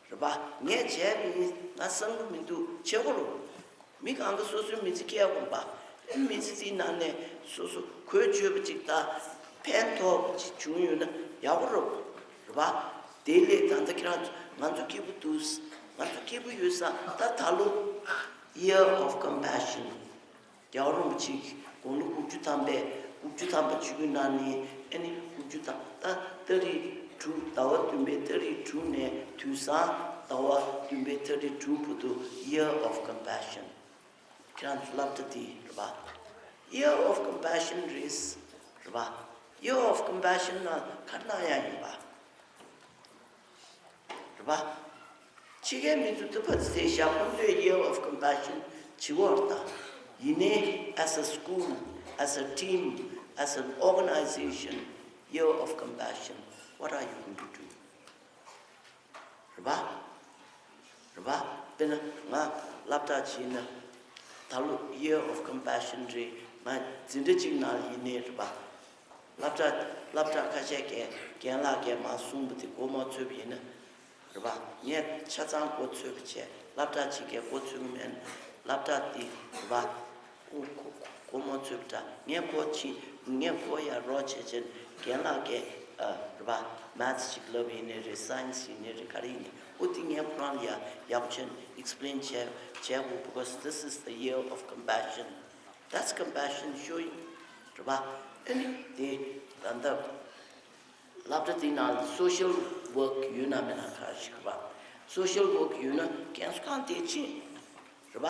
རེད་པ། ངས་བྱས་མིན་ང་བསམ་གི་མི་འདུག་བྱེད་དགོས་རེད། མི་གང་ག་སོ་སོའི་མི་ཚེ་སྐྱེལ་དགོས་རེད་པ། མི་ཚེ་དེའི་ནང་ནས་སོ་སོ་གོས་ཆོད་པ་ཅིག་དང་ཕན་ཐོགས་པ་ཅིག་བྱུང་ཡོད་ན་ཡག་པོ་རེད་པ། དེ་ལས་ད་ལྟ་ཁྱེད་རང་ཚོ་ང་ཚོ་སྐྱིད་པོ་འདུག་ང་ཚོ་སྐྱིད་པོ་ཡོད་ས་ད་ད་ལོ་Year of Compassion རྒྱལ་བ་རིན་པོ་ཆེས་དགུང་ལོ་དགུ་བཅུ་ཐམ་པའི་དགུ་བཅུ་ཐམ་པ་བྱེད་རྒྱུ་ནང་ནས་ཨ་ནི་དགུ་བཅུ་ཐམ་ད་ཏ་རིག་དྲུག་ཟླ་བ་བདུན་པའི་ཏ་རིག་དྲུག་ནས་དུས་བཟང་ཟླ་བ་བདུན་པའི་ཏ་རིག་དྲུག་བར་དུ་Year of Compassion ཁྱེད་རང་ཚོ་སློབ་གྲྭ་འདི་རེད་པ། Year of Compassion རེད། རེད་པ། Year of Compassion ནང་ག་རེ་གནང་ཡ་ཡིན་པ། རེད་པ། ཕྱི་རྒྱལ་མི་ཚོ་དུ་ཕ་ཚེ་ཞག་ཁོང་ཚོའི་Year of Compassion བྱེད་འོར་དང་། ཡིན་ནའི་as a school, as a team, as an organization, Year of Compassion, what are you going to do? རེད་པ། རེད་པ། དཔེར་ན་ང་སློབ་གྲྭ་ཕྱིན་ན་ད་ལོ་Year of Compassion རེད། ང་འཛིན་གྲྭ་གཅིག་ནང་ཡིན་ནའི་རེད་པ། སློབ་གྲྭ་སློབ་གྲྭ་ཁ་ཤས་ཀྱིས་རྒན་ལགས་ཀྱིས་མ་གསུངས་པ་དེ་མགོ་མ་ཚོས་པ་ཡིན་ན། རེད་པ། ངས་ཆ་ཚང་མགོ་ཚོས་པ་བྱས། སློབ་གྲྭ་གཅིག་གིས་མགོ་ཚོས་ཀྱི་མེད། སློབ་གྲྭ་འདི་རེད་པ། ཁོ་ཁོ་ཁོ་མགོ་ཚོས་པ་འདྲ། ངས་ཁོ་ཕྱིན། ངས་ཁོ་ཡར་རོགས་བྱས་བྱས། རྒན་ལགས་ཀྱིས་ཨ་རེད་པ། Maths ཅིག་ལབ་ཡིན་ནའི་རེད། Science ཡིན་ནའི་རེད། ག་རེ་ཡིན་ནའི། ཨོ་དེ་ངས་ཁོ་རང་ལ་ཡ་ཡག་པོ་བྱས་ནས་explain བྱས་བྱས་དགོས། Because this is the year of compassion. That's compassion showing. རེད་པ། ཨ་ནི་དེ་ད་ལྟ་སློབ་གྲྭ་དེའི་ནང་ལ་social work ཡོད་ན་མེད་ན་ག་ཞིག་རེད་པ། Social work ཡོད་ན་རྒན་གསོ་ཁང་དེ་ཕྱིན། རེད་པ།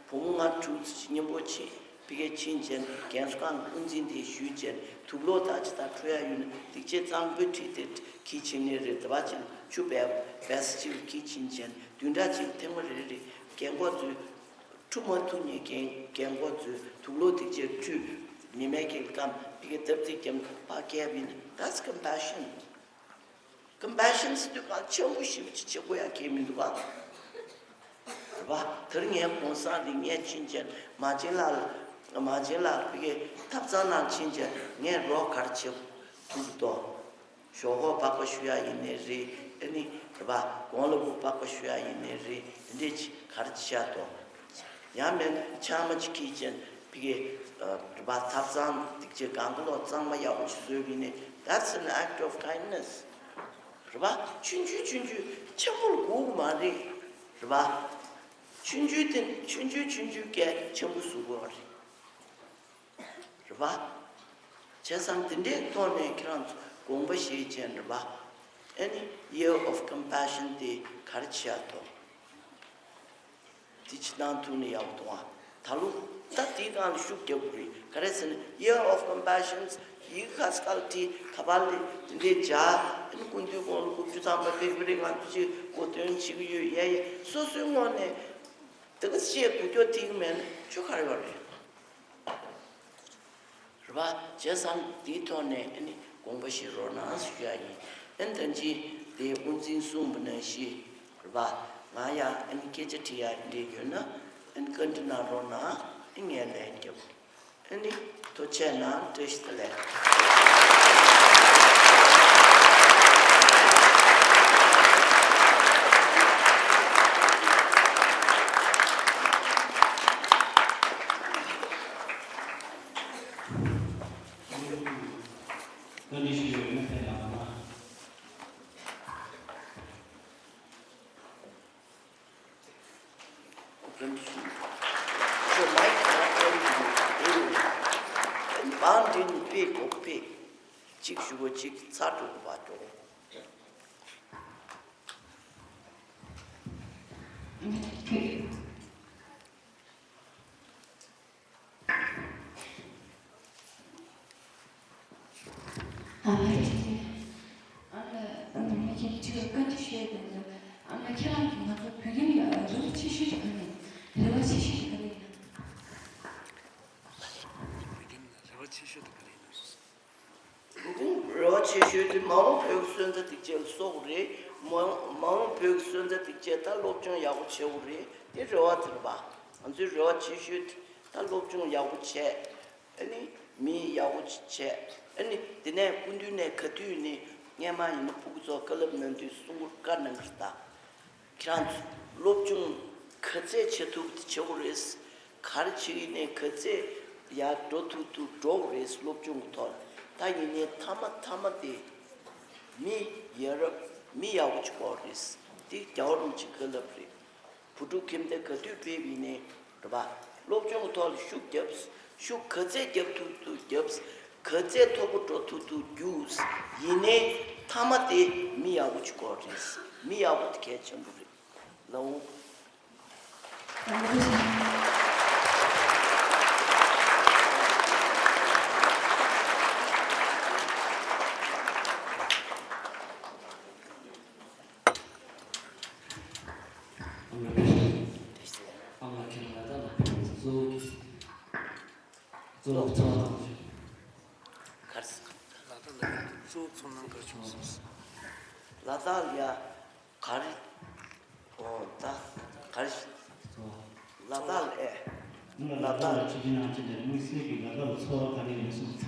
བུ་མོ་ང་དྲུག་ཙམ་མཉམ་པོ་ཕྱིན། ཕ་གིར་ཕྱིན་བྱས་རྒན་གསོ་ཁང་དབུ་འཛིན་དེ་ཞུས་བྱས། དུག་སློག་དང་ཅི་དང་འཁྲུ་ཡ་ཡོད་ན་དེ་ཅིག་གཙང་པོའི་ཁྲིད་དེ་འཁྱེར་ཕྱིན་ནའི་རེད། དེ་པ་ཅིག་ཆུ་བེ་བེ་སི་ཅིག་འཁྱེར་ཕྱིན་བྱས། བདུན་ཕྲག་གཅིག་ཐེངས་མ་རེ་རེ་རྒན་གོག་ཚོའི་འཁྲུ་མ་ཐུབ་མཁན་རྒན་རྒན་གོག་ཚོའི་དུག་སློག་དེ་ཅིག་འཁྲུས། ཉི་མའི་ཀྱི་སྐམ་ཕ་གིར་བརྡབ་ཙིག་རྒྱབ་ཕར་བསྐྱལ་བ་ཡིན་ན། That's compassion. Compassion ཟེར་དུས་གང་ཆེན་པོ་ཞེ་པོ་ཅིག་བྱེད་དགོས་ཡ་གང་ཡང་མི་འདུག་ག་རེད་པ། དེར་ངའི་གུང་སེང་རེད། ངས་ཕྱིན་བྱས་མ་བྱན་ལགས་མ་བྱན་ལགས་ཕ་གིའི་ཐབ་ཚང་ནང་ཕྱིན་བྱས་ངས་རོགས་ག་རེ་བྱེད་ཐུབ་འདུག་ཞོག་ཁོག་སྦག་སྦག་ཞུ་ཡ་ཡིན་ནའི་རེད། ཨ་ནི་རེད་པ། དགུང་ལོ་བུ་སྦག་སྦག་ཞུ་ཡ་ཡིན་ནའི་རེད། དེ་འདྲས་ཅིག་ག་རེ་བྱས་འདུག་ཡང་མིན་ཆང་མ་ཅིག་འཁྱེར་བྱས་ཕ་གིའི་རེད་པ། ཐབ་ཚང་དེ་ཅིག་གང་ག་ལོག་གཙང་མ་ཡག་པོ་ཞིག་བཟོས་པ་ཡིན་ནའི། That's an act of kindness. རེད་པ། ཆུང་ཆུང་ཆུང་ཆུང་ཆེན་པོ་ལ་དགོས་ཀྱི་མ་རེད། རེད་པ། ཆུང་ཆུང་དེ་ཆུང་ཆུང་ཆུང་ཆུང་གིས་ཆེན་པོ་བཟོ་དགོས་པ་རེད། རེད་པ། བྱས་ཙང་དེ་འདྲའི་ཐོག་ནས་ཁྱེད་རང་ཚོ་དགོངས་པ་བཞེས་བྱས་རེད་པ། ཨ་ནི་Year of Compassion དེ་ག་རེ་བྱེད་ཡ་འདུག་དེ་ཅིག་གནང་ཐུབ་ན་ཡག་པོ་འདུག་ཨ། ད་ལོ་ད་དེའི་སྒང་ལ་ཤུགས་རྒྱག་དགོས་རེད། ག་རེ་ཟེར་ན་Year of Compassion ཡི་གེ་ཁ་སྐལ་ཁྲི་ཁ་པར་ལས་དེ་འདྲའི་བྱ། ཨ་ནི་སྐུ་མདུན་དགུང་ལོ་དགུ་བཅུ་ཐམ་པ་ཕེབས་ཀྱི་རེད། ང་ཚོ་ཅིག་གོ་སྟོན་བྱེད་ཀྱི་ཡོད། ཡ་ཡ་སོ་སོའི་ངོས་ནས་དེ་ག་ཅིག་འགུལ་སྐྱོད་ཐེབས་ཀྱི་མེད་ན་ཆོ་ག་རེ་ཡོད་རེད། རེད་པ། བྱས་ཙང་དེའི་ཐོག་ནས་ཨ་ནི་དགོངས་པ་བཞེས་རོགས་གནང་ཞུ་ཡ་ཡིན། ཨ་ནི་ད་ཅི་དེ་དབུ་འཛིན་གསུངས་པ་ནང་བཞིན་རེད་པ། ང་ཡང་ཨ་ནི་སྐད་ཆ་དྲི་ཡ་འདྲ་ཡོད་ན་ཨ་ནི་བཀའ་འདྲི་གནང་རོགས་གནང་། ཨ་ནི་ངས་ལན་རྒྱབ། ཨ་ནི་ཐུགས་རྗེ་གནང་། བཀྲ་ཤིས་བདེ་ལེགས། གཅིག་ཞུ་བ་གཅིག་ཚར་དྲུག་པ་འགྲོ། ཨ་མ་ལགས། ཨ་མ་ལགས་ཁྱེད་ཀྱིས་བཀའ་འདྲི་ཞུས་དོན་དུ། ཨ་མ་ལགས་ཁྱེད་རང་གིས་ང་ཚོ་བོད་ཁྱིམ་ལ་རེ་བ་ཆེ་ཤོས་དེ་ག་རེ་ཡིན། རེ་བ་ཆེ་ཤོས་དེ་ག་རེ་ཡིན། བོད་ཁྱིམ་ལ་རེ་བ་ཆེ་ཤོས་དེ་ག་རེ་ཡིན། བོད་ཁྱིམ་རེ་བ་ཆེ་ཤོས་དེ་མ་འོངས་བོད་ཀྱི་སོན་རྩ་སྒྲིག་ཆས་ལ་སོགས་རེད། མ་མ་འོངས་བོད་ཀྱི་སོན་རྩ་སྒྲིག་ཆས་ད་སློབ་སྦྱོང་ཡག་པོ་བྱེད་དགོས་རེད། དེ་རེ་བ་དེ་རེད་པ། ང་ཚོའི་རེ་བ་ཆེ་ཤོས་དེ་ད་སློབ་སྦྱོང་ཡག་པོ་བྱས། ཨ་ནི་མི་ཡག་པོ་ཅིག་བྱས། ཨ་ནི་དེ་ནས་སྐུ་མདུན་ནས་ག་དུས་ནས་སྔས་མ་ཡིན་ན་སྤུ་གུ་ཚོ་བཀའ་སློབ་གནང་དུས་གསུང་སྐོར་བཀའ་གནང་གི་རེད་ད། ཁྱེད་རང་ཚོ་སློབ་སྦྱོང་ག་ཚད་བྱེད་ཐུབ་དེ་བྱེད་དགོས་རེད། ག་རེ་བྱེད་ཀྱི་ནས་ག་ཚད་ཡར་འགྲོ་ཐུབ་ཐུབ་འགྲོ་དགོས་རེད། སློབ་སྦྱོང་གི་ཐོག་ལ་ད་ཡིན་ནའི་མཐའ་མ་མཐའ་མ་དེ་མི་ཡ་རབས་མི་ཡག་པོ་ཅིག་དགོས་རེད། དེ་རྒྱལ་བ་རིན་པོ་ཆེའི་བཀའ་སློབ་རེད། བུ་ཕྲུག་ཁྱིམ་སྡེ་ག་དུས་ཕེབས་ཡིན་ནའི་རེད་པ། སློབ་སྦྱོང་གི་ཐོག་ལ་ཤུགས་རྒྱབ། ཤུགས་ག་ཚད་རྒྱབ་ཐུབ་ཐུབ་རྒྱབ། ག་ཚད་མཐོ་པོ་འགྲོ་ཐུབ་ཐུབ་རྒྱུགས། ཡིན་ནའི་མཐའ་མ་དེ་མི་ཡག་པོ་ཅིག་དགོས་རེད། མི་ཡག་པོ་དེ་གལ་ཆེན་པོ་རེད། ལགས་འོང་། གཙོ་བོ་ཚོགས་དང་། གར་སོང་། ལ་དྭགས་ལ་གཙོ་བོ་ཚོགས་ནང་གར་བྱུང་སོང་། ལ་དྭགས་ལ་ཡ་གར། ཨོ་ད་གར། ལ་དྭགས་ལ་ཨེ། ང་ལ་དྭགས་ལ་ཆུ་ཆེན་ནང་ཆེན་དེ་དམིགས་བསལ་གྱི་ལ་དྭགས་ལ་ཚོར་བ་ག་རེ་ཡོད་སོང་།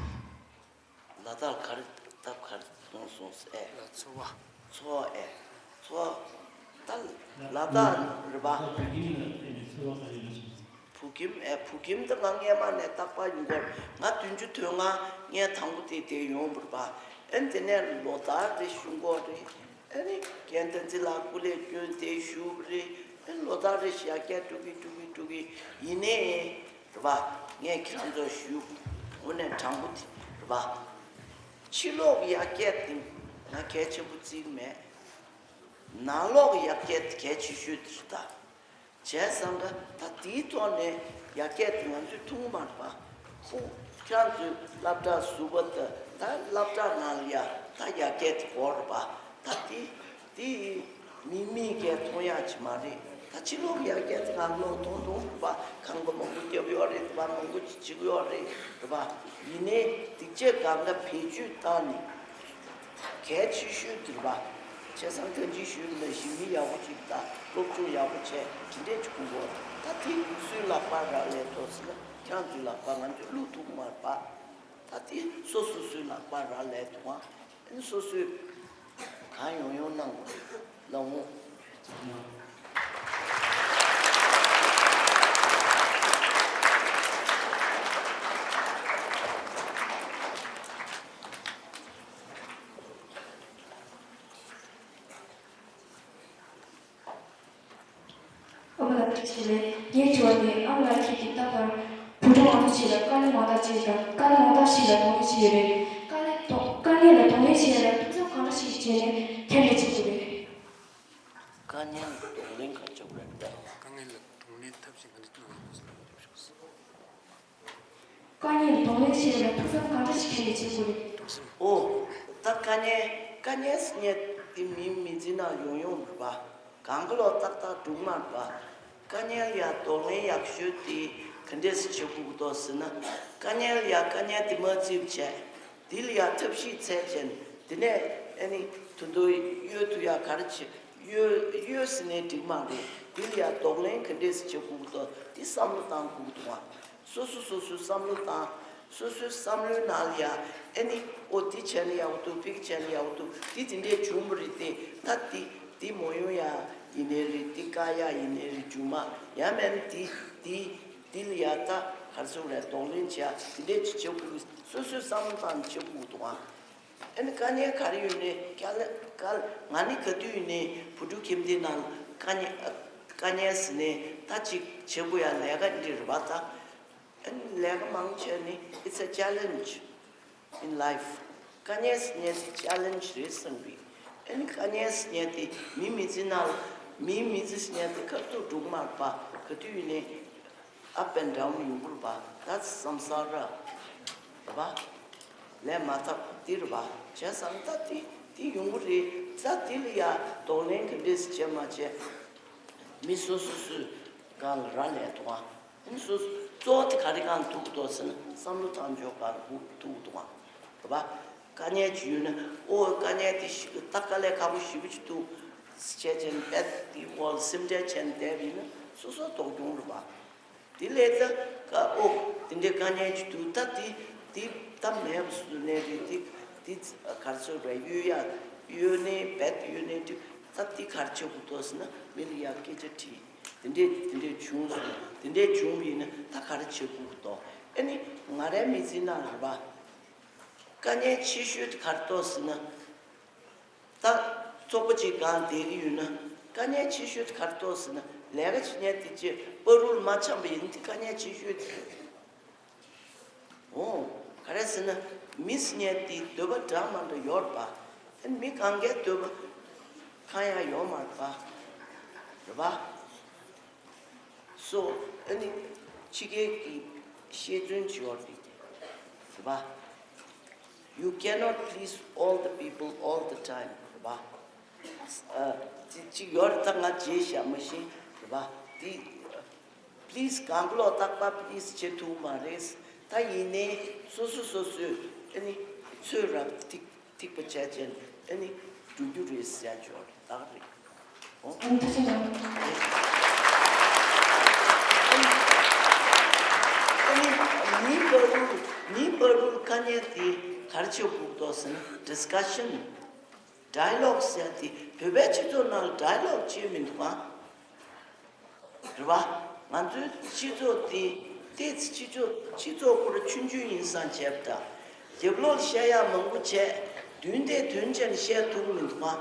ལ་དྭགས་གར་སྟབས་གར་སོང་སོང་ཨེ། ལ་ཚོ་བ། ཚོ་བ་ཨེ། ཚོ་བ། ད་ལ་དྭགས་རེད་པ། ད་བོད་ཁྱིམ་ལ་བརྟེན་ནས་ཚོར་བ་ག་རེ་ཡོད་སོང་། བོད་ཁྱིམ་ཨེ། བོད་ཁྱིམ་དུ་ང་སྔས་མ་ནས་རྟག་པར་ཡོང་གི་ཡོད། ང་བདུན་ཅུ་དོན་ལྔ་ངས་དང་པོ་དེ་དེ་ཡོང་བ་རེད་པ། ཨེ་དེ་ནས་ལོ་ལྟར་རེ་ཞུ་གི་ཡོད་རེད། ཨེ་ནི་རྒན་བསྟན་འཛིན་ལགས་སྐུ་ལས་བསྐྱོན་དེ་ཞུ་བ་རེད། ཨེ་ལོ་ལྟར་རེ་ཞིག་ཡར་རྒྱས་འགྲོ་གི་འགྲོ་གི་འགྲོ་གི་ཡིན་ནའི། རེད་པ། ངས་ཁྱེད་རང་ཚོར་ཞུ། དངོས་གནས་དྲང་པོ་དེ་རེད་པ། ཕྱི་ལོགས་ཡར་རྒྱས་དེ་ང་གལ་ཆེན་པོ་བརྩི་གི་མེད། ནང་ལོགས་ཡར་རྒྱས་དེ་གལ་ཆེ་ཤོས་དེ་རེད་ད། བྱས་ཙང་ག་ད་དེའི་ཐོག་ནས་ཡར་རྒྱས་དེ་ང་ཚོས་མཐོང་གི་མ་རེད་པ། ཁོ་ཁྱེད་རང་ཚོའི་སློབ་གྲྭ་ཟུར་པ་དང་ད་སློབ་གྲྭ་ནང་ལ་ཡ་ད་ཡར་རྒྱས་དེ་དགོས་རེད་པ། ད་དེ་དེ་མི་མི་སྒེར་མཐོང་ཡག་ཅིག་མ་རེད། ད་ཕྱི་ལོགས་ཡར་རྒྱས་དེ་ནང་ལོགས་མཐོང་མཐོང་རེད་པ། ཁང་པ་མང་པོ་བརྒྱབ་ཡོད་རེད། དེ་པ་མང་པོ་ཅིག་བྱེད་ཀྱི་ཡོད་རེད། རེད་པ། ཡིན་ནའི་སྒྲིག་ཆས་སྒང་ག་བེད་སྤྱོད་བཏང་ནས་གལ་ཆེ་ཤོས་དེ་རེད་པ། བྱས་ཙང་ཐོན་སྐྱེད་ཞུས་ན་ཞི་མི་ཡག་པོ་ཅིག་དང་སློབ་སྦྱོང་ཡག་པོ་བྱས་དེ་འདྲས་ཅིག་དགོས་གོ། ད་དེ་སུའི་ལག་པར་རག་ལས་ཐོག་ཟེར་ན་ཁྱེད་རང་ཚོའི་ལག་པར་ང་ཚོས་བླུགས་ཐུབ་ཀྱི་མ་རེད་པ། ད་དེ་སོ་སོ་སོའི་ལག་པར་རག་ལས་ཐུབ་ཨ། ཨ་ནི་སོ་སོས་གང་ཡོང་ཡོང་གནང་དགོས་ལ་འོང་། ཨ་མ་ལགས་ཐུགས་རྗེ་ཆེ། ངའི་དྲི་བ་ནི་ཨ་མ་ལགས་ཁྱེད་ཀྱིས་ད་བར་བོད་ཕྲུག་ང་ཚོ་ཆེད་ལ་དཀའ་ངལ་མང་དག་ཅིག་དང་དཀའ་ངལ་མང་དག་ཞིག་ལ་གདོང་ལེན་བྱས་ཡོད་རེད། དཀའ་ངལ་དང་དཀའ་ངལ་ལ་གདོང་ལེན་བྱེད་ཡ་ལ་ཐུགས་བསམ་གང་འདྲ་ཞིག་བྱས་ནས་ཁྱབ་བསྒྲགས་བྱེད་དགོས་རེད། དཀའ་ངལ་ལ་གདོང་ལེན་གང་བྱེད་དགོས་རེད་ད། དཀའ་ངལ་ལ་གདོང་ལེན་ཐབས་ཤེས་ག་འདྲ་གནང་དགོས་ཟེར་བ་ཞུ་ཞུ། དཀའ་ངལ་གདོང་ལེན་བྱེད་པར་ཐུགས་བསམ་གང་འདྲ་ཞིག་བྱས་ནས་བྱེད་དགོས་རེད། ཨོ། ད་དཀའ་ངལ་དཀའ་ངལ་ཟེར་མཁན་དེ་མི་མི་ཚེ་ནང་ཡོང་ཡོང་རེད་པ། གང་ག་ལོག་ཏག་ཏག་འགྲུབ་མ་རེད་པ། དཀའ་ངལ་ཡ་གདོང་ལེན་ཡག་ཤོས་དེ་ག་འདྲས་སེ་བྱེད་དགོས་ཀྱི་འདུག་ཟེར་ན། དཀའ་ངལ་ཡ་དཀའ་ངལ་དེ་མ་བརྩིས་བྱས། དེ་ལ་ཡ་ཐབས་ཤེས་འཚོལ་བྱས། དེ་ནས་ཨ་ནི་དུ་དུ་གཡོལ་ཐུབ་ཡ་ག་རེ་བྱེད། གཡོལ་གཡོལ་ཟེར་ནས་འགྲིག་མ་རེད། དེ་ལ་ཡ་གདོང་ལེན་ག་འདྲས་སེ་བྱེད་དགོས་ཀྱི་འདུག་དེ་བསམ་བློ་བཏང་དགོས་ཀྱི་འདུག་ཨ། སོ་སོ་སོ་སོའི་བསམ་བློ་བཏང་། སོ་སོའི་བསམ་བློའི་ནང་ལ་ཡ་ཨེ་ནི་ཨོ་འདི་བྱས་ན་ཡག་པོ་འདུག་ཕིག་བྱས་ན་ཡག་པོ་འདུག་འདི་དེ་འདྲས་བྱུང་བ་རེད་དེ། ད་འདི་འདི་མ་ཡོང་ཡ་ཡིན་ནའི་རེད། འདི་བཀག་ཡ་ཡིན་ནའི་རེད། རྒྱུ་མ་ཡང་མིན་འདི་འདི་འདི་ལ་ཡ་ད་ག་རེ་ཟེར་དགོས་རེད། གདོང་ལེན་བྱེད་ཡ་དེ་འདྲས་ཅིག་བྱེད་དགོས། སོ་སོའི་བསམ་བློ་བཏང་ནས་བྱེད་དགོས་འདུག་ཨ། ཨེ་ནི་དཀའ་ངལ་ག་རེ་ཡོད་ནའི་བཀའ་ལན་བཀའ་ང་ནི་ག་དུས་ཡིན་ནའི་བུ་ཕྲུག་ཁྱིམ་སྡེའི་ནང་དཀའ་ངལ་དཀའ་ངལ་ཟེར་ནས་ད་ཅིག་བྱེད་དགོས་ཡ་ལས་ཀ་འདི་རེད་པ་ད། ཨ་ནི་ལས་ཀ་མང་ཆེ་ནི་it's a challenge in life. དཀའ་ངལ་ཟེར་མཁན་དེ་challenge རེད་བསམ་གི། ཨ་ནི་དཀའ་ངལ་ཟེར་མཁན་དེ་མི་མི་ཚེ་ནང་ལ་མི་མི་ཚེ་ཟེར་མཁན་དེ་ཁ་ཐུག་འགྲོ་གི་མ་རེད་པ། ག་དུས་ཡིན་ནའི་up and down ཡོང་གི་རེད་པ། That's samsara རེད་པ། ལས་མ་ཐག་འདི་རེད་པ། བྱས་ཙང་ད་དེ་དེ་ཡོང་གི་རེད། ད་དེ་ལ་ཡ་གདོང་ལེན་ག་འདྲས་བྱས་མ་བྱས། མི་སོ་སོ་སོའི་སྒང་ལ་རག་ལས་འདུག་ཨ། ཨ་ནི་སོ་སོ་གཙོ་བོ་དེ་ག་རེ་སྒང་ལ་ཐུག་འདུག་ཟེར་ན་བསམ་བློ་བཏང་ཕྱོགས་སྒང་ལ་ཐུག་འདུག་ཨ། རེད་པ། དཀའ་ངལ་ཅིག་ཡོད་ན་ཨོ་དཀའ་ངལ་དེ་ཞི་ད་དཀའ་ལས་ཁག་པོ་ཞེ་པོ་ཅིག་འདུག་བྱས་བྱས་ནས་དཔེ་དེའི་འོག་ལ་སེམས་ཁྲལ་བྱས་ནས་བསྡད་པ་ཡིན་ན་སོ་སོ་སྡུག་གྱོང་རེད་པ། དེ་ལས་ད་ཀ་ཨོ་དེ་འདྲའི་དཀའ་ངལ་ཅིག་འདུག་ད་དེ་དེ་ད་མེད་པ་བཟོ་ནའི་རེད། དེ་དེ་ག་རེ་ཟེར་དགོས་རེད། གཡོལ་ཡ་གཡོལ་ནའི་རྦད་དེ་གཡོལ་ནའི་འགྲིག་ད་དེ་ག་རེ་བྱེད་དགོས་འདུག་ཟེར་ན་མི་ལ་ཡ་སྐད་ཆ་དྲིས། དེ་འདྲས་དེ་འདྲས་བྱུང་སོང་། དེ་འདྲས་བྱུང་བ་ཡིན་ན་ད་ག་རེ་བྱེད་དགོས་ཀྱི་འདུག་ཨ་ནི་ང་རའི་མི་ཚེའི་ནང་རེད་པ། དཀའ་ངལ་ཆེ་ཤོས་དེ་ག་རེ་འདུག་ཟེར་ན། ད་ཚོགས་པ་གཅིག་སྒང་བསྡད་ཀྱི་ཡོད་ན་དཀའ་ངལ་ཆེ་ཤོས་དེ་ག་རེ་འདུག་ཟེར་ན། ལས་ཀ་བྱེད་མཁན་དེ་ཚོས་བར་རུ་མ་འཆམ་པ་ཡིན་ན་དེ་དཀའ་ངལ་ཆེ་ཤོས་དེ་རེད། འོ། ག་རེ་ཟེར་ན་མི་ཟེར་མཁན་དེ་འདོད་པ་འདྲ་མ་འདྲ་ཡོད་རེད་པ། ཨ་ནི་མི་གང་གའི་འདོད་པ་ཁེངས་ཡ་ཡོད་མ་རེད་པ། རེད་པ། སོ། ཨ་ནི་ཕྱི་རྒྱལ་གྱི་བཤད་ཚུལ་ཅིག་ཡོད་རེད། རེད་པ། You cannot please all the people all the time. རེད་པ། ཨ། ཅི་ཅིག་ཡོད་རེད། ད་ང་བརྗེད་ཤག་མ་གཞི་རེད་པ། དེ་please གང་ག་ལོག་རྟག་པར་please བྱེད་ཐུབ་མ་རེད། ད་ཡིན་ནའི་སོ་སོ་སོ་སོས་ཨ་ནི་ཚོད་རབ་ཐིག་ཐིག་པ་བྱས་ཅན་ཨ་ནི་འགྲོ་རྒྱུ་རེད་ཟེར་ཡ་ཅིག་ཡོད་རེད། ད་རེད། ཨོ། ཨ་ནི་ཐུགས་རྗེ་ཆེ། ཨ་ནི་མི་བར་དུ་མི་བར་དུ་དཀའ་ངལ་དེ་ག་རེ་བྱེད་དགོས་འདུག་ཟེར་ན། ཌིསི་ཀ་ཤན། ཌའི་ལོག་ཟེར་ཡ་དེ་བོད་པའི་སྤྱི་ཚོགས་ནང་ལ་ཌའི་ལོག་བྱས་མི་འདུག་ཨ། རེད་བ། ང་ཚོའི་སྤྱི་ཚོགས་དེ་ཏོག་ཙམ་སྤྱི་ཚོགས་སྤྱི་ཚོགས་སྐོར་ཆུང་ཆུང་ཡིན་ཙང་བྱས་པ་འདྲ། རྒྱབ་ལོགས་བཤད་ཡག་མང་པོ་བྱས། མདུན་དེ་དོན་ཆེན་བཤད་ཐུབ་མི་འདུག་ཨ།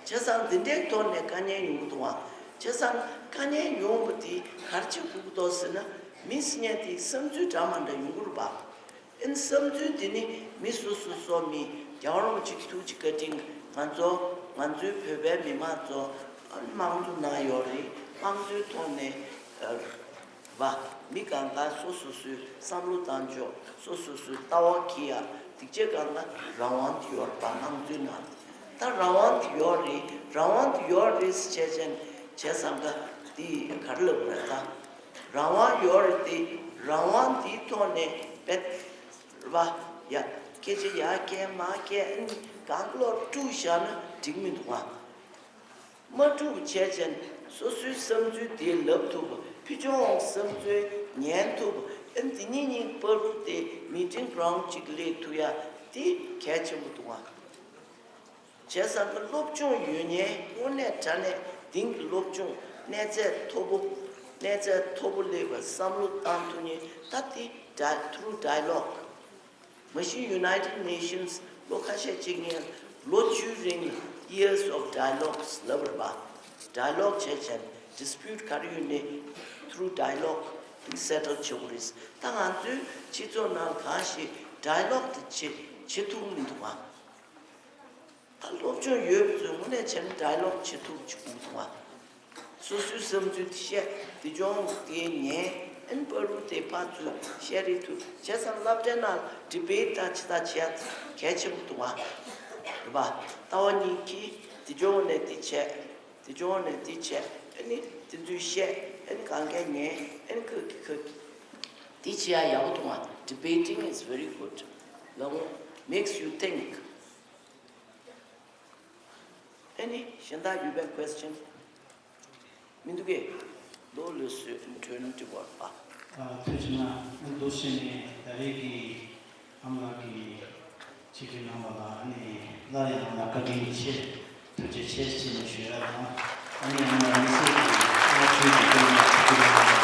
བྱས་ཙང་འདི་འདྲའི་ཐོག་ནས་དཀའ་ངལ་ཡོང་གི་འདུག་ཨ། བྱས་ཙང་དཀའ་ངལ་ཡོང་བ་དེ་ག་རེ་བྱེད་དགོས་ཀྱི་འདུག་ཟེར་ན། མི་ཟེར་མཁན་དེ་བསམ་ཚུལ་འདྲ་མ་འདྲ་ཡོང་གི་རེད་པ། ཨན་བསམ་ཚུལ་དེ་ནི་མི་སོ་སོ་སོ་མི་རྒྱལ་བ་རིན་པོ་ཆེ་ཐུགས་རྗེ་བཀའ་དྲིན། ང་ཚོ་ང་ཚོའི་བོད་པའི་མི་མང་ཚོ་དམངས་གཙོ་ནང་ཡོད་རེད། དམངས་གཙོའི་ཐོག་ནས་ཨ་བ་མི་གང་ག་སོ་སོ་སོའི་བསམ་བློ་བཏང་ཕྱོགས། སོ་སོ་སོའི་ལྟ་བ་འཁྱེར་ཡ་སྡིག་ཆ་གང་ག་རང་དབང་དེ་ཡོད་རེད་པ། དམངས་གཙོའི་ནང་ད་རང་དབང་དེ་ཡོད་རེད། རང་དབང་དེ་ཡོད་རེད་ཟེར་བྱས་ཙང་བྱས་ཙང་ག་དེ་ག་རེ་ལབ་དགོས་རེད་ད། རང་དབང་ཡོད་རེད་དེ། རང་དབང་འདིའི་ཐོག་ནས་བེད་བ་ཡ་སྐད་ཆ་ཡར་སྐྱེལ་མར་སྐྱེལ་ཨ་ནི་གང་བློར་དཀྲུགས་བཞག་ན་འགྲིག་མི་འདུག་ཨ། མ་དཀྲུགས་བྱས་ཙང་སོ་སོའི་བསམ་ཚུལ་དེ་ལབ་ཐུབ། ཕུལ་བྱུང་བསམ་ཚུལ་ཉན་ཐུབ། ཨ་ནི་འདི་གཉིས་གཉིས་བར་དུ་དེ་མི་ཊིང་གྷི་རའུན་ཌི་གཅིག་སླེབས་ཐུབ་ཡ་དེ་གལ་ཆེན་པོ་འདུག་ཨ། བྱས་ཙང་གི་སློབ་སྦྱོང་ཡོད་མཁན་དངོས་གནས་དྲང་གནས་དེང་གི་སློབ་སྦྱོང་གནས་ཚད་མཐོ་པོ། གནས་ཚད་མཐོ་པོ་སླེབས་པར་བསམ་བློ་བཏང་ཐུབ་མཁན་ད་དེ་ཌའི་ཐུ་རུ་ཌའི་ལོག་མ་གཞི་ཡུ་ནའི་ཊེཌ་ནེ་ཤན་སི་ལོ་ཁ་ཤས་ཅིག་སྔོན་ལོ་བཅུའི་རིང་Years of Dialogues ལབ་རེད་པ། ཌའི་ལོག་བྱས་ཙང་ཌིས་པིའུཊ་ག་རེ་ཡོད་ནའི་ཐུ་རུ་ཌའི་ལོག་སེ་ཊལ་བྱེད་དགོས་རེད། ད་ང་ཚོའི་སྤྱི་ཚོགས་ནང་གང་ཞིག་ཌའི་ལོག་དེ་བྱེད་བྱེད་ཐུབ་མི་འདུག་ཨ། ད་སློབ་སྦྱོང་ཡོད་པ་ཚོས་དངོས་གནས་བྱས་ན་ཌའི་ལོག་བྱེད་ཐུབ་ཀྱི་མི་འདུག་ཨ། སོ་སོའི་བསམ་ཚུལ་དེ་བཤད། དེ་སྦྱོང་དེ་ཉན། ཨན་པ་རུ་དེ་ཕར་ཚུར་བཤད་རེས་ཐུབ། བྱས་ཙང་སློབ་གྲྭའི་ནང་ཌི་བེཊ་དང་ཅི་དང་བྱེད་ཡ་གལ་ཆེན་པོ་འདུག་ཨ། རེད་པ། ལྟ་བ་གཉིས་ཀྱིས་དེ་སྦྱོང་ནས་དེ་བྱས། དེ་སྦྱོང་ནས་དེ་བྱས། ཨ་ནི་དེ་ཚོས་བཤད། ཨ་ནི་གང་གས་ཉན། ཨ་ནི་ཁ་གི་ཁ་གི་དེ་བྱེད་ཡ་ཡག་པོ་འདུག་ཨ། Debating is very good. ལ་འོང་makes you think. ཨ་ནི་གཞན་དག་ཡོད་པའི་ཁུ་ཨེ་སི་ཆན་མི་འདུག་གས། ལོ་ལོ་སུ་ཨིན་ཊར་ནེཊ་བར་པ། ཨ་ཐུགས་རྗེ་གནང་། འདུག་བྱས་ནས་ད་རེས་ཀྱི་ཨ་མ་ལགས་ཀྱིས་ཆིག་སྒྲིལ་གནང་བ་ལ་ཨ་ནི་སླར་ཡང་ལགས་བཀའ་དྲིན་ཆེ། ཐུགས་རྗེ་ཆེ་ཞེས་ནས་ཞུ་ཡ་དང་། ཨ་ནི་ཨ་མ་ལགས་དམིགས་བསལ་གྱིས་སྔ་ཕྱིའི་དུས་སྟོན་ལ་ཆིག་སྒྲིལ་གནང་